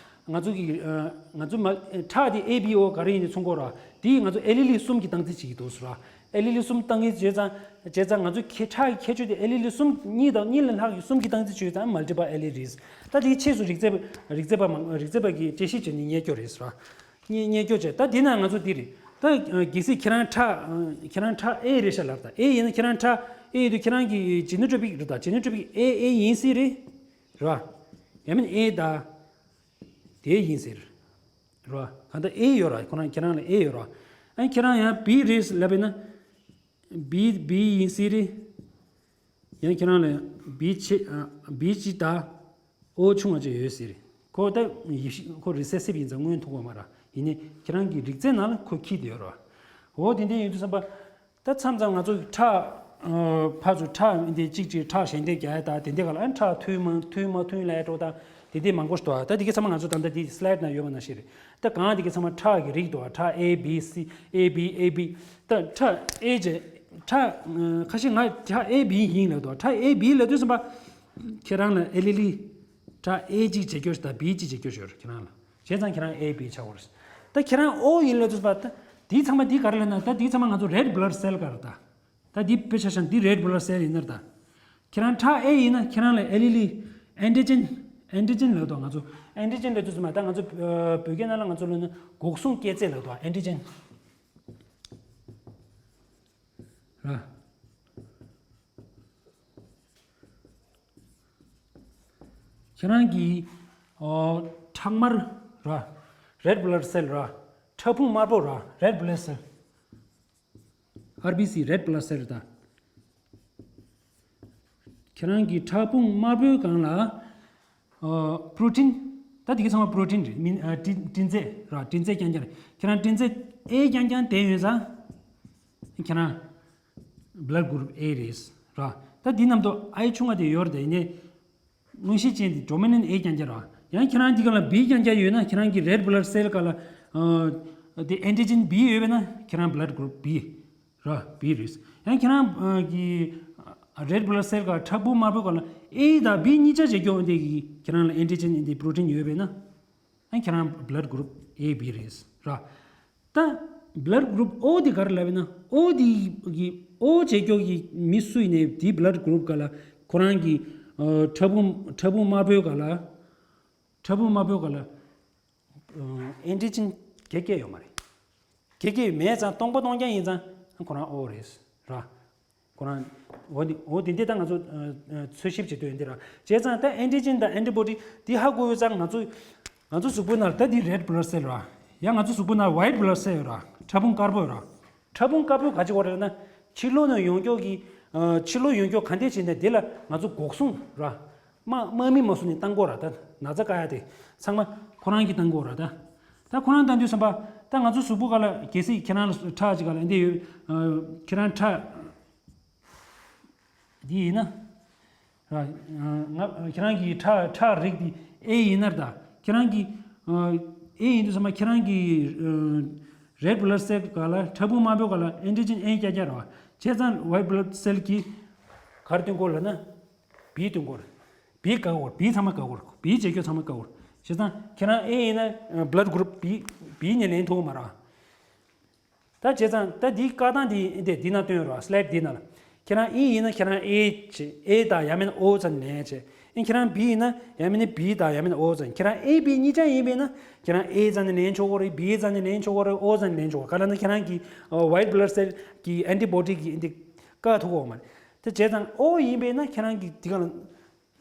ང་ཚོ་གི་ཨ་ང་ཚོ་མ་ཁྲག་དེ་ཨེ་བི་ཨོ་ག་རེ་ཡིན་ནས་མཚོན་གོ་ར། དེ་ང་ཚོ་ཨེ་ལི་ལི་གསུམ་གྱི་སྟངས་འཛིན་བྱེད་ཀྱི་འདུག་ཟེར་ར། ཨེ་ལི་ལི་གསུམ་སྟངས་འཛིན་བྱས་ཙང་བྱས་ཙང་ང་ཚོ་ཁྱེད་ཁྲག་གི་ཁྱད་ཆོས་དེ་ཨེ་ལི་ལི་གསུམ་གཉིས་དང་གཉིས་ལས་ལྷག་གི་གསུམ་གྱི་སྟངས་འཛིན་བྱས་ཙང་མལ་ཊི་པལ་ཨེ་ལི་རེད། ད་དེའི་ཕྱིས་སུ་རིགས་རྩལ་པ་རིགས་རྩལ་པ་མང་རིགས་རྩལ་པ་གིས་དཔྱད་ཞིབ་བྱས་ནས་རྙེད་རྒྱུ་རེད་ཟེར་ར། རྙེད་རྙེད་རྒྱུ་བྱས། ད་འདི་ན་ང་ཚོ་འདི་རེད། ད་གལ་སྲིད་ཁྱེད་རང་ཁྲག་ཁྱེད་རང་ཁྲག་ཨེ་རེད་ཤག་ལབ། ད་ཨེ་ཡིན་ན་ཁྱེད་རང་ཁྲག་ཨེ་ཡིན་དུས་ཁྱེད་རང་གི་ཇི་ནོ་ཊོ་པིག་རེད། ད་ཇི་ནོ་ཊོ་པིག་ཨེ་ཨེ་ཡིན་སྲིད་རེད། རེད་བ། ཡང་མིན་ཨེ་ད་དེ་ཡིན་ཟེར། རེད་བ། གང་ལྟར་ཨེ་ཡོད་ར། ཁོ་རང་ཁྱེད་རང་ལ་ཨེ་ཡོད་ར། ཨ་ཁྱེད་རང་ཡང་བི་རེད་ལབ་པས་ན། བི་བི་ཡིན་སྲིད་རེད། ཡང་ཁྱེད་རང་ལ་བི་ཆེ་ཨ་བི་གཅིག་དང་ཨོ་ཆུང་བ་ཅིག་ཡོད་ཟེར། ཁོ་ད་ཡེ་ཤེས་ཁོ་རི་སེ་སིབ་ཡིན་ཙང་མངོན་ཐུབ་པ་མ་རེད། ཡིན་ནའི་ཁྱེད་རང་གི་རིགས་རྩལ་ནང་ལ་ཁོ་འཁྱེར་བསྡད་ཡོད་རེད་བ། འོ་དེ་འདྲ་ཡིན་དུས་ཙམ་པ། ད་མཚམས་མཚམས་ང་ཚོ་ཁྲག་ཨ་ཕར་ཚུར་ཁྲག་འདི་གཅིག་གཅིག་ཁྲག་ཞལ་འདེབས་རྒྱག་ཡ་ད་དེ་འདྲ་ག་ལ་ཨ་ཁྲག་མཐུན་མ་མཐུན་མ་མཐུན་ལབ་ཡ་འགྲོ་ད་དེ་འདྲ་མང་པོ་ཞིག་འདུག་ད་དེ་ག་ཚང་མ་ང་ཚོ་ད་ལྟ་དེ་སི་ལའེ་ཌི་ནང་ཡོད་པ་ནང་བཞིན་རེད། ད་གང་དེ་ག་ཚང་མ་ཁྲག་གི་རིགས་འདུག་ཁྲག་ཨེ་བི་སི་ཨེ་བི་ཨེ་བི། ད་ཁྲག་ཨེ་ཇེ་ཁྲག་ཁ་ཤས་ང་ཁྲག་ཨེ་བི་ཡིན་ལབ་འདུག་ཁྲག་ཨེ་བི་ལབ་དུས་ཙམ་པ། ཁྱེད་རང་ལ་ཨེ་ལི་ལི་ཁྲག་ཨེ་གཅིག་བྱེད་རྒྱུ་ཞིག་དང་བི་གཅིག་བྱེད་རྒྱུ་ཞིག་ཡོད་རེད་ཁྱེད་རང་ལ། བྱས་ཙང་ཁྱེད་རང་ཨེ་བི་ཆགས་པ་རེད། ད་ཁྱེད་རང་ཨོ་ཡིན་ལབ་དུས་ཙམ་པ་ད་དེའི་ཚང་མ་འདི་ག་རེ་ལབ་ན་ད་དེའི་ཚང་མ་ང་ཚོ་རེཌ་བྷི་ལ་ཌི་སེལ་ག་རེ་ད། ད་འདི་དཔེ་ཆ་བཞག་ན་འདི་རེཌ་བྷི་ལ་ཌི་སེལ་ཡིན་ན་རེད་ད། ཁྱེད་རང་ཁྲག་ཨེ་ཡིན་ན་ཁྱེད་རང་ལ་ཨེ་ལི་ལི་ཨན་ཊི་ཇེན་ཨན་ཊི་ཇེན་ལབ་དོ་ང་ཚོ་ཨན་ཊི་ཇེན་ལབ་དུས་ཙམ་པ་ད་ང་ཚོ་ཨ་བོད་སྐད་ནང་ལ་ང་ཚོ་ལབ་ན་འགོག་སྲུང་སྐྱེད་རྫས་ལབ་དོ་ཨན་ཊི་ཇེན་ར། ཁྱེད་རང་གི་ཨོ་ཁྲག་དམར་ར། རེཌ་བྷི་ལ་ཌི་སེལ་ར། ཁྲག་ཕུང་དམར་པོ་ར། རེཌ་བྷི་ལ་ཌི་སེལ། ཨར་བི་སི་རེཌ་བྷི་ལ་ཌི་སེལ་རེད་ད། ཁྱེད་རང་གི་ཕྲ་ཕུང་དམར་པོའི་སྒང་ལ་ཨ་པྲོ་ཊིན། ད་དེ་ག་ཚང་མ་པྲོ་ཊིན་རེད། མིན་ཨ་ཊིན་ཊིན་རྫས་ར། ཊིན་རྫས་རྐྱང་རྐྱང་རེད། ཁྱེད་རང་ཊིན་རྫས་ཨེ་རྐྱང་རྐྱང་ལྡན་ཡོད་ཙང་ཁྱེད་རང་བྷི་ལཌ་གུ་རུབ་ཨེ་རེད་ར། ད་འདི་རྣམས་ཐོག་ཨའི་ཆུང་བ་དེ་ཡོད་རེད་དེ་ནས། མངོན་ཤེས་ཅན་དེ་ཌོ་མི་ནན་ཨེ་རྐྱང་རྐྱང་ར། ཡང་ཁྱེད་རང་འདི་ག་ལ་བི་རྐྱང་རྐྱང་ཡོད་ན་ཁྱེད་རང་གི་རེཌ་བྷི་ལཌ་སེལ་ག་ལ་ཨ་དེ་ཨན་ཊི་ཇེན་བི་ཡོད་པས་ན་ཁྱེད་རང་བྷི་ལཌ་གུ་རུབ་བི་ར། བི་རེད། ཡང་ཁྱེད་རང་གི་རེཌ་བྷི་ལཌ་སེལ་ག་ཕྲ་ཕུང་དམར་པོའི་ག་ལ་ཨེ་དང་བི་གཉིས་ཆ་བྱེད་རྒྱུ་འོན་ཏེ་གི་ཁྱེད་རང་ལ་ཨན་ཊི་ཇེན་ཨེ་དེ་པྲོ་ཊིན་ཡོད་པས་ན་ཡང་ཁྱེད་རང་བྷི་ལཌ་གུ་རུབ་ཨེ་བི་རེད་ར། ད་བྷི་ལཌ་གུ་རུབ་ཨོ་དེ་ག་རེ་ལབ་ན་ཨོ་དེ་གི་ཨོ་བྱེད་རྒྱུ་གི་མི་སུ་ཡིན་ནའི་དེ་བྷི་ལཌ་གུ་རུབ་ག་ལ་ཁོ་རང་གི་ཨ་ཕྲ་ཕུང་ཕྲ་ཕུང་དམར་པོའི་ག་ལ་ཕྲ་ཕུང་དམར་པོའི་ག་ལ་ཨ་ཨན་ཊི་ཇེན་གེ་གེ་ཡོད་མ་རེད། གེ་གེ་མེད་ཙང་སྟོང་པ་སྟོང་རྐྱང་ཡིན་ཙང་ཁོ་རང་ཨོ་རེད་ར། ཁོ་རང་འོ་འདི་འོ་འདི་འདི་ད་ང་ཚོ་ཨ་ཨ་འཚོལ་ཞིབ་བྱེད་དུས་འདི་ར། བྱས་ཙང་ད་ཨན་ཊི་ཇེན་དང་ཨན་ཊི་བྷོ་ཌི་འདི་ཧ་གོ་ཡོད་ཙང་ང་ཚོ་ང་ཚོ་གཟུགས་པོ་ནང་ད་འདི་རེཌ་བྷི་ལཌ་སེལ་ར། ཡང་ང་ཚོ་གཟུགས་པོ་ནང་ཝའིཊ་བྷི་ལཌ་སེལ་ཡོད་ར། ཕྲ་ཕུང་དཀར་པོ་ཡོད་ར། ཕྲ་ཕུང་དཀར་པོ་ག་ཅི་བ་རེད་ན་ཕྱི་ལོགས་ནས་ཡོང་རྒྱུ་གི་ཨ་ཕྱི་ལོགས་ཡོང་རྒྱུ་ག་འདྲས་བྱས་ནས་འདི་ལ་ང་ཚོ་འགོག་སྲུང་ར། དམག་དམག་མི་མ་སུ་ནས་བཏང་དགོས་ར། ད་ན་ཚ་བཀག་ཡ་དེ་ཚང་མ་ཁོ་རང་གིས་བཏང་དགོས་ར། ད་ད་ཁོ་རང་བཏང་དུས་ཙམ་པ་ད་ང་ཚོ་གཟུགས་པོ་ག་ལ་གལ་སྲིད་ཁྱེད་རང་ལ་ཁྲག་ཅིག་ག་ལ་འདི་ཡོད། ཁྱེད་རང་ཁྲག་འདི་ཡིན་ན། ང་ཁྱེད་རང་གི་ཁྲག་ཁྲག་རིགས་འདི་ཨེ་ཡིན་ན་ར། ད་ཁྱེད་རང་གི་ཨེ་ཡིན་དུས་ཙམ་པ་ཁྱེད་རང་གི་རེཌ་བྷི་ལཌ་སེལ་ག་ལ་ཕྲ་ཕུང་དམར་པོ་ག་ལ་ཨན་ཊི་ཇེན་ཨེ་རྐྱང་རྐྱང་ར། བྱས་ཙང་ཝའིཊ་བྷི་ལཌ་སེལ་གྱིས་ག་རེ་སྟོན་གོ་ལབ་ན། བི་སྟོན་གོ་ར། བི་བཀག་གོ་ར། བི་ཚང་མ་བཀག་གོ་ར། བི་བྱེད་རྒྱུ་ཚང་མ་བཀག་གོ་ར། བྱས་ཙང་ཁྱེད་རང་ཨེ་ཡིན་ན་བྷི་ལཌ་གུ་རུབ་བི་བི་ནས་ལེན་ཐུབ་མ་ར། ད་བྱས་ཙང་ད་འདིའི་བཀག་སྟངས་འདི་འདི་འདི་ན་སྟོན་ར། སི་ལའེ་ཌི་འདི་ན་ལ། ཁྱེད་རང་ཨེ་ཡིན་ན་ཁྱེད་རང་ཨེ་བྱེད་ཨེ་དང་ཡང་མིན་ན་ཨོ་ཙམ་ལེན་བྱེད། ཨེ་ཁྱེད་རང་བི་ཡིན་ན་ཡང་མིན་ན་བི་དང་ཡང་མིན་ན་ཨོ་ཙམ། ཁྱེད་རང་ཨེ་བི་གཉིས་ཆ་ཡིན་པས་ན་ཁྱེད་རང་ཨེ་ཙམ་ནས་ལེན་ཆོག་གོ་རེད། བི་ཙམ་ནས་ལེན་ཆོག་གོ་རེད། ཨོ་ཙམ་ནས་ལེན་ཆོག་གོ། ག་ལ་ན་ཁྱེད་རང་གི་ཝའིཊ་བྷི་ལཌ་སེལ་གི་ཨན་ཊི་བྷོ་ཌི་གི་འདི་བཀག་ཐུབ་གོ་མ་རེད། དེ་བྱས་ཙང་ཨོ་ཡིན་པས་ན་ཁྱེད་རང་གི་འདི་ག་ལ་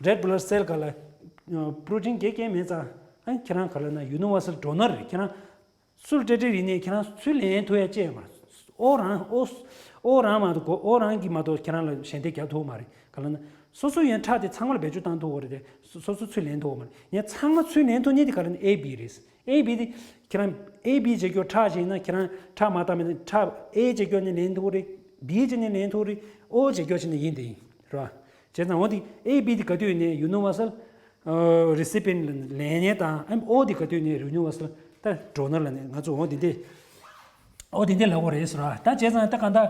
རེཌ་བྷི་ལཌ་སེལ་ག་ལ་པྲོ་ཊིན་གེ་གེ་མེད་ཙང་ཨ་ཁྱེད་རང་ག་ལ་ན་ཡུ་ནི་ཝར་སལ་ཌོ་ནར་རེད། ཁྱེད་རང་སུ་ལ་སྤྲད་སྤྲད་ཡིན་ནའི་ཁྱེད་རང་ཚུར་ལེན་ཐུབ་ཡ་ཅི་ཡང་མ་རེད། ཨོ་རང་ཨོ་ཨོ་རང་མ་གཏོགས་ཨོ་རང་གིས་མ་གཏོགས་ཁྱེད་རང་ལ་ཞལ་འདེབས་རྒྱག་ཐུབ་མ་རེད། ག་ལ་ན་སོ་སོ་ཡང་ཁྲག་དེ་ཚང་མ་ལ་བེད་སྤྱོད་བཏང་ཐུབ་བ་རེད་དེ་སོ་སོ་ཚུར་ལེན་ཐུབ་མ་རེད། ཡང་ཚང་མ་ཚུར་ལེན་ཐུབ་མཁན་དེ་ག་ལ་ན་ཨེ་བི་རེད། ཨེ་བི་དེ་ཁྱེད་རང་ཨེ་བི་བྱེད་རྒྱུ་ཁྲག་བྱས་ན་ཁྱེད་རང་ཁྲག་མ་བཏང་མེད་ན་ཁྲག་ཨེ་བྱེད་རྒྱུ་ནས་ལེན་ཐུབ་རེད། བི་བྱས་ནས་ལེན་ཐུབ་རེད། ཨོ་བྱེད་རྒྱུ་བྱས་ནས་ཡིན་དེ་ཡིན་རེད་བ། བྱས་ཙང་འོ་དེ་ཨེ་བི་དེ་ག་དུས་ནས་ཡུ་ནི་ཝར་སལ་རི་སི་པི་ཡན་ལེན་མཁན་དང་ཨོ་དེ་ག་དུས་ནས་ཡུ་ནི་ཝར་སལ་ད་ཌོ་ནར་ལ་ནས་ང་ཚོ་འོ་དེ་འདི་ ཨོ་དེ་འདྲ་ལབ་དགོས་རེད་ཟེར་བ། ད་བྱས་ཙང་ད་གང་ལྟར་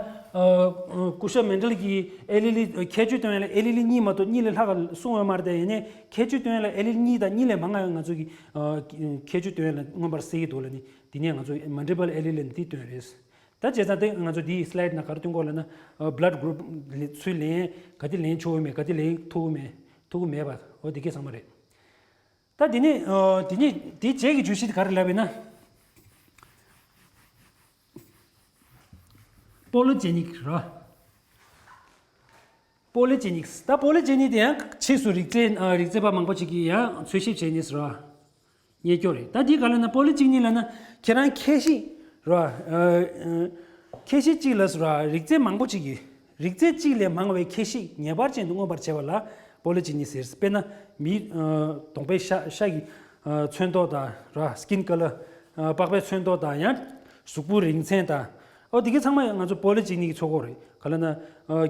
ཀུ་ཤ་མན་ཌལ་གྱིས་ཨེ་ལི་ལི་ཁྱད་ཆོས་སྟོན་ཡ་ལ་ཨེ་ལི་ལི་གཉིས་མ་གཏོགས་གཉིས་ལས་ལྷག་ག་གསུངས་ཡོད་མ་རེད། དེ་ཡིན་ནའི་ཁྱད་ཆོས་སྟོན་ཡ་ལ་ཨེ་ལི་ལི་གཉིས་དང་གཉིས་ལས་མང་ང་ང་ཚོ་གི་ཁྱད་ཆོས་སྟོན་ཡ་ལ་མངོན་པར་གསལ་གྱི་འདུག་ལ་ནི། དེ་ནས་ང་ཚོ་མལ་ཊི་པལ་ཨེ་ལི་ལི་ནི་འདི་སྟོན་རེད། ད་བྱས་ཙང་དེ་ང་ཚོ་འདིའི་སི་ལའེ་ཌི་ནང་ག་རེ་སྟོན་དགོས་ལབ་ན། blood group ཚུར་ལེན་ག་དེ་ལེན་ཆོག་གི་མེད། ག་དེ་ལེན་ཐུབ་ཀྱི་མེད། ཐུབ་ཀྱི་མེད་པ། འོ་དེ་གས་ཚང་མ་རེད། ད་དེ་ནས་དེ་ནས་དེའི་རྗེས་ཀྱི་བརྗོད་གཞི་དེ་ག་རེ་ལབ་ཡིན་ན། པོ་ལི་ཇེ་ནིག་ར། པོ་ལི་ཇེ་ནིག་ད་པོ་ལི་ཇེ་ནིག་དེ་ཡང་ཕྱིས་སུ་རིགས་རྫས་རིགས་རྫས་པ་མང་པོ་ཅིག་གིས་ཡང་འཚོལ་ཞིབ་བྱས་ནས་ར། རྙེད་སྐྱོར་རེད། ད་འདི་ག་ལབ་ན་པོ་ལི་ཇེ་ནིག་ལབ་ན་ཁྱེད་རང་ཁྱད་གཤིས་ར། ཁྱད་གཤིས་གཅིག་ལ་ར་རིགས་རྫས་མང་པོ་ཅིག་གིས་རིགས་རྫས་གཅིག་ལས་མང་བའི་ཁྱད་གཤིས་ངེས་པར་ཅན་དུ་མངོན་པར་བྱེད་པ་ལ་པོ་ལི་ཇེ་ནིག་ཟེར། དཔེར་ན་མིའི་གདོང་པའི་ཤ་ཤ་གི་ཚོན་མདོག་དང་ར། skin color། པགས་པའི་ཚོན་མདོག་དང་ཡང་གཟུགས་པོའི་རིང་ཚད་དང་། ཨོ་དེ་ག་ཚང་མ་ང་ཚོ་པོ་ལི་ཇེ་ནིག་གི་ཚོགས་པ་རེད། ག་ལབ་ན་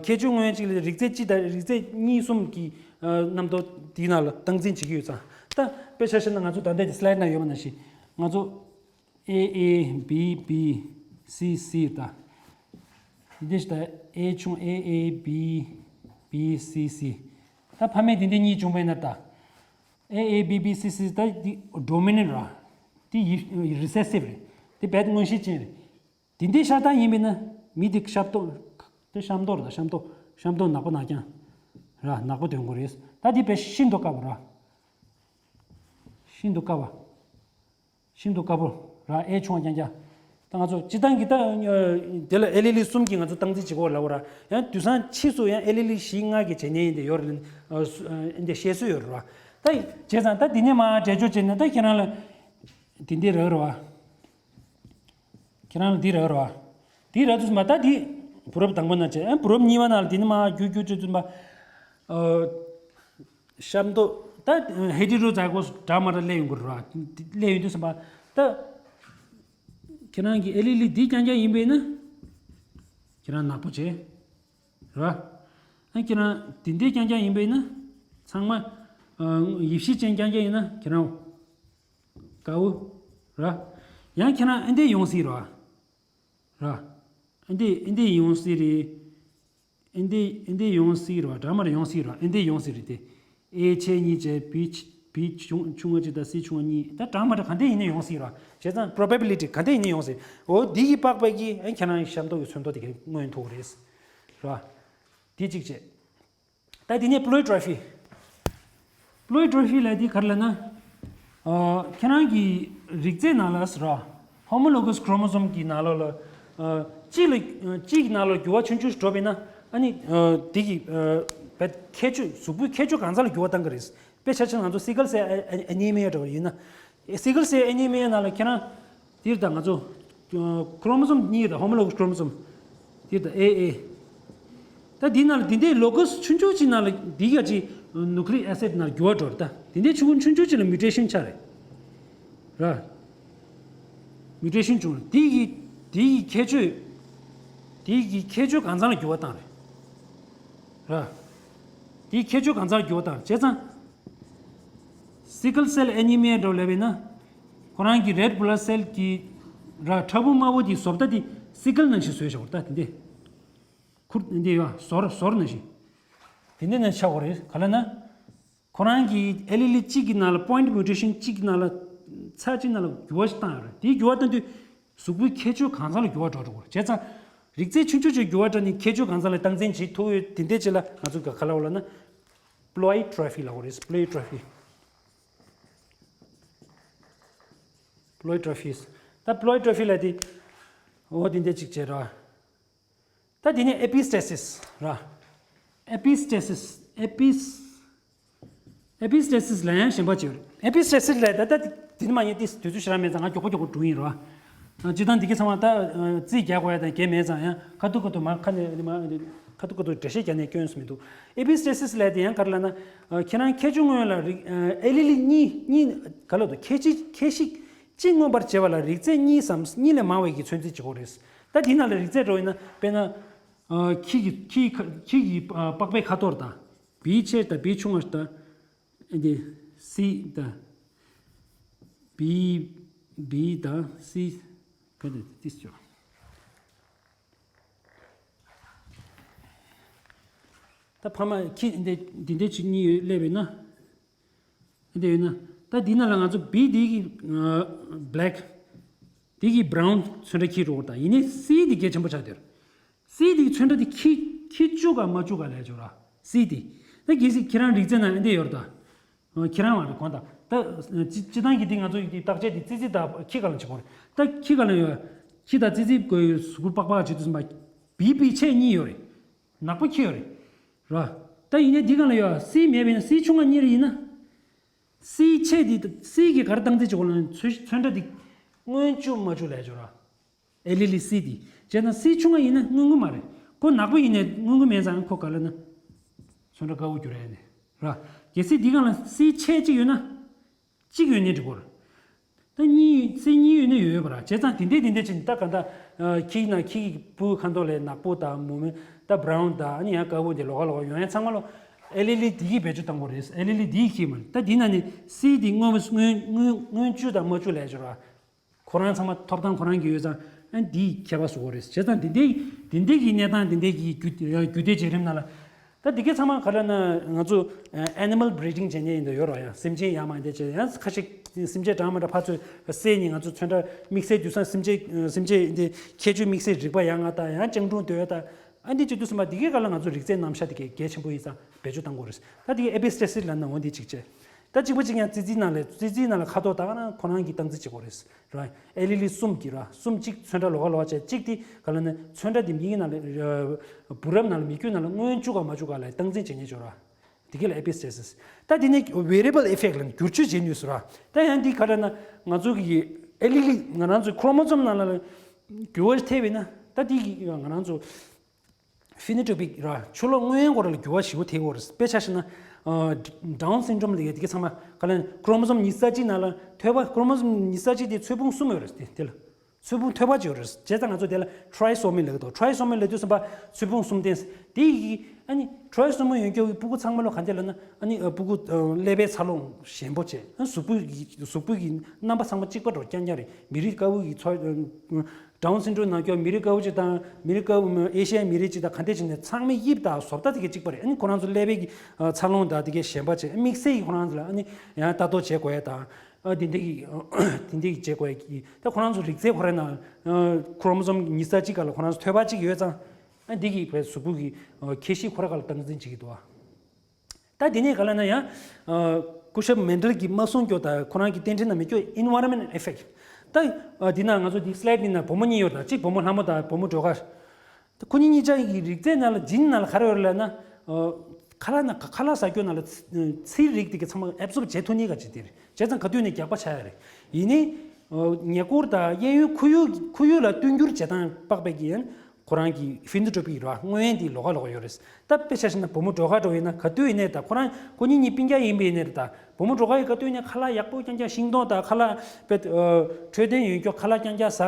ཁྱད་ཆོས་མངོན་གཅིག་ལ་རིགས་རྫས་གཅིག་དང་རིགས་རྫས་གཉིས་གསུམ་གྱི་རྣམ་རྟོག་དེའི་ནང་ལ་སྟངས་འཛིན་བྱེད་ཀྱི་ཡོད་ཙང་། ད་དཔེ་ཆ་བཞག་ན་ང་ཚོ་ད་ལྟ་དེ་སི་ལའེ་ཌི་ནང་ཡོད་པ་ནང་བཞིན་ང་ཚོ་ཨེ་ཨེ་བི་བི་སི་སི་ད། འདི་ཞིག་ད་ཨེ་ཆུང་ཨེ་ཨེ་བི་བི་སི་སི། ད་ཕ་མེས་དེ་འདྲ་གཉིས་བྱུང་བས་ན་ད། ཨེ་ཨེ་བི་བི་སི་སི་ད་འདི་ཌོ་མི་ནན་ཊི་ར། འདི་རི་སེ་སིབ་རེད། འདི་རྦད་མངོན་ཤེད་ཅན་རེད། དེ་འདྲའི་ཤ་སྟག་ཡིན་པས་ན་མི་དེ་ཤ་མདོག་དེ་ཤ་མདོག་རེད། ཤ་མདོག་ཤ་མདོག་ནག་པོ་ནག་རྐྱང་ར། ནག་པོ་སྟོན་དགོས་རེད། ད་འདི་དཔེ་ཤིན་ཏུ་དཀར་པོ་ར། ཤིན་ཏུ་དཀར་བ། ཤིན་ཏུ་དཀར་པོ་ར། ཨེ་ཆུང་བ་རྐྱང་རྐྱང་། ད་ང་ཚོ་སྤྱིར་བཏང་གི་ད་དེ་ལ་ཨེ་ལི་ལི་གསུམ་གྱིས་ང་ཚོ་སྟངས་འཛིན་བྱེད་དགོས་ལབ་པ་ར། ཡང་དུས་སང་ཕྱིས་སུ་ཡང་ཨེ་ལི་ལི་བཞི་ལྔ་གི་བྱས་ཉེས་ཡིན་དེ་ཡོད་རེད། འདི་བཤད་སྲོལ་ཡོད་རེད་བ། ད་བྱས་ཙང་ད་འདི་ནས་མར་འགྲེལ་བརྗོད་བྱས་ན་ད་ཁྱེད་རང་ལ་འདི་འདི་རག་རེད་བ། ཁྱེད་རང་ལ་འདི་རག་རེད་བ། འདི་རག་དུས་ཙམ་པ་ད་འདི་བུ་རབས་དང་པོ་ན་བྱས། ཨ་བུ་རབས་གཉིས་པ་ནང་ལ་འདི་ནས་མར་རྒྱུག་རྒྱུག་བྱས་དུས་ཙམ་པ། ཤ་མདོག་ད་ཧེ་ཊི་རོ་ཛའི་གོ་སི་འདྲ་མ་འདྲ་སླེབས་ཡོང་གི་རེད་བ། སླེབས་ཡོང་དུས་ཙམ་པ་ད་ཁྱེད་རང་གི་ཨེ་ལི་ལི་འདི་རྐྱང་རྐྱང་ཡིན་པས་ན་ཁྱེད་རང་ནག་པོ་བྱས་རེད་བ། ཨ་ཁྱེད་རང་འདི་འདྲའི་རྐྱང་རྐྱང་ཡིན་པས་ན་ཚང་མ་ཡིབ་གཤིས་ཅན་རྐྱང་རྐྱང་ཡིན་ན་ཁྱེད་རང་དཀར་པོ་ར། ཡང་ཁྱེད་རང་ཨེ་འདྲས་ཡོང་སྲིད་ར། ར། ཨེ་འདྲས་ཨེ་འདྲས་ཡོང་སྲིད་རེད། ཨེ་འདྲས་ཨེ་འདྲས་ཡོང་སྲིད་ར། འདྲ་མར་ཡོང་སྲིད་ར། ཨེ་འདྲས་ཡོང་སྲིད་རེད་དེ། ཨེ་ཆེ་གཉིས་བྱས་བི་བི་ཆུང་ཆུང་བ་གཅིག་དང་སི་ཆུང་བ་གཉིས། ད་འདྲ་མ་འདྲ་ག་འདྲས་ཡིན་ན་ཡོང་སྲིད་ར། བྱས་ཙང་པོ་རོ་བེ་བི་ལི་ཊི་ག་འདྲས་ཡིན་ན་ཡོང་སྲིད། འོ་འདི་གི་པགས་པ་གིས་ཨེ་ཁྱེད་རང་གི་ཤ་མདོག་གི་ཚོན་མདོག་དེ་གས་མངོན་ཐུབ་རེད། ར། འདི་གཅིག་བྱས། ད་དེ་ནས་པོ་ལི་ཊི་རོ་ཕི། པོ་ལི་ཊི་རོ་ཕི་ལབ་དེ་ག་རེ་ལབ་ན། ཨ་ཁྱེད་རང་གི་རིགས་རྫས་ནང་ལ་ཟེར་ར། ཧོ་མོ་ལོ་ག་སི་ཁོ་རོ་མོ་སོམ་གྱི་ནང་ལོགས་ལ། ཨ་གཅིག་ལ་གཅིག་གི་ནང་ལ་འགྱུར་བ་ཆུང་ཆུང་ཞིག་འགྲོ་བས་ན། ཨ་ནི་ཨ་དེ་གི་ཨ་བད་ཁྱད་ཆོས་གཟུགས་པོའི་ཁྱད་ཆོས་གང་ཚང་ལ་འགྱུར་བ་བཏང་གི་རེད། དཔེ་ཆ་ཆ་ང་ཚོ་སི་ཀལ་སེལ་ཨེ་ཨེ་ཨེ་ནི་མི་ཡ་འདྲ་བ་ཡིན་ན། སི་ཀལ་སེལ་ཨེ་ནི་མི་ཡ་ནང་ལ་ཁྱེད་རང་དེར་ད་ང་ཚོ་ཁོ་རོ་མོ་སོམ་གཉིས་དང་ཧོ་མོ་ལོ་ག་སི་ཁོ་རོ་མོ་སོམ་དེར་ད་ཨེ་ཨེ། ད་འདི་ནང་ལ་འདི་འདྲའི་ལོ་གོ་སི་ཆུང་ཆུང་ཅིག་ནང་ལ་འདི་ག་ཅིག་ནུ་ཀི་ལི་ཡིག་ཨེ་སིཌ་ནང་འགྱུར་བ་འགྲོ་རེད། ད་འདི་འདྲའི་ཆུང་ཆུང་ཆུང་ཆུང་ཅིག་ལ་མིའུ་ཊེ་ཤན་ཆགས་རེད། ར། མིའུ་ཊེ་ཤན་བྱུང་རེད། འདི་གི་འདི་གི་ཁྱད་ཆོས། འདི་གི་ཁྱད་ཆོས་གང་ཚང་ལ་འགྱུར་བ་བཏང་རེད། ར། འདི་ཁྱད་ཆོས་གང་ཚང་ལ་འགྱུར་བ་བཏང་རེད། བྱས་ཙང་། སི་ཀལ་སེལ་ཨེ་ནི་མི་ཡ་འདྲ་བོ་ལབ་པས་ན། ཁོ་རང་གི་རེཌ་བྷི་ལ་ཌི་སེལ་གྱི་ར་ཁྲ་བུ་དམར་པོ་དེའི་བཟོ་ལྟ་དེ་སི་ཀལ་ནང་བཞིན་བཟོས་བཞག་པ་རེད། ད་དེ་འདྲས། ཁུར་འདི་ཡོད་ཟོར་ཟོར་ནང་བཞིན། དེ་འདྲས་ནང་ཆགས་པ་རེད། ག་ལབ་ན། ཁོ་རང་གི་ཨེ་ལི་ལི་གཅིག་གི་ནང་ལ་པོ་ཡིན་ཊི་མིའུ་ཊེ་ཤན་གཅིག་གི་ནང་ལ་ཚར་གཅིག་ནང་ལ་འགྱུར་བ་ཞིག་བཏང་ཡོད་རེད། དེའི་འགྱུར་བ་བཏང་དུས་གཟུགས་པོའི་ཁྱད་ཆོས་གང་ཚང་ལ་འགྱུར་བ་འགྲོ་འགྲོ་གི་རེད། བྱས་ཙང་རིགས་རྫས་ཆུང་ཆུང་ཅིག་འགྱུར་བ་འགྲོ་ནས་ཁྱད་ཆོས་གང་ཚང་ལ་སྟངས་འཛིན་བྱེད་ཐུབ་ཡོད། དེ་འདྲས་ཅིག་ལ་ང་ཚོ་ག་ག་ལབ་ལབ་ན། པོ་ལི་ཊི་རོ་ཕི་ལབ་དགོས་རེད། པོ་ལི་ཊི་རོ་ཕི། པོ་ལི་ཊི་རོ་ཕི། ད་པོ་ལི་ཊི་རོ་ཕི་ལབ་དེ། འོ་དེ་འདྲས་ཅིག་བྱས་ར། ད་དེ་ནས་ཨེ་པི་སི་ཊེ་སི་སི་ར། ཨེ་པི་སི་ཊེ་སི་སི། ཨེ་པི་སི། ཨེ་པི་སི་ཊེ་སི་སི་ལ་ཡང་གཞན་པ་ཅིག་ཡོད་རེད། ཨེ་པི་སི་ཊེ་སི་སི་ལབ་ད་ད་དེ་ནི་མ་ཡིན་ཏེ་དུས་ཚོད་ཞེ་དྲག་མེད་ཙང་ང་མགྱོགས་པོ་མགྱོགས་པོ་འགྲོ་ཡིན་ར། སྤྱིར་བཏང་འདི་ག་ཚང་མ་ད་རྩིས་རྒྱག་དགོས་ཡ་དང་རྒྱག་མེད་ཙང་ཡང་ཁ་ཐུག་ཁ་ཐུག་མ་ཁ་ནས་མ་ཁ་ཐུག་ཁ་ཐུག་འགྲེལ་བཤད་རྒྱག་ནས་སྐྱོན་སུ་མི་འདུག་ཨེ་པི་སི་ཊེ་སི་སི་ལབ་དེ་ཡང་ག་རེ་ལབ་ན། ཁྱེད་རང་ཁྱད་ཆོས་མངོན་ལ་རིགས་ཨེ་ལི་ལི་གཉིས་གཉིས་ག་ལབ་འདུག་ཁྱད་གཤིས་ཁྱད་གཤིས་གཅིག་མངོན་པར་བྱེད་པ་ལ་རིགས་རྫས་གཉིས་སམ་གཉིས་ལས་མང་བའི་གི་ཚོད་འཛིན་བྱེད་དགོས་རེད། ད་དེ་ནང་ལ་རིགས་རྫས་འགྲོ་ཡིན་ན་དཔེར་ན། ཁྱི་གི་ཁྱི་ཁྱི་གི་པགས་པའི་ཁ་དོག་དང་། བི་ཆེ་དང་བི་ཆུང་བ་དང་། འདི་སི་དང་། བི་བི་དང་སི། ག་དེ་ཏིས་ཅོ། ད་ཕ་མ་ཁྱི་འདི་འདི་འདྲ་ཅིག་གཉིས་ཡོད་སླེབས་ཡོད་ན། འདི་ཡོད་ན། ད་འདི་ནང་ལ་ང་ཚོ་བི་འདི་གི་ཨ་black འདི་གི་brown ཚོན་ཁྲ་འཁྱེར་འགྲོ་གི་རེད་ད། ཡིན་ནའི་སི་འདི་གལ་ཆེན་པོ་ཆགས་བསྡད་ཡོད་རེད། སི་འདི་གི་ཚོན་ཁྲ་འདི་འཁྱེར་འཁྱེར་བཅུག་ག་མ་བཅུག་ག་ལབ་ཡ་ཅིག་ཡོད་ར། སི་འདི། ད་གལ་སྲིད་ཁྱེད་རང་རིག་རྩལ་ནང་འདི་ཡོད་རེད་ད། ཁྱེད་རང་ལ་རེ་གོ་ད། ད་སྤྱི་སྤྱི་བཏང་གི་འདི་ང་ཚོ་ཡི་བརྟག་དཔྱད་འདི་ཙི་ཙི་ད་ཁྱི་ག་ལ་བྱེད་དགོས་རེད། ད་ཁྱི་ག་ལ་ཡོད། ཁྱི་ད་ཙི་ཙི་གོ་ཡོད་གཟུགས་པོ་པགས་པ་བྱེད་དུས་ཙམ་པ། བི་བི་ཆེ་གཉིས་ཡོད་རེད། ནག་པོ་ཁྱི་ཡོད་རེད། ར། ད་ཡིན་ནའི་འདི་ག་ལ་ཡོད། སི་མེད་པས་ན་སི་ཆུང་བ་གཉིས་རེ་ཡིན་ན། སི་ཆེ་འདི་སི་གི་ག་རེ་སྟངས་འཛིན་བྱེད་དགོས་ལ་ཚོན་ཚོན་ཁྲ་འདི་སྔོན་བཅུག་མ་བཅུག་ལས་བྱོས་ར། ཨེ་ལི་ལི་སི་འདི། བྱས་ན་སི་ཆུང་བ་ཡིན་ན་སྔོན་གི་མ་རེད། ཁོ་ནག་པོ་ཡིན་ནའི་སྔོན་གི་མེད་ཙང་ཁོ་ག་ལ་ན། ཚོན་ཁྲ་དཀར་པོ་འགྱུར་ཡ་ནི། ར། གལ་སྲིད་འདི་ག་ལ་སི་ཆེ་གཅིག་ཡོད་ན། གཅིག་ཡོད་ནའི་འགྲིག་གོ། ད་གཉིས་སི་གཉིས་ཡོད་ནའི་ཡོད་པ་ར། བྱས་ཙང་དེ་འདྲས་དེ་འདྲས་ཅིག་ད་ག་ད། ཁྱི་ན་ཁྱི་གི་སྤུ་ཁ་མདོག་ལས་ནག་པོ་དང་མུ་མེ་ད་brown དང་ཨ་ནི་ཡང་དཀར་པོ་འདི་ལོགས་ཀ་ལོགས་ཀ་ཡོང་ཡ་ཚང་མ་ལོ། ཨེ་ལི་ལི་འདི་གིས་བེད་སྤྱོད་བཏང་གོ་རེད། ཨེ་ལི་ལི་འདི་གིས་མ་རེད། ད་འདི་ན་ནི་སི་འདི་སྔོན་སྔོན་སྔོན་སྔོན་བཅུག་དང་མ་བཅུག་ལས་བྱོས་ར། ཁོ་རང་ཚང་མ་ཐོབ་ཐང་ཁོ་རང་གི་ཡོད་ཙང་ཨ་འདིའི་ཁྱད་པར་བཟོ་གོ་རེད། བྱས་ཙང་འདི་འདྲའི་འདི་འདྲའི་གི་གནས་སྟངས་འདི་འདྲའི་གི་རྒྱུད་རྒྱུད་སྡེ་བརྒྱུད་རིམ་ནང་ལ། ད་འདི་གའི་ཚང་མ་ག་རེ་ན་ང་ཚོ་animal breeding བྱེད་མཁན་ཡིན་དུ་ཡོད་རོགས་ཡ། སེམས་ཅན་ཡར་མར་འདི་བྱེད་ཡང་ཁ་ཤས་སེམས་ཅན་འདྲ་མི་འདྲ་ཕར་ཚུར་བསད་ནས་ང་ཚོ་ཚོན་ཁྲ་དམིགས་བསལ་དུས་སང་སེམས་ཅན་སེམས་ཅན་འདི་ཁྱད་ཆོས་དམིགས་བསལ་རིག་པ་ཡང་ང་ད་ཡང་སྤྱང་གྲུང་འདོད་ད་ཨ་འདི་བྱེད་དུས་ཙམ་པ་འདི་གའི་ག་ལ་ང་ཚོ་རིག་རྩལ་རྣམ་གཞག་འདི་གའི་གལ་ཆེན་པོ་ཡིན་ཙང་བེད་སྤྱོད་བཏང་དགོས་རེད། ད་འདི་གའི་epistasis ལབ་ན་འོ་འདི་གཅིག་བྱས། ད་གཅིག་པ་གཅིག་ཡང་ཙི་ཙིའི་ནང་ལ་ཙི་ཙིའི་ནང་ལ་ཁ་དོག་ད་ག་ན་ཁོ་རང་གི་སྟངས་འཛིན་བྱེད་དགོས་རེད། ར། ཨེ་ལི་ལི་གསུམ་གྱི་ར་གསུམ་གཅིག་ཚོན་ཁྲ་ལོགས་ཀ་ལོགས་ཀ་བྱས་གཅིག་དེ་ག་ལ་ནི་ཚོན་ཁྲ་དེ་མིག་གི་ནང་ལ་བུ་རམ་ནང་ལ་མིག་ཆུའི་ནང་ལ་སྔོན་བཅུག་ག་མ་བཅུག་ག་ལ་སྟངས་འཛིན་བྱེད་ཉེན་ཆོག་ར། དེ་ག་ལ་epistasis། ད་དེ་ནི་variable effect ལ་འགྱུར་བཅོས་བྱེད་ནུས་སུ་ར། ད་ཡང་འདི་ག་ལ་ན་ང་ཚོ་གི་ཨེ་ལི་ལི་ང་རང་ཚོའི་chromosome ནང་ལ་འགྱུར་བ་ཐེབས་པས་ན་ད་འདི་གི་ང་རང་ཚོ་phenotypic ར་ཆུ་ལོག་སྔོན་སྐོར་ལ་འགྱུར་བ་ཞེ་པོ་ཐེབས་ཡོད་རེད། དཔེ་ཆ་བཞག་ན་Down syndrome ལ་ཡ་དེ་ག་ཚང་མ་ག་ལ་chromosome ཉི་ཤུ་རྩ་གཅིག་ནང་ལ་ཐོད་པ་chromosome ཉི་ཤུ་རྩ་གཅིག་དེ་ཚོས་ཕུང་གསུམ་ཡོད་རེད། དེ་དེ་ལ་ཚོས་ཕུང་ཐོད་པ་གཅིག་ཡོད་རེད། བྱས་ཙང་ང་ཚོ་དེ་ལ་trisomy ལབ་ཀྱི་འདུག trisomy ལབ་དུས་ཙམ་པ་ཚོས་ཕུང་གསུམ་ལྡན། དེ་ཡི་ཨ་ནི་trisomy ཡོད་མཁན་གྱི་སྤུ་གུ་ཚང་མ་ལོ་ག་འདྲ་ལབ་ན་ཨ་ནི་སྤུ་གུ་ཀླད་པའི་འཚར་ལོངས་ཞན་པོ་བྱས། གཟུགས་པོ་གི་གཟུགས་པོ་གི་རྣམ་པ་ཚང་མ་གཅིག་པ་འགྲོ་རྐྱང་རྐྱང་རེད། མི་རིགས་དཀར་པོ་གི་ཚོ། Down syndrome ནང་སྐྱོ་མི་རིགས་དཀར་པོ་ཅིག་དང་མི་རིགས་དཀར་པོ་ཨེ་ཤི་ཡའི་མི་རིགས་ཅིག་དང་ག་འདྲ་ཅིག་ནས་ཚང་མའི་དབྱིབས་དང་བཟོ་ལྟ་དེ་ག་གཅིག་པ་རེད། ཨ་ནི་ཁོ་རང་ཚོ་ཀླད་པའི་གི་འཚར་ལོངས་དང་དེ་གའི་ཞན་པ་བྱས། དམིགས་བསལ་གྱི་ཁོ་རང་ཚོ་ལ་ཨ་ནི་ཡང་ལྟ་རྟོག་བྱེད་དགོས་ཡ་དང་། ཨ་དེ་འདྲ་གི་དེ་འདྲ་གི་བྱེད་དགོས་ཡ་གི་ད་ཁོ་རང་ཚོ་རིགས་རྫས་ཁོ་རའི་ནང་chromosome ཉི་ཤུ་རྩ་གཅིག་ག་ལ་ཁོ་རང་ཚོ་ཐོད་པ་གཅིག་ཡོད་ཙང་། ཨ་འདི་གི་བའི་གཟུགས་པོ་གི་ཁྱད་གཤིས་ཁོ་ར་ག་ལ་སྟངས་འཛིན་བྱེད་ཀྱི་འདུག་ཨ། ད་དེ་ནས་ག་ལ་ན་ཡང་། སྐུ་ཞབས་མན་ཌལ་གྱིས་མ་གསུངས་ཀྱོག་ད་ཁོ་རང་གི་རྟེན་འབྲེལ་ན་མི་ཀྱོག environment effect ད། འདི་ན་ང་ཚོ་འདི་slide འདི་ན་བུ་མོ་གཉིས་ཡོད་ད། གཅིག་བུ་མོ་ལྷ་མོ་དང་བུ་མོ་སྒྲོལ་དཀར། ད་ཁོ་གཉིས་གཉིས་ཆ་གི་རིགས་རྫས་ནང་ལ་gene ནང་ལ་ག་རེ་ཡོད་རེད་ལབ་ན། ཁ་ལག་ན་ཁ་ལག་ཟ་རྒྱུ་ནང་ལ་ཚིལ་རིགས་དེ་གི་ཚང་མ་absorb བྱེད་ཐུབ་ནི་ག་ཅིག་དེ་རེད། བྱས་ཙང་ག་དུས་ནས་རྒྱགས་པ་ཆགས་ཡ་རེད། ཡིན་ནའི། ཉེ་འཁོར་དང་གཡས་གཡོན་ཁོར་ཡུག་ཁོར་ཡུག་ལ་བསྟུན་འགྱུར་བྱེད་སྟངས་དཔག་པའི་གི་ཡང་ཁོ་རང་གི་phenotypic ར་སྔོན་དེ་ལོགས་ཀ་ལོགས་ཀ་ཡོད་རེད། ད་དཔེ་ཆ་བཞག་ན་བུ་མོ་སྒྲོལ་དཀར་འདྲ་བོ་ཡིན་ན་ག་དུས་ཡིན་ནའི་ད་ཁོ་རང་ཁོ་གཉིས་གཉིས་སྤུན་ཀྱག་ཡིན་པ་ཡིན་ནའི་ད་བུ་མོ་སྒྲོལ་དཀར་ཡིས་ག་དུས་ཡིན་ནའི་ཁ་ལག་ཡག་པོ་རྐྱང་རྐྱང་ཤིང་ཏོག་དང་ཁ་ལག་དཔེ་འཕྲོད་བསྟེན་ཡོད་ཀྱོག་ཁ་ལག་རྐྱང་རྐྱང་ཟ།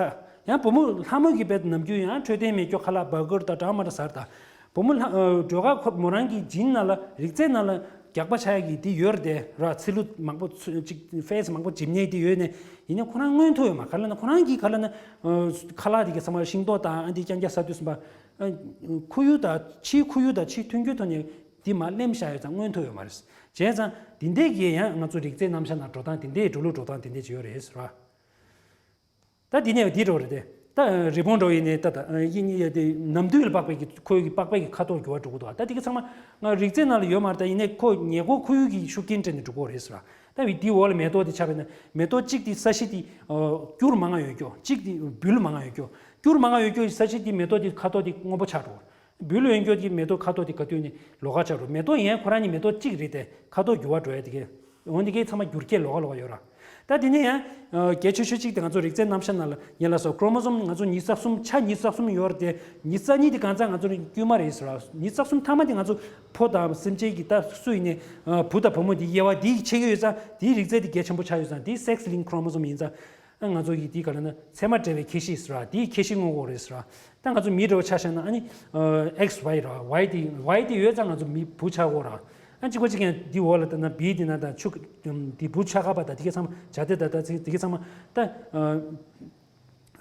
ཡང་བུ་མོ་ལྷ་མོ་གི་དཔེ་ནམ་རྒྱུན་ཡང་འཕྲོད་བསྟེན་མེད་ཀྱོག་ཁ་ལག་བར་གར་དང་འདྲ་མི་འདྲ་ཟ་རེད་ད། བུ་མོ་ལྷ་སྒྲོལ་དཀར་ཁོ་མོ་རང་གི་gene ནང་ལ་རིགས་རྫས་ནང་ལ་རྒྱགས་པ་ཆགས་ཡ་གི་དེ་ཡོད་རེད་དེ་ར། ཚིལ་ལུ་མང་པོ་ཚུ་ཅིག་phase མང་པོ་འཇིབ་ནས་དེ་ཡོད་ནས་ཡིན་ནའི་ཁོ་རང་མངོན་ཐུབ་ཡོད་མ་རེད། ག་ལ་ན་ཁོ་རང་གིས་ག་ལ་ན་ཁ་ལག་དེ་གི་ཚང་མ་ཤིང་ཏོག་དང་ཨ་འདི་རྐྱང་རྐྱང་ཟ་དུས་ཙམ་པ། ཁོར་ཡུག་དང་ཕྱིའི་ཁོར་ཡུག་དང་ཕྱིའི་མཐུན་རྐྱེན་ཐོག་ནས་དེ་མར་ལེན་བཞག་ཡོད་ཙང་མངོན་ཐུབ་ཡོད་མ་རེད། བྱས་ཙང་དེ་འདྲས་ཀྱི་ཡང་ང་ཚོ་རིགས་རྫས་རྣམ་གཞག་ནང་འགྲོ་སྟངས་དེ་འདྲས་འགྲོ་ལུགས་འགྲོ་སྟངས་དེ་འདྲས་ཅིག་ཡོད་རེད་ཟེར་བ། ད་འདི་ནས་འདི་འགྲོ་རེད་དེ། ད་རི་བོང་འགྲོ་ཡིན་ནའི་ད་ད་ཡིན་ཡ་དེ་ནམ་དུས་ལ་དཔག་པའི་གི་ཁོའི་གི་པགས་པའི་གི་ཁ་དོག་འགྱུར་བ་འགྲོ་གི་འདུག་ད་དེ་གི་ཚང་མ་ང་རིགས་རྫས་ནང་ལ་ཡོད་མ་རེད། ད་ཡིན་ནའི་ཁོ་ཉེ་འཁོར་ཁོར་ཡུག་གི་ཤུགས་རྐྱེན་སྤྲད་ནས་འགྲོ་གི་རེད་ཟེར་བ། ད་འདི་འོག་ལ་མེ་ཏོག་དེ་ཆགས་པས་ན་མེ་ཏོག་གཅིག་དེ་ས་གཞི་དེ་སྐྱུར་མང་ང་ཡོད་ཀྱོག་གཅིག་དེ་སྦུལ་མང་ང་ཡོད་ཀྱོག་སྐྱུར་མང་ང་ཡོད་ཀྱོག་ས་གཞི་དེ་མེ་ཏོག་དེ་ཁ་དོག་དེ་སྔོན་པོ་ཆགས་འགྲོ། སྦུལ་ཡོད་ཀྱོག་གི་མེ་ཏོག་ཁ་དོག་དེ་ག་དུས་ནས་ལོགས་ཀ་ཆགས་འགྲོ། མེ་ཏོག་ཡན་ཁོ་རང་ཉིད་མེ་ཏོག་གཅིག་རེད་དེ་ཁ་དོག་འགྱུར་བ་འགྲོ་ཡ་དེ་གས། འོན་ཏེ་གའི་ཚང་མ་འགྱུར་ཁྱད་ལོགས་ཀ་ལོགས་ཀ་ཡོད་ར། ད་དེ་ནས་ཡང་། གལ་ཆེ་ཤོས་གཅིག་དེ་ང་ཚོ་རིགས་རྫས་རྣམ་གཞག་ནང་ལ་ཡིན་ལ་སོགས་chromosome ང་ཚོ་ཉི་ཤུ་རྩ་གསུམ་ཆ་ཉི་ཤུ་རྩ་གསུམ་ཡོད་རེད་དེ། ཉི་ཤུ་རྩ་གཉིས་དེ་གང་ཚང་ང་ཚོ་རིགས་དཀྱུས་མ་རེད་ཟེར་བ། ཉི་ཤུ་རྩ་གསུམ་མཐའ་མ་དེ་ང་ཚོ་ཕོ་དང་སེམས་ཅན་གྱི་ད་སུ་ཡིན་ནའི་བུ་དང་བུ་མོ་དེ་དབྱེ་བ་དེ་ཕྱེ་གི་ཡོད་ཙང་དེའི་རིགས་རྫས་དེ་གལ་ཆེན་པོ་ཆགས་ཡོད་ཙང་དེ་sex linked chromosome ཡིན་ཙང་། ང་ཚོ་གི་དེ་ག་ལ་ན་ཚད་མ་བྲལ་བའི་ཁྱད་གཤིས་ཟེར་བ་དེའི་ཁྱད་གཤིས་མངོན་གོ་རེད་ཟེར་བ། ད་ང་ཚོ་མི་འདྲ་བོ་ཆ་བཞག་ན་ཨ་ནི། ཨེག་སི་ཝའི་ར་ཝའི་དེ་ཝའི་དེ་ཡོད་ཙང་ང་ཚོ་མི་བུ་ཆགས་གོ་ར། ཨ་གཅིག་པ་གཅིག་ཀྱང་འདི་འོག་ལ་ལྟ་ན་བི་དེ་ན་དང་ཆུ་འདི་བུ་ཆགས་ཁ་པ་དང་དེ་ག་ཚང་མ་བྱ་དེ་ད་ད་ཚིག་དེ་ག་ཚང་མ་ད།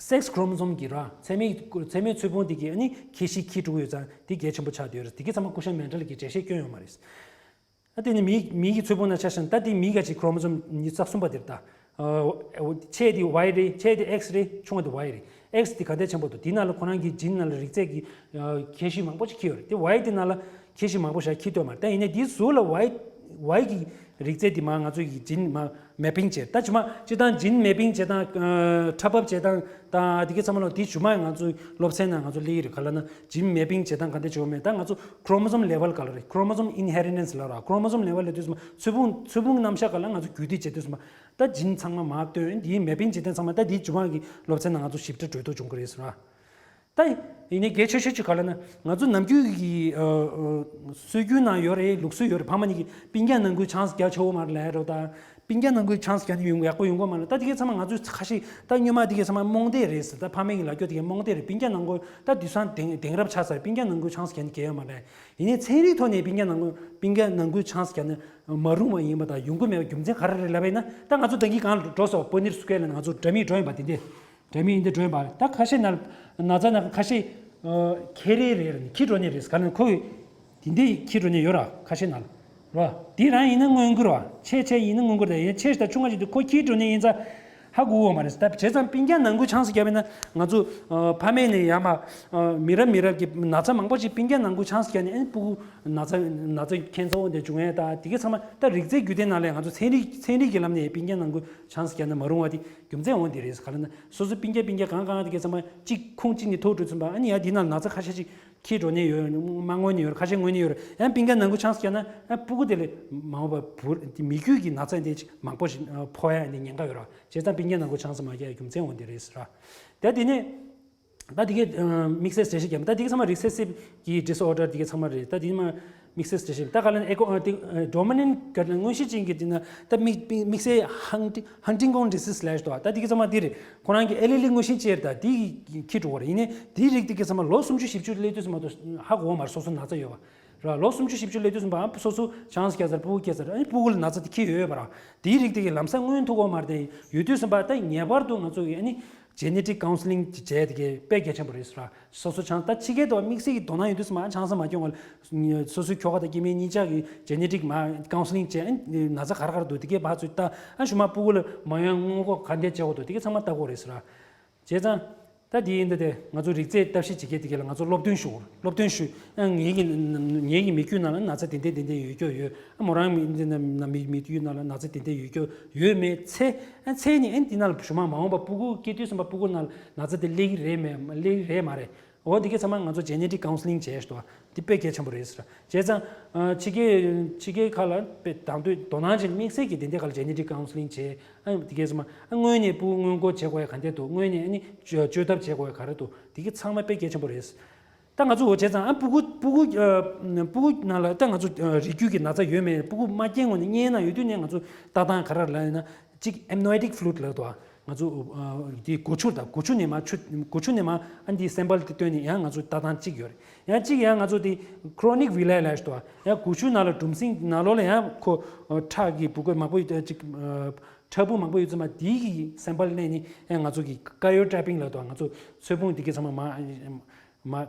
སེག་སི་ཁོ་རོ་མོ་སོམ་གྱི་ར་མཚན་མོའི་མཚན་མོའི་ཚོས་ཕུང་དེ་གི་ཨ་ནི་ཁྱད་གཤིས་ཁྱི་དྲུག་ཡོད་ཙང་དེ་གལ་ཆེན་པོ་ཆགས་བསྡད་ཡོད་རེད། དེ་གི་ཚང་མ་སྐུ་ཞབས་མན་ཌེ་ལ་གིས་འགྲེལ་བཤད་བསྐྱོན་ཡོད་མ་རེད། ད་དེ་ནི་མིའི་མིའི་གི་ཚོས་ཕུང་ནང་ཆ་བཞག་ན་ད་དེ་མིའི་ག་ཅིག་ཁོ་རོ་མོ་སོམ་ཉི་ཤུ་རྩ་གསུམ་པ་དེ་རེད་ད། ཨ་ཆེ་དེ་ཝའི་རེད། ཆེ་དེ་ཨེག་སི་རེད། ཆུང་བ་དེ་ཝའི་རེད། ཨེག་སི་དེ་ག་འདྲས་ཆེན་པོ་འདུག་དེ་ནང་ལ་ཁོ་རང་གི་ཇིན་ནང་ལ་རིགས་རྫས་ཀྱི་ཨ་ཁྱད་གཤིས་མང་པོ་ཞིག་འཁྱེར་ཡོད་རེད། དེ་ཝའི་དེ་ནང་ལ་ཁྱད་གཤིས་མང་པོ་ཞིག་འཁྱེར་ཐུབ་མ་རེད། ད་ཡིན་ནའི་དེའི་ཟུར་ལ་ཝའི་ཝའི་གི་རིགས་རྫས་དེ་མ་ང་ཚོ་གི་ཇིན་མ་མེ་པིང་བྱས། ད་ཇི་མ་སྤྱིར་བཏང་ཇིན་མེ་པིང་བྱེད་སྟངས་ཨ་འཁྲབ་འབབ་བྱེད་སྟངས་དང་དེ་གའི་ཚང་མ་ལ་དེ་ཇི་མ་ང་ཚོའི་སློབ་ཚན་ནང་ང་ཚོ་སླེབས་ཀྱི་རེད། ག་ལབ་ན་ཇིན་མེ་པིང་བྱེད་སྟངས་ག་འདྲ་བྱེད་དགོས་མེད། ད་ང་ཚོ་ཁོ་རོ་མོ་སོམ་ལེ་ཝལ་ག་ལ་རེད། ཁོ་རོ་མོ་སོམ་ཨིན་ཧེ་རི་ཊེན་སི་ལབ་ར། ཁོ་རོ་མོ་སོམ་ལེ་ཝལ་ལ་དུས་ཚོད་མ་ཚོས་ཕུང་ཚོས་ཕུང་རྣམ་གཞག་ག་ལ་ང་ཚོ་རྒྱུད་སྡེ་བྱེད་དུས་ཙམ་པ་ད་ཇིན་ཚང་མ་མར་བཏོན། དེའི་མེ་པིང་བྱེད་སྟངས་ཚང་མ་ད་དེའི་ཇི་མ་གི་སློབ་ཚན་ནང་ང་ཚོ་ཞིབ་ཕྲ་གྲོས་བསྡུར་བྱུང་གི་རེད་ཟེར་ར། ད་ཡིན་ནའི་གལ་ཆེ་ཤོས་ཅིག་ག་ལབ་ན་ང་ཚོ་ནམ་རྒྱུན་གྱི་ཨ་ཨ་སྲོལ་རྒྱུན་ནང་ཡོད་རེད། ལུགས་སྲོལ་ཡོད་རེད། ཕ་མ་གཉིས་ཀྱིས་སྤུན་ཀྱག་ནང་ཁུལ་ཆང་ས་རྒྱག་ཆོག་གི་མ་རེད་ལབ་ཡ་འདྲ་བོ་དང་། སྤུན་ཀྱག་ནང་ཁུལ་ཆང་ས་རྒྱག་ན་ཡོང་ཡག་པོ་ཡོང་གི་མ་རེད། ད་དེ་གའི་ཚང་མ་ང་ཚོས་ཁ་ཤས་ད་སྔོན་མ་དེ་གའི་ཚང་མ་རྨོངས་དད་རེད་ཟེར། ད་ཕ་མ་གི་ལབ་རྒྱུ་དེ་གའི་རྨོངས་དད་རེད། སྤུན་ཀྱག་ནང་ཁུལ་ད་དེང་སང་དེང་དེང་རབས་ཆགས་ཚར། སྤུན་ཀྱག་ནང་ཁུལ་ཆང་ས་རྒྱག་ནས་གལ་ཡོད་མ་རེད། ཡིན་ནའི་ཚན་རིག་ཐོག་ནས་སྤུན་ཀྱག་ནང་ཁུལ་སྤུན་ཀྱག་ནང་ཁུལ་ཆང་ས་རྒྱག་ན་མ་རུང་བ་ཡིན་པ་དང་ཡོང་གི་མེད་པའི་རྒྱུ་མཚན་ག་རེ་རེད་ལབ་པ་ཡིན་ན། ད་ང་ཚོ་ད་གིན་གང་ལ་འགྲོ་སོང་། པ་ནིར་སི་ཀོ་ཝེར་ལ་ང་ཚོ་འདྲ་མིན་འགྲོ་ཡིན་པ་དེ་འདྲས། འདྲ་མིན་འདི་འགྲོ་ཡིན་པ། ད་ཁ་ཤས་ནང་ན་ཚ་ན་ཁ་ཤས་ཨ་ཁྱེར་རེ་རེ་རེ་ཁྱི་འགྲོ་ནི་རེད། ག་ལ་ཁོ་དེ་འདྲས་ཁྱི་འགྲོ་ནི་ཡོད་ར། ཁ་ཤས་ནང་ལ་ར། དེ་རང་ཡིན་ན་མངོན་གྱུར་བ། ཆེ་ཆེ་ཡིན་ན་མངོན་གྱུར། ད་ཡིན་ཆེ་ཞིག་དང་ཆུང་བ་ཞིག་དེ་ཁོ་ཁྱི་འགྲོ་ནི་ཡིན་ཙང་ཧ་གོ་གི་མ་རེད། ད་བྱས་ཙང་སྤུན་ཀྱག་ནང་ཁུལ་ཆང་ས་བརྒྱབ་པ་ཡིན་ན་ང་ཚོ་ཨ་ཕ་མས་ནས་ཡར་མར་ཨ་མི་རབས་མི་རབས་ཀྱི་ན་ཚ་མང་པོ་ཞིག་སྤུན་ཀྱག་ནང་ཁུལ་ཆང་ས་བརྒྱབ་ནས་ཨ་ནི་སྤུ་གུ་ན་ཚ་ན་ཚ་ཁྱད་མཚར་པོ་འདི་བྱུང་ཡས། ད་དེ་གའི་ཚང་མ་ད་རིགས་རྫས་རྒྱུད་ལྡན་ནང་ལས་ང་ཚོ་ཚན་རིག་ཚན་རིག་གི་ལམ་ནས་སྤུན་ཀྱག་ནང་ཁུལ་ཆང་ས་བརྒྱབ་ན་མ་རུང་བ་དེ་རྒྱུ་མཚན་འོ་འདི་རེད། ག་ལབ་ན་སོ་སོ་སྤུན་ཀྱག་སྤུན་ཀྱག་གང་གང་དེ་གའི་ཚང་མ་གཅིག་ཁོངས་གཅིག་ནས་ཐུག་འགྲོ་ཚུན་པ་ཨ་ནི་ཡ་དེ་ནང་ན་ཚ་ཁ་ཤས་ཅིག་ཁྱི་འགྲོ་ནས་ཡོད། མ་རྔོ་ནས་ཡོད། ཁ་ཤས་རྔོ་ནས་ཡོད། ཡང་སྤུན་ཀྱག་ནང་ཁུལ་ཆང་ས་བརྒྱབ་ན་ཨ་སྤུ་གུ་དེ་ལས་མ་འོངས་པ་བུ་མི་རྒྱུད་ཀྱི་ན་ཚ་དེ་ཅིག་མང་པོ་ཞིག་ཕོག་ཡ་ནི་ཉེན་ཁ་ཡོད་ར། བྱས་ཙང་སྤུན་ཀྱག་ནང་ཁུལ་ཆང་ས་མ་བརྒྱབ་ཡ་རྒྱུ་མཚན་འོ་འདི་རེད་ཟེར་ར། ད་དེ་ནས་ད་དེ་གའི་དམིགས་བསལ་འགྲེལ་བཤད་རྒྱབ། ད་དེ་གའི་ཚང་མ་རིགས་སད་སིབ་ཀྱི་ཌིས་ཨོར་ཌར་དེ་གའི་ཚང་མ་རེད། ད་དེ་མ་དམིགས་བསལ་འགྲེལ་བཤད། ད་ག་ལ་ཨེ་ཀོ་ཨ་དེ་ཌོ་མི་ནན་ག་ལ་མངོན་ཤེས་ཅན་གྱི་དེ་ན་ད་དམིགས་དམིགས་བསལ་ཧང་ཧན་ཊིང་ཀོན་ཌི་སིས་ལབ་ཡ་ཞིག་འདུག་ད་དེ་གའི་ཚང་མ་དེ་རེད། ཁོ་རང་གི་ཨེ་ལི་ལི་མངོན་ཤེས་ཅན་རེད། ད་དེ་གི་ཁྱི་འགྲོ་བ་རེད། ཡིན་ནའི་དེའི་རིགས་དེ་གའི་ཚང་མ་ལོ་སུམ་ཅུ་བཞི་བཅུ་སླེབས་དུས་ཙམ་པ་དུ་ཧ་གོ་བ་མ་རེད། སོ་སོ་ན་ཚ་ཡོད་པ་ར། ལོ་སུམ་ཅུ་བཞི་བཅུ་སླེབས་དུས་ཙམ་པ་ཨ་སོ་སོ་ཆང་ས་བརྒྱབ་ཚར། སྤུ་གུ་སྐྱེས་ཚར། ཨ་ནི་སྤུ་གུ་ལ་ན་ཚ་དེ་ཁྱི་ཡོད་ཡོད་པ་ར། དེའི་རིགས་དེ་གའི་ལམ་སང་མངོན་ཐུབ་ཀྱི་ཡོད་མ་རེད། དེ་ཡོད་དུས་ཙམ་པ་ད་ངེས་པར་དུ་ང་ཚོ་གི་ཨ་ནི་ཇེ་ནེ་ཊིག་ཀའུན་སི་ལིང་བྱས་དེ་གའི་དཔེ་གལ་ཆེན་པོ་རེད་ཟེར་ར། སོ་སོ་ཆང་ད་ཕྱི་རྒྱལ་དུ་དམིགས་བསལ་གྱི་དོ་སྣང་ཡོད་དུས་ཙམ་པ་ཨ་ཆང་ས་མ་སྐྱོན་གོང་ལ་སོ་སོའི་ཁྱོ་ག་དང་སྐྱེ་དམན་གཉིས་ཆ་གི་ཇེ་ནེ་ཊིག་མ་ཀའུན་སི་ལིང་བྱས། ཨ་ནི་ན་ཚ་ག་རེ་ག་རེ་འདུག་དེ་གའི་ཕར་ཚུར་ལྟ། ཨ་གཞུག་མ་སྤུ་གུ་ལ་མ་ཡོང་སྔོན་འགོག་ག་འདྲས་བྱེད་དགོས་འདུག་དེ་གའི་ཚང་མ་ལྟ་དགོས་རེད་ཟེར་ར། བྱས་ཙང་། ད་དེ་ཡིན་ད་དེ་ང་ཚོ་རིགས་རྫས་ལྟ་བཤེར་བྱེད་མཁན་དེ་ག་ལ་ང་ཚོ་སློབ་སྟོན་ཞུ། སློབ་སྟོན་ཞུ། ཨ་ངེད་ཀྱི་ངེད་ཀྱི་མི་རྒྱུད་ནང་ལ་ན་ཚ་དེ་འདྲས་དེ་འདྲས་ཡོད་རྒྱུ་ཡོད། ཨ་མོ་རང་མི་མི་མི་རྒྱུད་ནང་ལ་ན་ཚ་དེ་འདྲས་ཡོད་རྒྱུ་ཡོད་མེད་ཚེ། ཨ་ཚེ་ནི་ཨ་འདི་ནང་ལ་གཞུག་མ་མ་འོངས་པ་སྤུ་གུ་སྐྱེ་དུས་ཙམ་པ་སྤུ་གུ་ནང་ལ་ན་ཚ་དེ་སླེབས་ཀྱི་རེད་མེད་སླེབས་ཀྱི་རེད་མ་རེད། འོ་འདི་གའི་ཚང་མ་ང་ཚོ་ཇེ་ནེ་ཊིག་ཀའུན་སི་ལིང་བྱས་ཤག་འདི་དཔེ་གལ་ཆེན་པོ་རེད་ཟེར། བྱས་ཙང་། ཕྱི་རྒྱལ་ཕྱི་རྒྱལ་ཁག་ལ་དཔེ་དང་དུས་དོ་སྣང་བྱེད་དམིགས་བསལ་གྱི་དེ་འདྲའི་ཁག་ལ་ཇེ་ནེ་ཊིག་ཀའུན་སི་ལིང་བྱས། ཨ་འདི་གའི་ཚང་མ་ཨ་སྔོན་ནས་སྤུ་གུ་སྔོན་འགོག་བྱེད་དགོས་ཡ་ག་འདྲས་འདུག་སྔོན་ནས་ཨ་ནི་བཅོས་བཅོས་ཐབས་བྱེད་དགོས་ཡ་ག་རེ་འདུག་འདི་གའི་ཚང་མ་དཔེ་གལ་ཆེན་པོ་རེད། ད་ང་ཚོ་འོ་བྱས་ཙང་ཨ་སྤུ་གུ་སྤུ་གུ་སྤུ་གུ་ནང་ལ་ད་ང་ཚོ་རིགས་རྒྱུད་ཀྱི་ན་ཚ་ཡོད་མེད། སྤུ་གུ་མ་སྐྱེས་སྔོན་ནས་སྐྱེས་ན་ཡོད་དུས་ནས་ང་ཚོ་ལྟ་སྟངས་ག་རེ་ལབ་ཡིན་ན། གཅིག་ཨེམ་ནོ་ཡོ་ཊིག་ཕུ་ལུ་ཌི་ལབ་འདུག་ང་ཚོ་དེ་སྒོ་ཕྱུགས་དང་སྒོ་ཕྱུགས་ནས་མར་ཆུ་སྒོ་ཕྱུགས་ནས་མར་ཨ་འདི་སེམ་པལ་དེ་བཏོན་ནས་ཡང་ང་ཚོ་ལྟ་སྟངས་གཅིག་ཡོད་རེད། ཡང་གཅིག་ཡང་ང་ཚོ་དེ་ཁོ་རོ་ནིག་ཝི་ལའི་ལབ་ཞིག་འདུག་ཡང་སྒོ་ཕྱུགས་ནང་ལ་གྲུམ་སྲིང་ནང་ལོགས་ལ་ཡང་ཁོ་ཁྲག་གི་སྦུ་གུ་མང་པོ་ཡོད་ཅིག་ཁྲག་སྦུག་མང་པོ་ཡོད་ཙམ་པ་དེ་གི་སེམ་པལ་ལེན་ནས་ཡང་ང་ཚོ་གི་ཀ་ཡོ་ཊེ་པིང་ལབ་འདུག་ང་ཚོ་ཚོས་ཕུང་དེ་གི་ཚང་མ་མར། མ།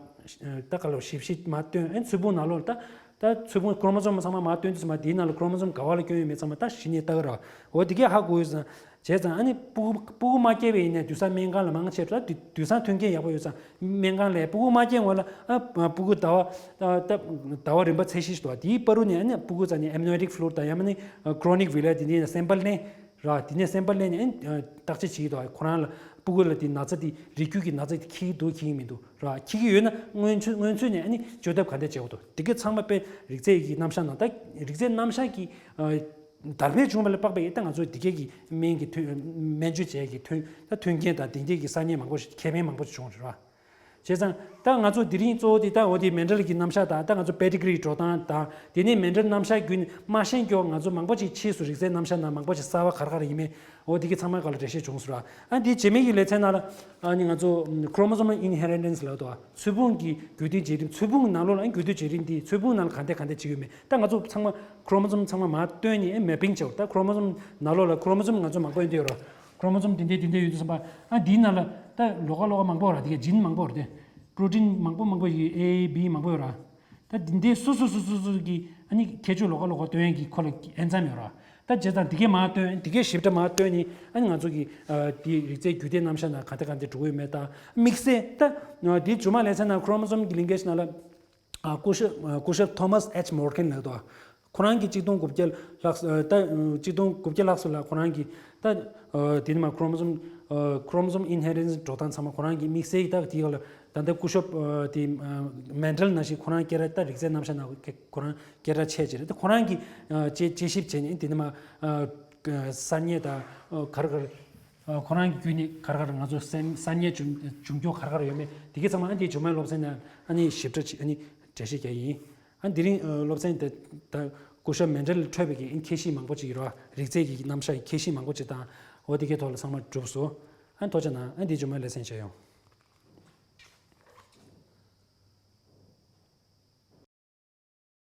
ད་ག་ལ་ཞིབ་ཞིབ་མ་བཏོན། ཨ་ཚོས་ཕུང་ནང་ལོགས་ལ་ད། ད་ཚོས་ཕུང་ཀོ་རོ་མོ་སོམ་ཚང་མ་མ་བཏོན་དུས་ཙམ་པ་དེའི་ནང་ལ་ཀོ་རོ་མོ་སོམ་ག་བ་ལ་སྐྱོན་ཡོད་མེད་ཚང་མ་ད་གཞི་ནས་ལྟ་གི་རེད། འོ་དེ་གས་ཧ་གོ་ཡོད་ཙང་། བྱས་ཙང་ཨ་ནི་སྤུ་གུ་སྤུ་གུ་མ་སྐྱེས་པའི་ཡིན་ནའི་དུས་སང་སྨན་ཁང་ལ་མང་ཆེ་ད་དུས་སང་མཐུན་རྐྱེན་ཡག་པོ་ཡོད་ཙང་སྨན་ཁང་ལ་སྤུ་གུ་མ་སྐྱེས་སྔོན་ལ་ཨ་སྤུ་གུ་ཟླ་བ་ད་ཟླ་བ་རིམ་པ་ཚད་གཞི་ཞིག་འདུག་དེའི་བར་དུ་ནས་ཨ་ནི་སྤུ་གུ་རྩ་ནས་ཨེམ་ནོ་ཡོ་ཊིག་ཕུ་ལུ་ཌི་དང་ཡང་མིན་ན་ཁོ་རོ་ནིག་ཝི་ལའི་དེ་འདྲའི་སེམ་པལ་ལེན། ར། དེ་ནས་སེམ་པལ་ལེན་ནས་ཨ་བརྟག་དཔྱད་བྱེད་ཀྱི་འདུག་ཁོ་རང་ལ་སྤུ་གུ་ལ་དེ་ན་ཚ་དེ་རིགས་རྒྱུད་ཀྱི་ན་ཚ་དེ་འཁྱེར་གྱི་འདུག་འཁྱེར་གྱི་མི་འདུག་ར། འཁྱེར་གྱི་ཡོད་ན་སྔོན་ཚུད་སྔོན་ཚུད་ནས་ཨ་ནི་བཅོས་ཐབས་ག་འདྲས་བྱེད་དགོས་འདུག་དེ་གའི་ཚང་མ་དཔེ་རིགས་རྫས་ཀྱི་རྣམ་གཞག་ནང་ད་རིགས་རྫས་རྣམ་གཞག་གི་ཨ་དར་སྤེལ་བྱུང་བ་ལས་དཔག་པའི་ད་ང་ཚོ་དེ་གའི་གི་སྨན་གྱི་ཐོན་སྨན་བཅོས་བྱས་ཀྱི་ཐོན་ད་མཐུན་རྐྱེན་དང་དེ་འདྲས་ཀྱི་ས་གནས་མང་པོ་ཞིག་ཁེ་ཕན་མང་པོ་ཞིག་བྱུང་རེད་ར། བྱས་ཙང་ད་ང་ཚོ་དེ་རིང་གཙོ་བོ་དེ་ད་འོ་དེ་མན་ཌེ་ལ་གི་རྣམ་གཞག་དང་ད་ང་ཚོ་པེ་ཌི་གི་རི་འགྲོ་སྟངས་དང་དེ་ནས་མན་ཌེ་ལ་རྣམ་གཞག་བརྒྱུད་ནས་མ་ཤེས་ཀྱོག་ང་ཚོ་མང་པོ་ཅིག་ཕྱིས་སུ་རིགས་རྫས་རྣམ་གཞག་ནང་མང་པོ་ཅིག་གསར་བ་ག་རེ་ག་རེ་ཡིན་མིན་འོ་དེ་གི་ཚང་མ་སྒང་ལ་འགྲེལ་བཤད་བྱུང་སོང་ར། ཨ་འདི་རྗེས་མའི་གི་ལེ་ཚན་ནང་ལ་ཨ་ནི་ང་ཚོ་ཁོ་རོ་མོ་སོམ་ཨིན་ཧེ་རི་ཊེན་སི་ལབ་འདུག་ཚོས་ཕུང་གི་རྒྱུད་སྡེ་བརྗེ་རིམ། ཚོས་ཕུང་ནང་ལོགས་ལ་ཨ་རྒྱུད་སྡེ་བརྗེ་རིམ་དེ་ཚོས་ཕུང་ནང་ལ་ག་འདྲས་ག་འདྲས་བྱེད་ཀྱི་ཡོད་མེད་ད་ང་ཚོ་ཚང་མ་ཁོ་རོ་མོ་སོམ་ཚང་མ་མར་བཏོན་ནས་ཨ་མེ་པིང་བྱས། ད་ཁོ་རོ་མོ་སོམ་ནང་ལོགས་ལ་ཁོ་རོ་མོ་སོམ་ང་ཚོ་མང་པོ་ཡོད་འདུག་ར། ཁོ་རོ་མོ་སོམ་དེ་འདྲའི་དེ་འདྲའི་ཡོད་དུས་ཙམ་པ། ཨ་འདིའི་ནང་ལ་ད་ལོགས་ཀ་ལོགས་ཀ་མང་པོ་ར། དེ་གའི་ཇིན་མང་པོ་ར། དེ་པྲོ་ཊིན་མང་པོ་མང་པོ་ཡོད། A B མང་པོ་ཡོད་ར། ད་འདི་འདྲའི་སོ་སོ་སོ་སོ་སོ་གི་ཨ་ནི་ཁྱད་ཆོས་ལོགས་ཀ་ལོགས་ཀ་སྟོན་ཡས་ཀྱི་ཁོ་ལ་ཨེན་ཛམ་ཡོད་ར། ད་བྱས་ཙང་འདི་གའི་མར་སྟོན། འདི་གའི་ཞིབ་ཕྲ་མར་སྟོན་ནི་ཨ་ནི་ང་ཚོ་གི་ཨ་དེ་རིགས་རྫས་རྒྱུད་སྡེ་རྣམ་གཞག་ནང་ག་འདྲ་ག་འདྲ་འགྲོ་གི་ཡོད་མེད། ད་དམིགས་བསལ་ད་དེ་ཇོ་མ་ལེ་ཚན་ནང་ཁོ་རོ་མོ་སོམ་གྱི་ལིང་གེ་ཇི་ནང་ལ། ཨ་སྐུ་ཞབས་ཨ་སྐུ་ཞབས་Thomas H Morgan ལགས་དང་། ཁོ་རང་གིས་གཅིག་སྟོང་དགུ་བརྒྱ་ལྷག་ཨ་ད་གཅིག་སྟོང་དགུ་བརྒྱ་ལྷག་ཙམ་ལ་ཁོ་རང་གིས་ད་ཨ་དེ་ནི་མ་ཁོ་རོ་མོ་སོམ་ཨ་ཁོ་རོ་མོ་སོམ་ཨིན་ཧེ་རི་ཊེན་སི་འགྲོ་སྟངས་ཚང་མ་ཁོ་རང་གིས་དམིགས་བསལ་གྱིས་ད་དེ་ཡོད་ལ། ད་ལྟ་སྐུ་ཞབས་ཨ་དེ་ཨ་མན་ཌལ་ནང་བཞིན་ཁོ་རང་སྐད་གྲགས། ད་རིགས་རྫས་རྣམ་གཞག་ནང་ཁོ་རང་སྐད་གྲགས་ཆེ་ཆེ་རེད། ད་ཁོ་རང་གིས་ཨ་དཔྱད་དཔྱད་ཞིབ་བྱས་ནས་དེ་ནི་མ་ཨ་གསར་རྙེད་དང་ཨ་ག་རེ་ག་རེ། ཨ་ཁོ་རང་གི་བརྒྱུད་ནས་ག་རེ་ག་རེ་ང་ཚོ་གསར་གསར་རྙེད་བྱུང་བྱུང་རྒྱུ་ག་རེ་ག་རེ་ཡོད་མེད་དེ་གའི་ཚང་མ་ཨ་འདི་ཇོ་མའི་སློབ་ཚན་ནང་ཨ་ནི་ཞིབ་ཕྲ་ཅིག་ཨ་ནི་འགྲེལ་བཤད་རྒྱག་ཡིན། ཨ་འདི་རིང་ཨ་སློབ་ཚན་དེ་ད་སྐུ་ཞབས་མན་ཌལ་ལས་འཕྲོས་པའི་གི་ཨ་ནི་ཁྱད་གཤིས་མང་པོ་ཅིག་ཡོད་ར། རིགས་རྫས་ཀྱི་རྣམ་གཞག་གི་ཁྱད་གཤིས་མང་པོ་ཅིག་དང་། འོ་དེ་གའི་ཐོག་ལ་ཚང་མ་གྲུབ་སོང་། ཨ་ཐུགས་རྗེ་གནང་། ཨ་འདི་ཇོ་མའི་སློབ་ཚན་བྱས་ཡོང་།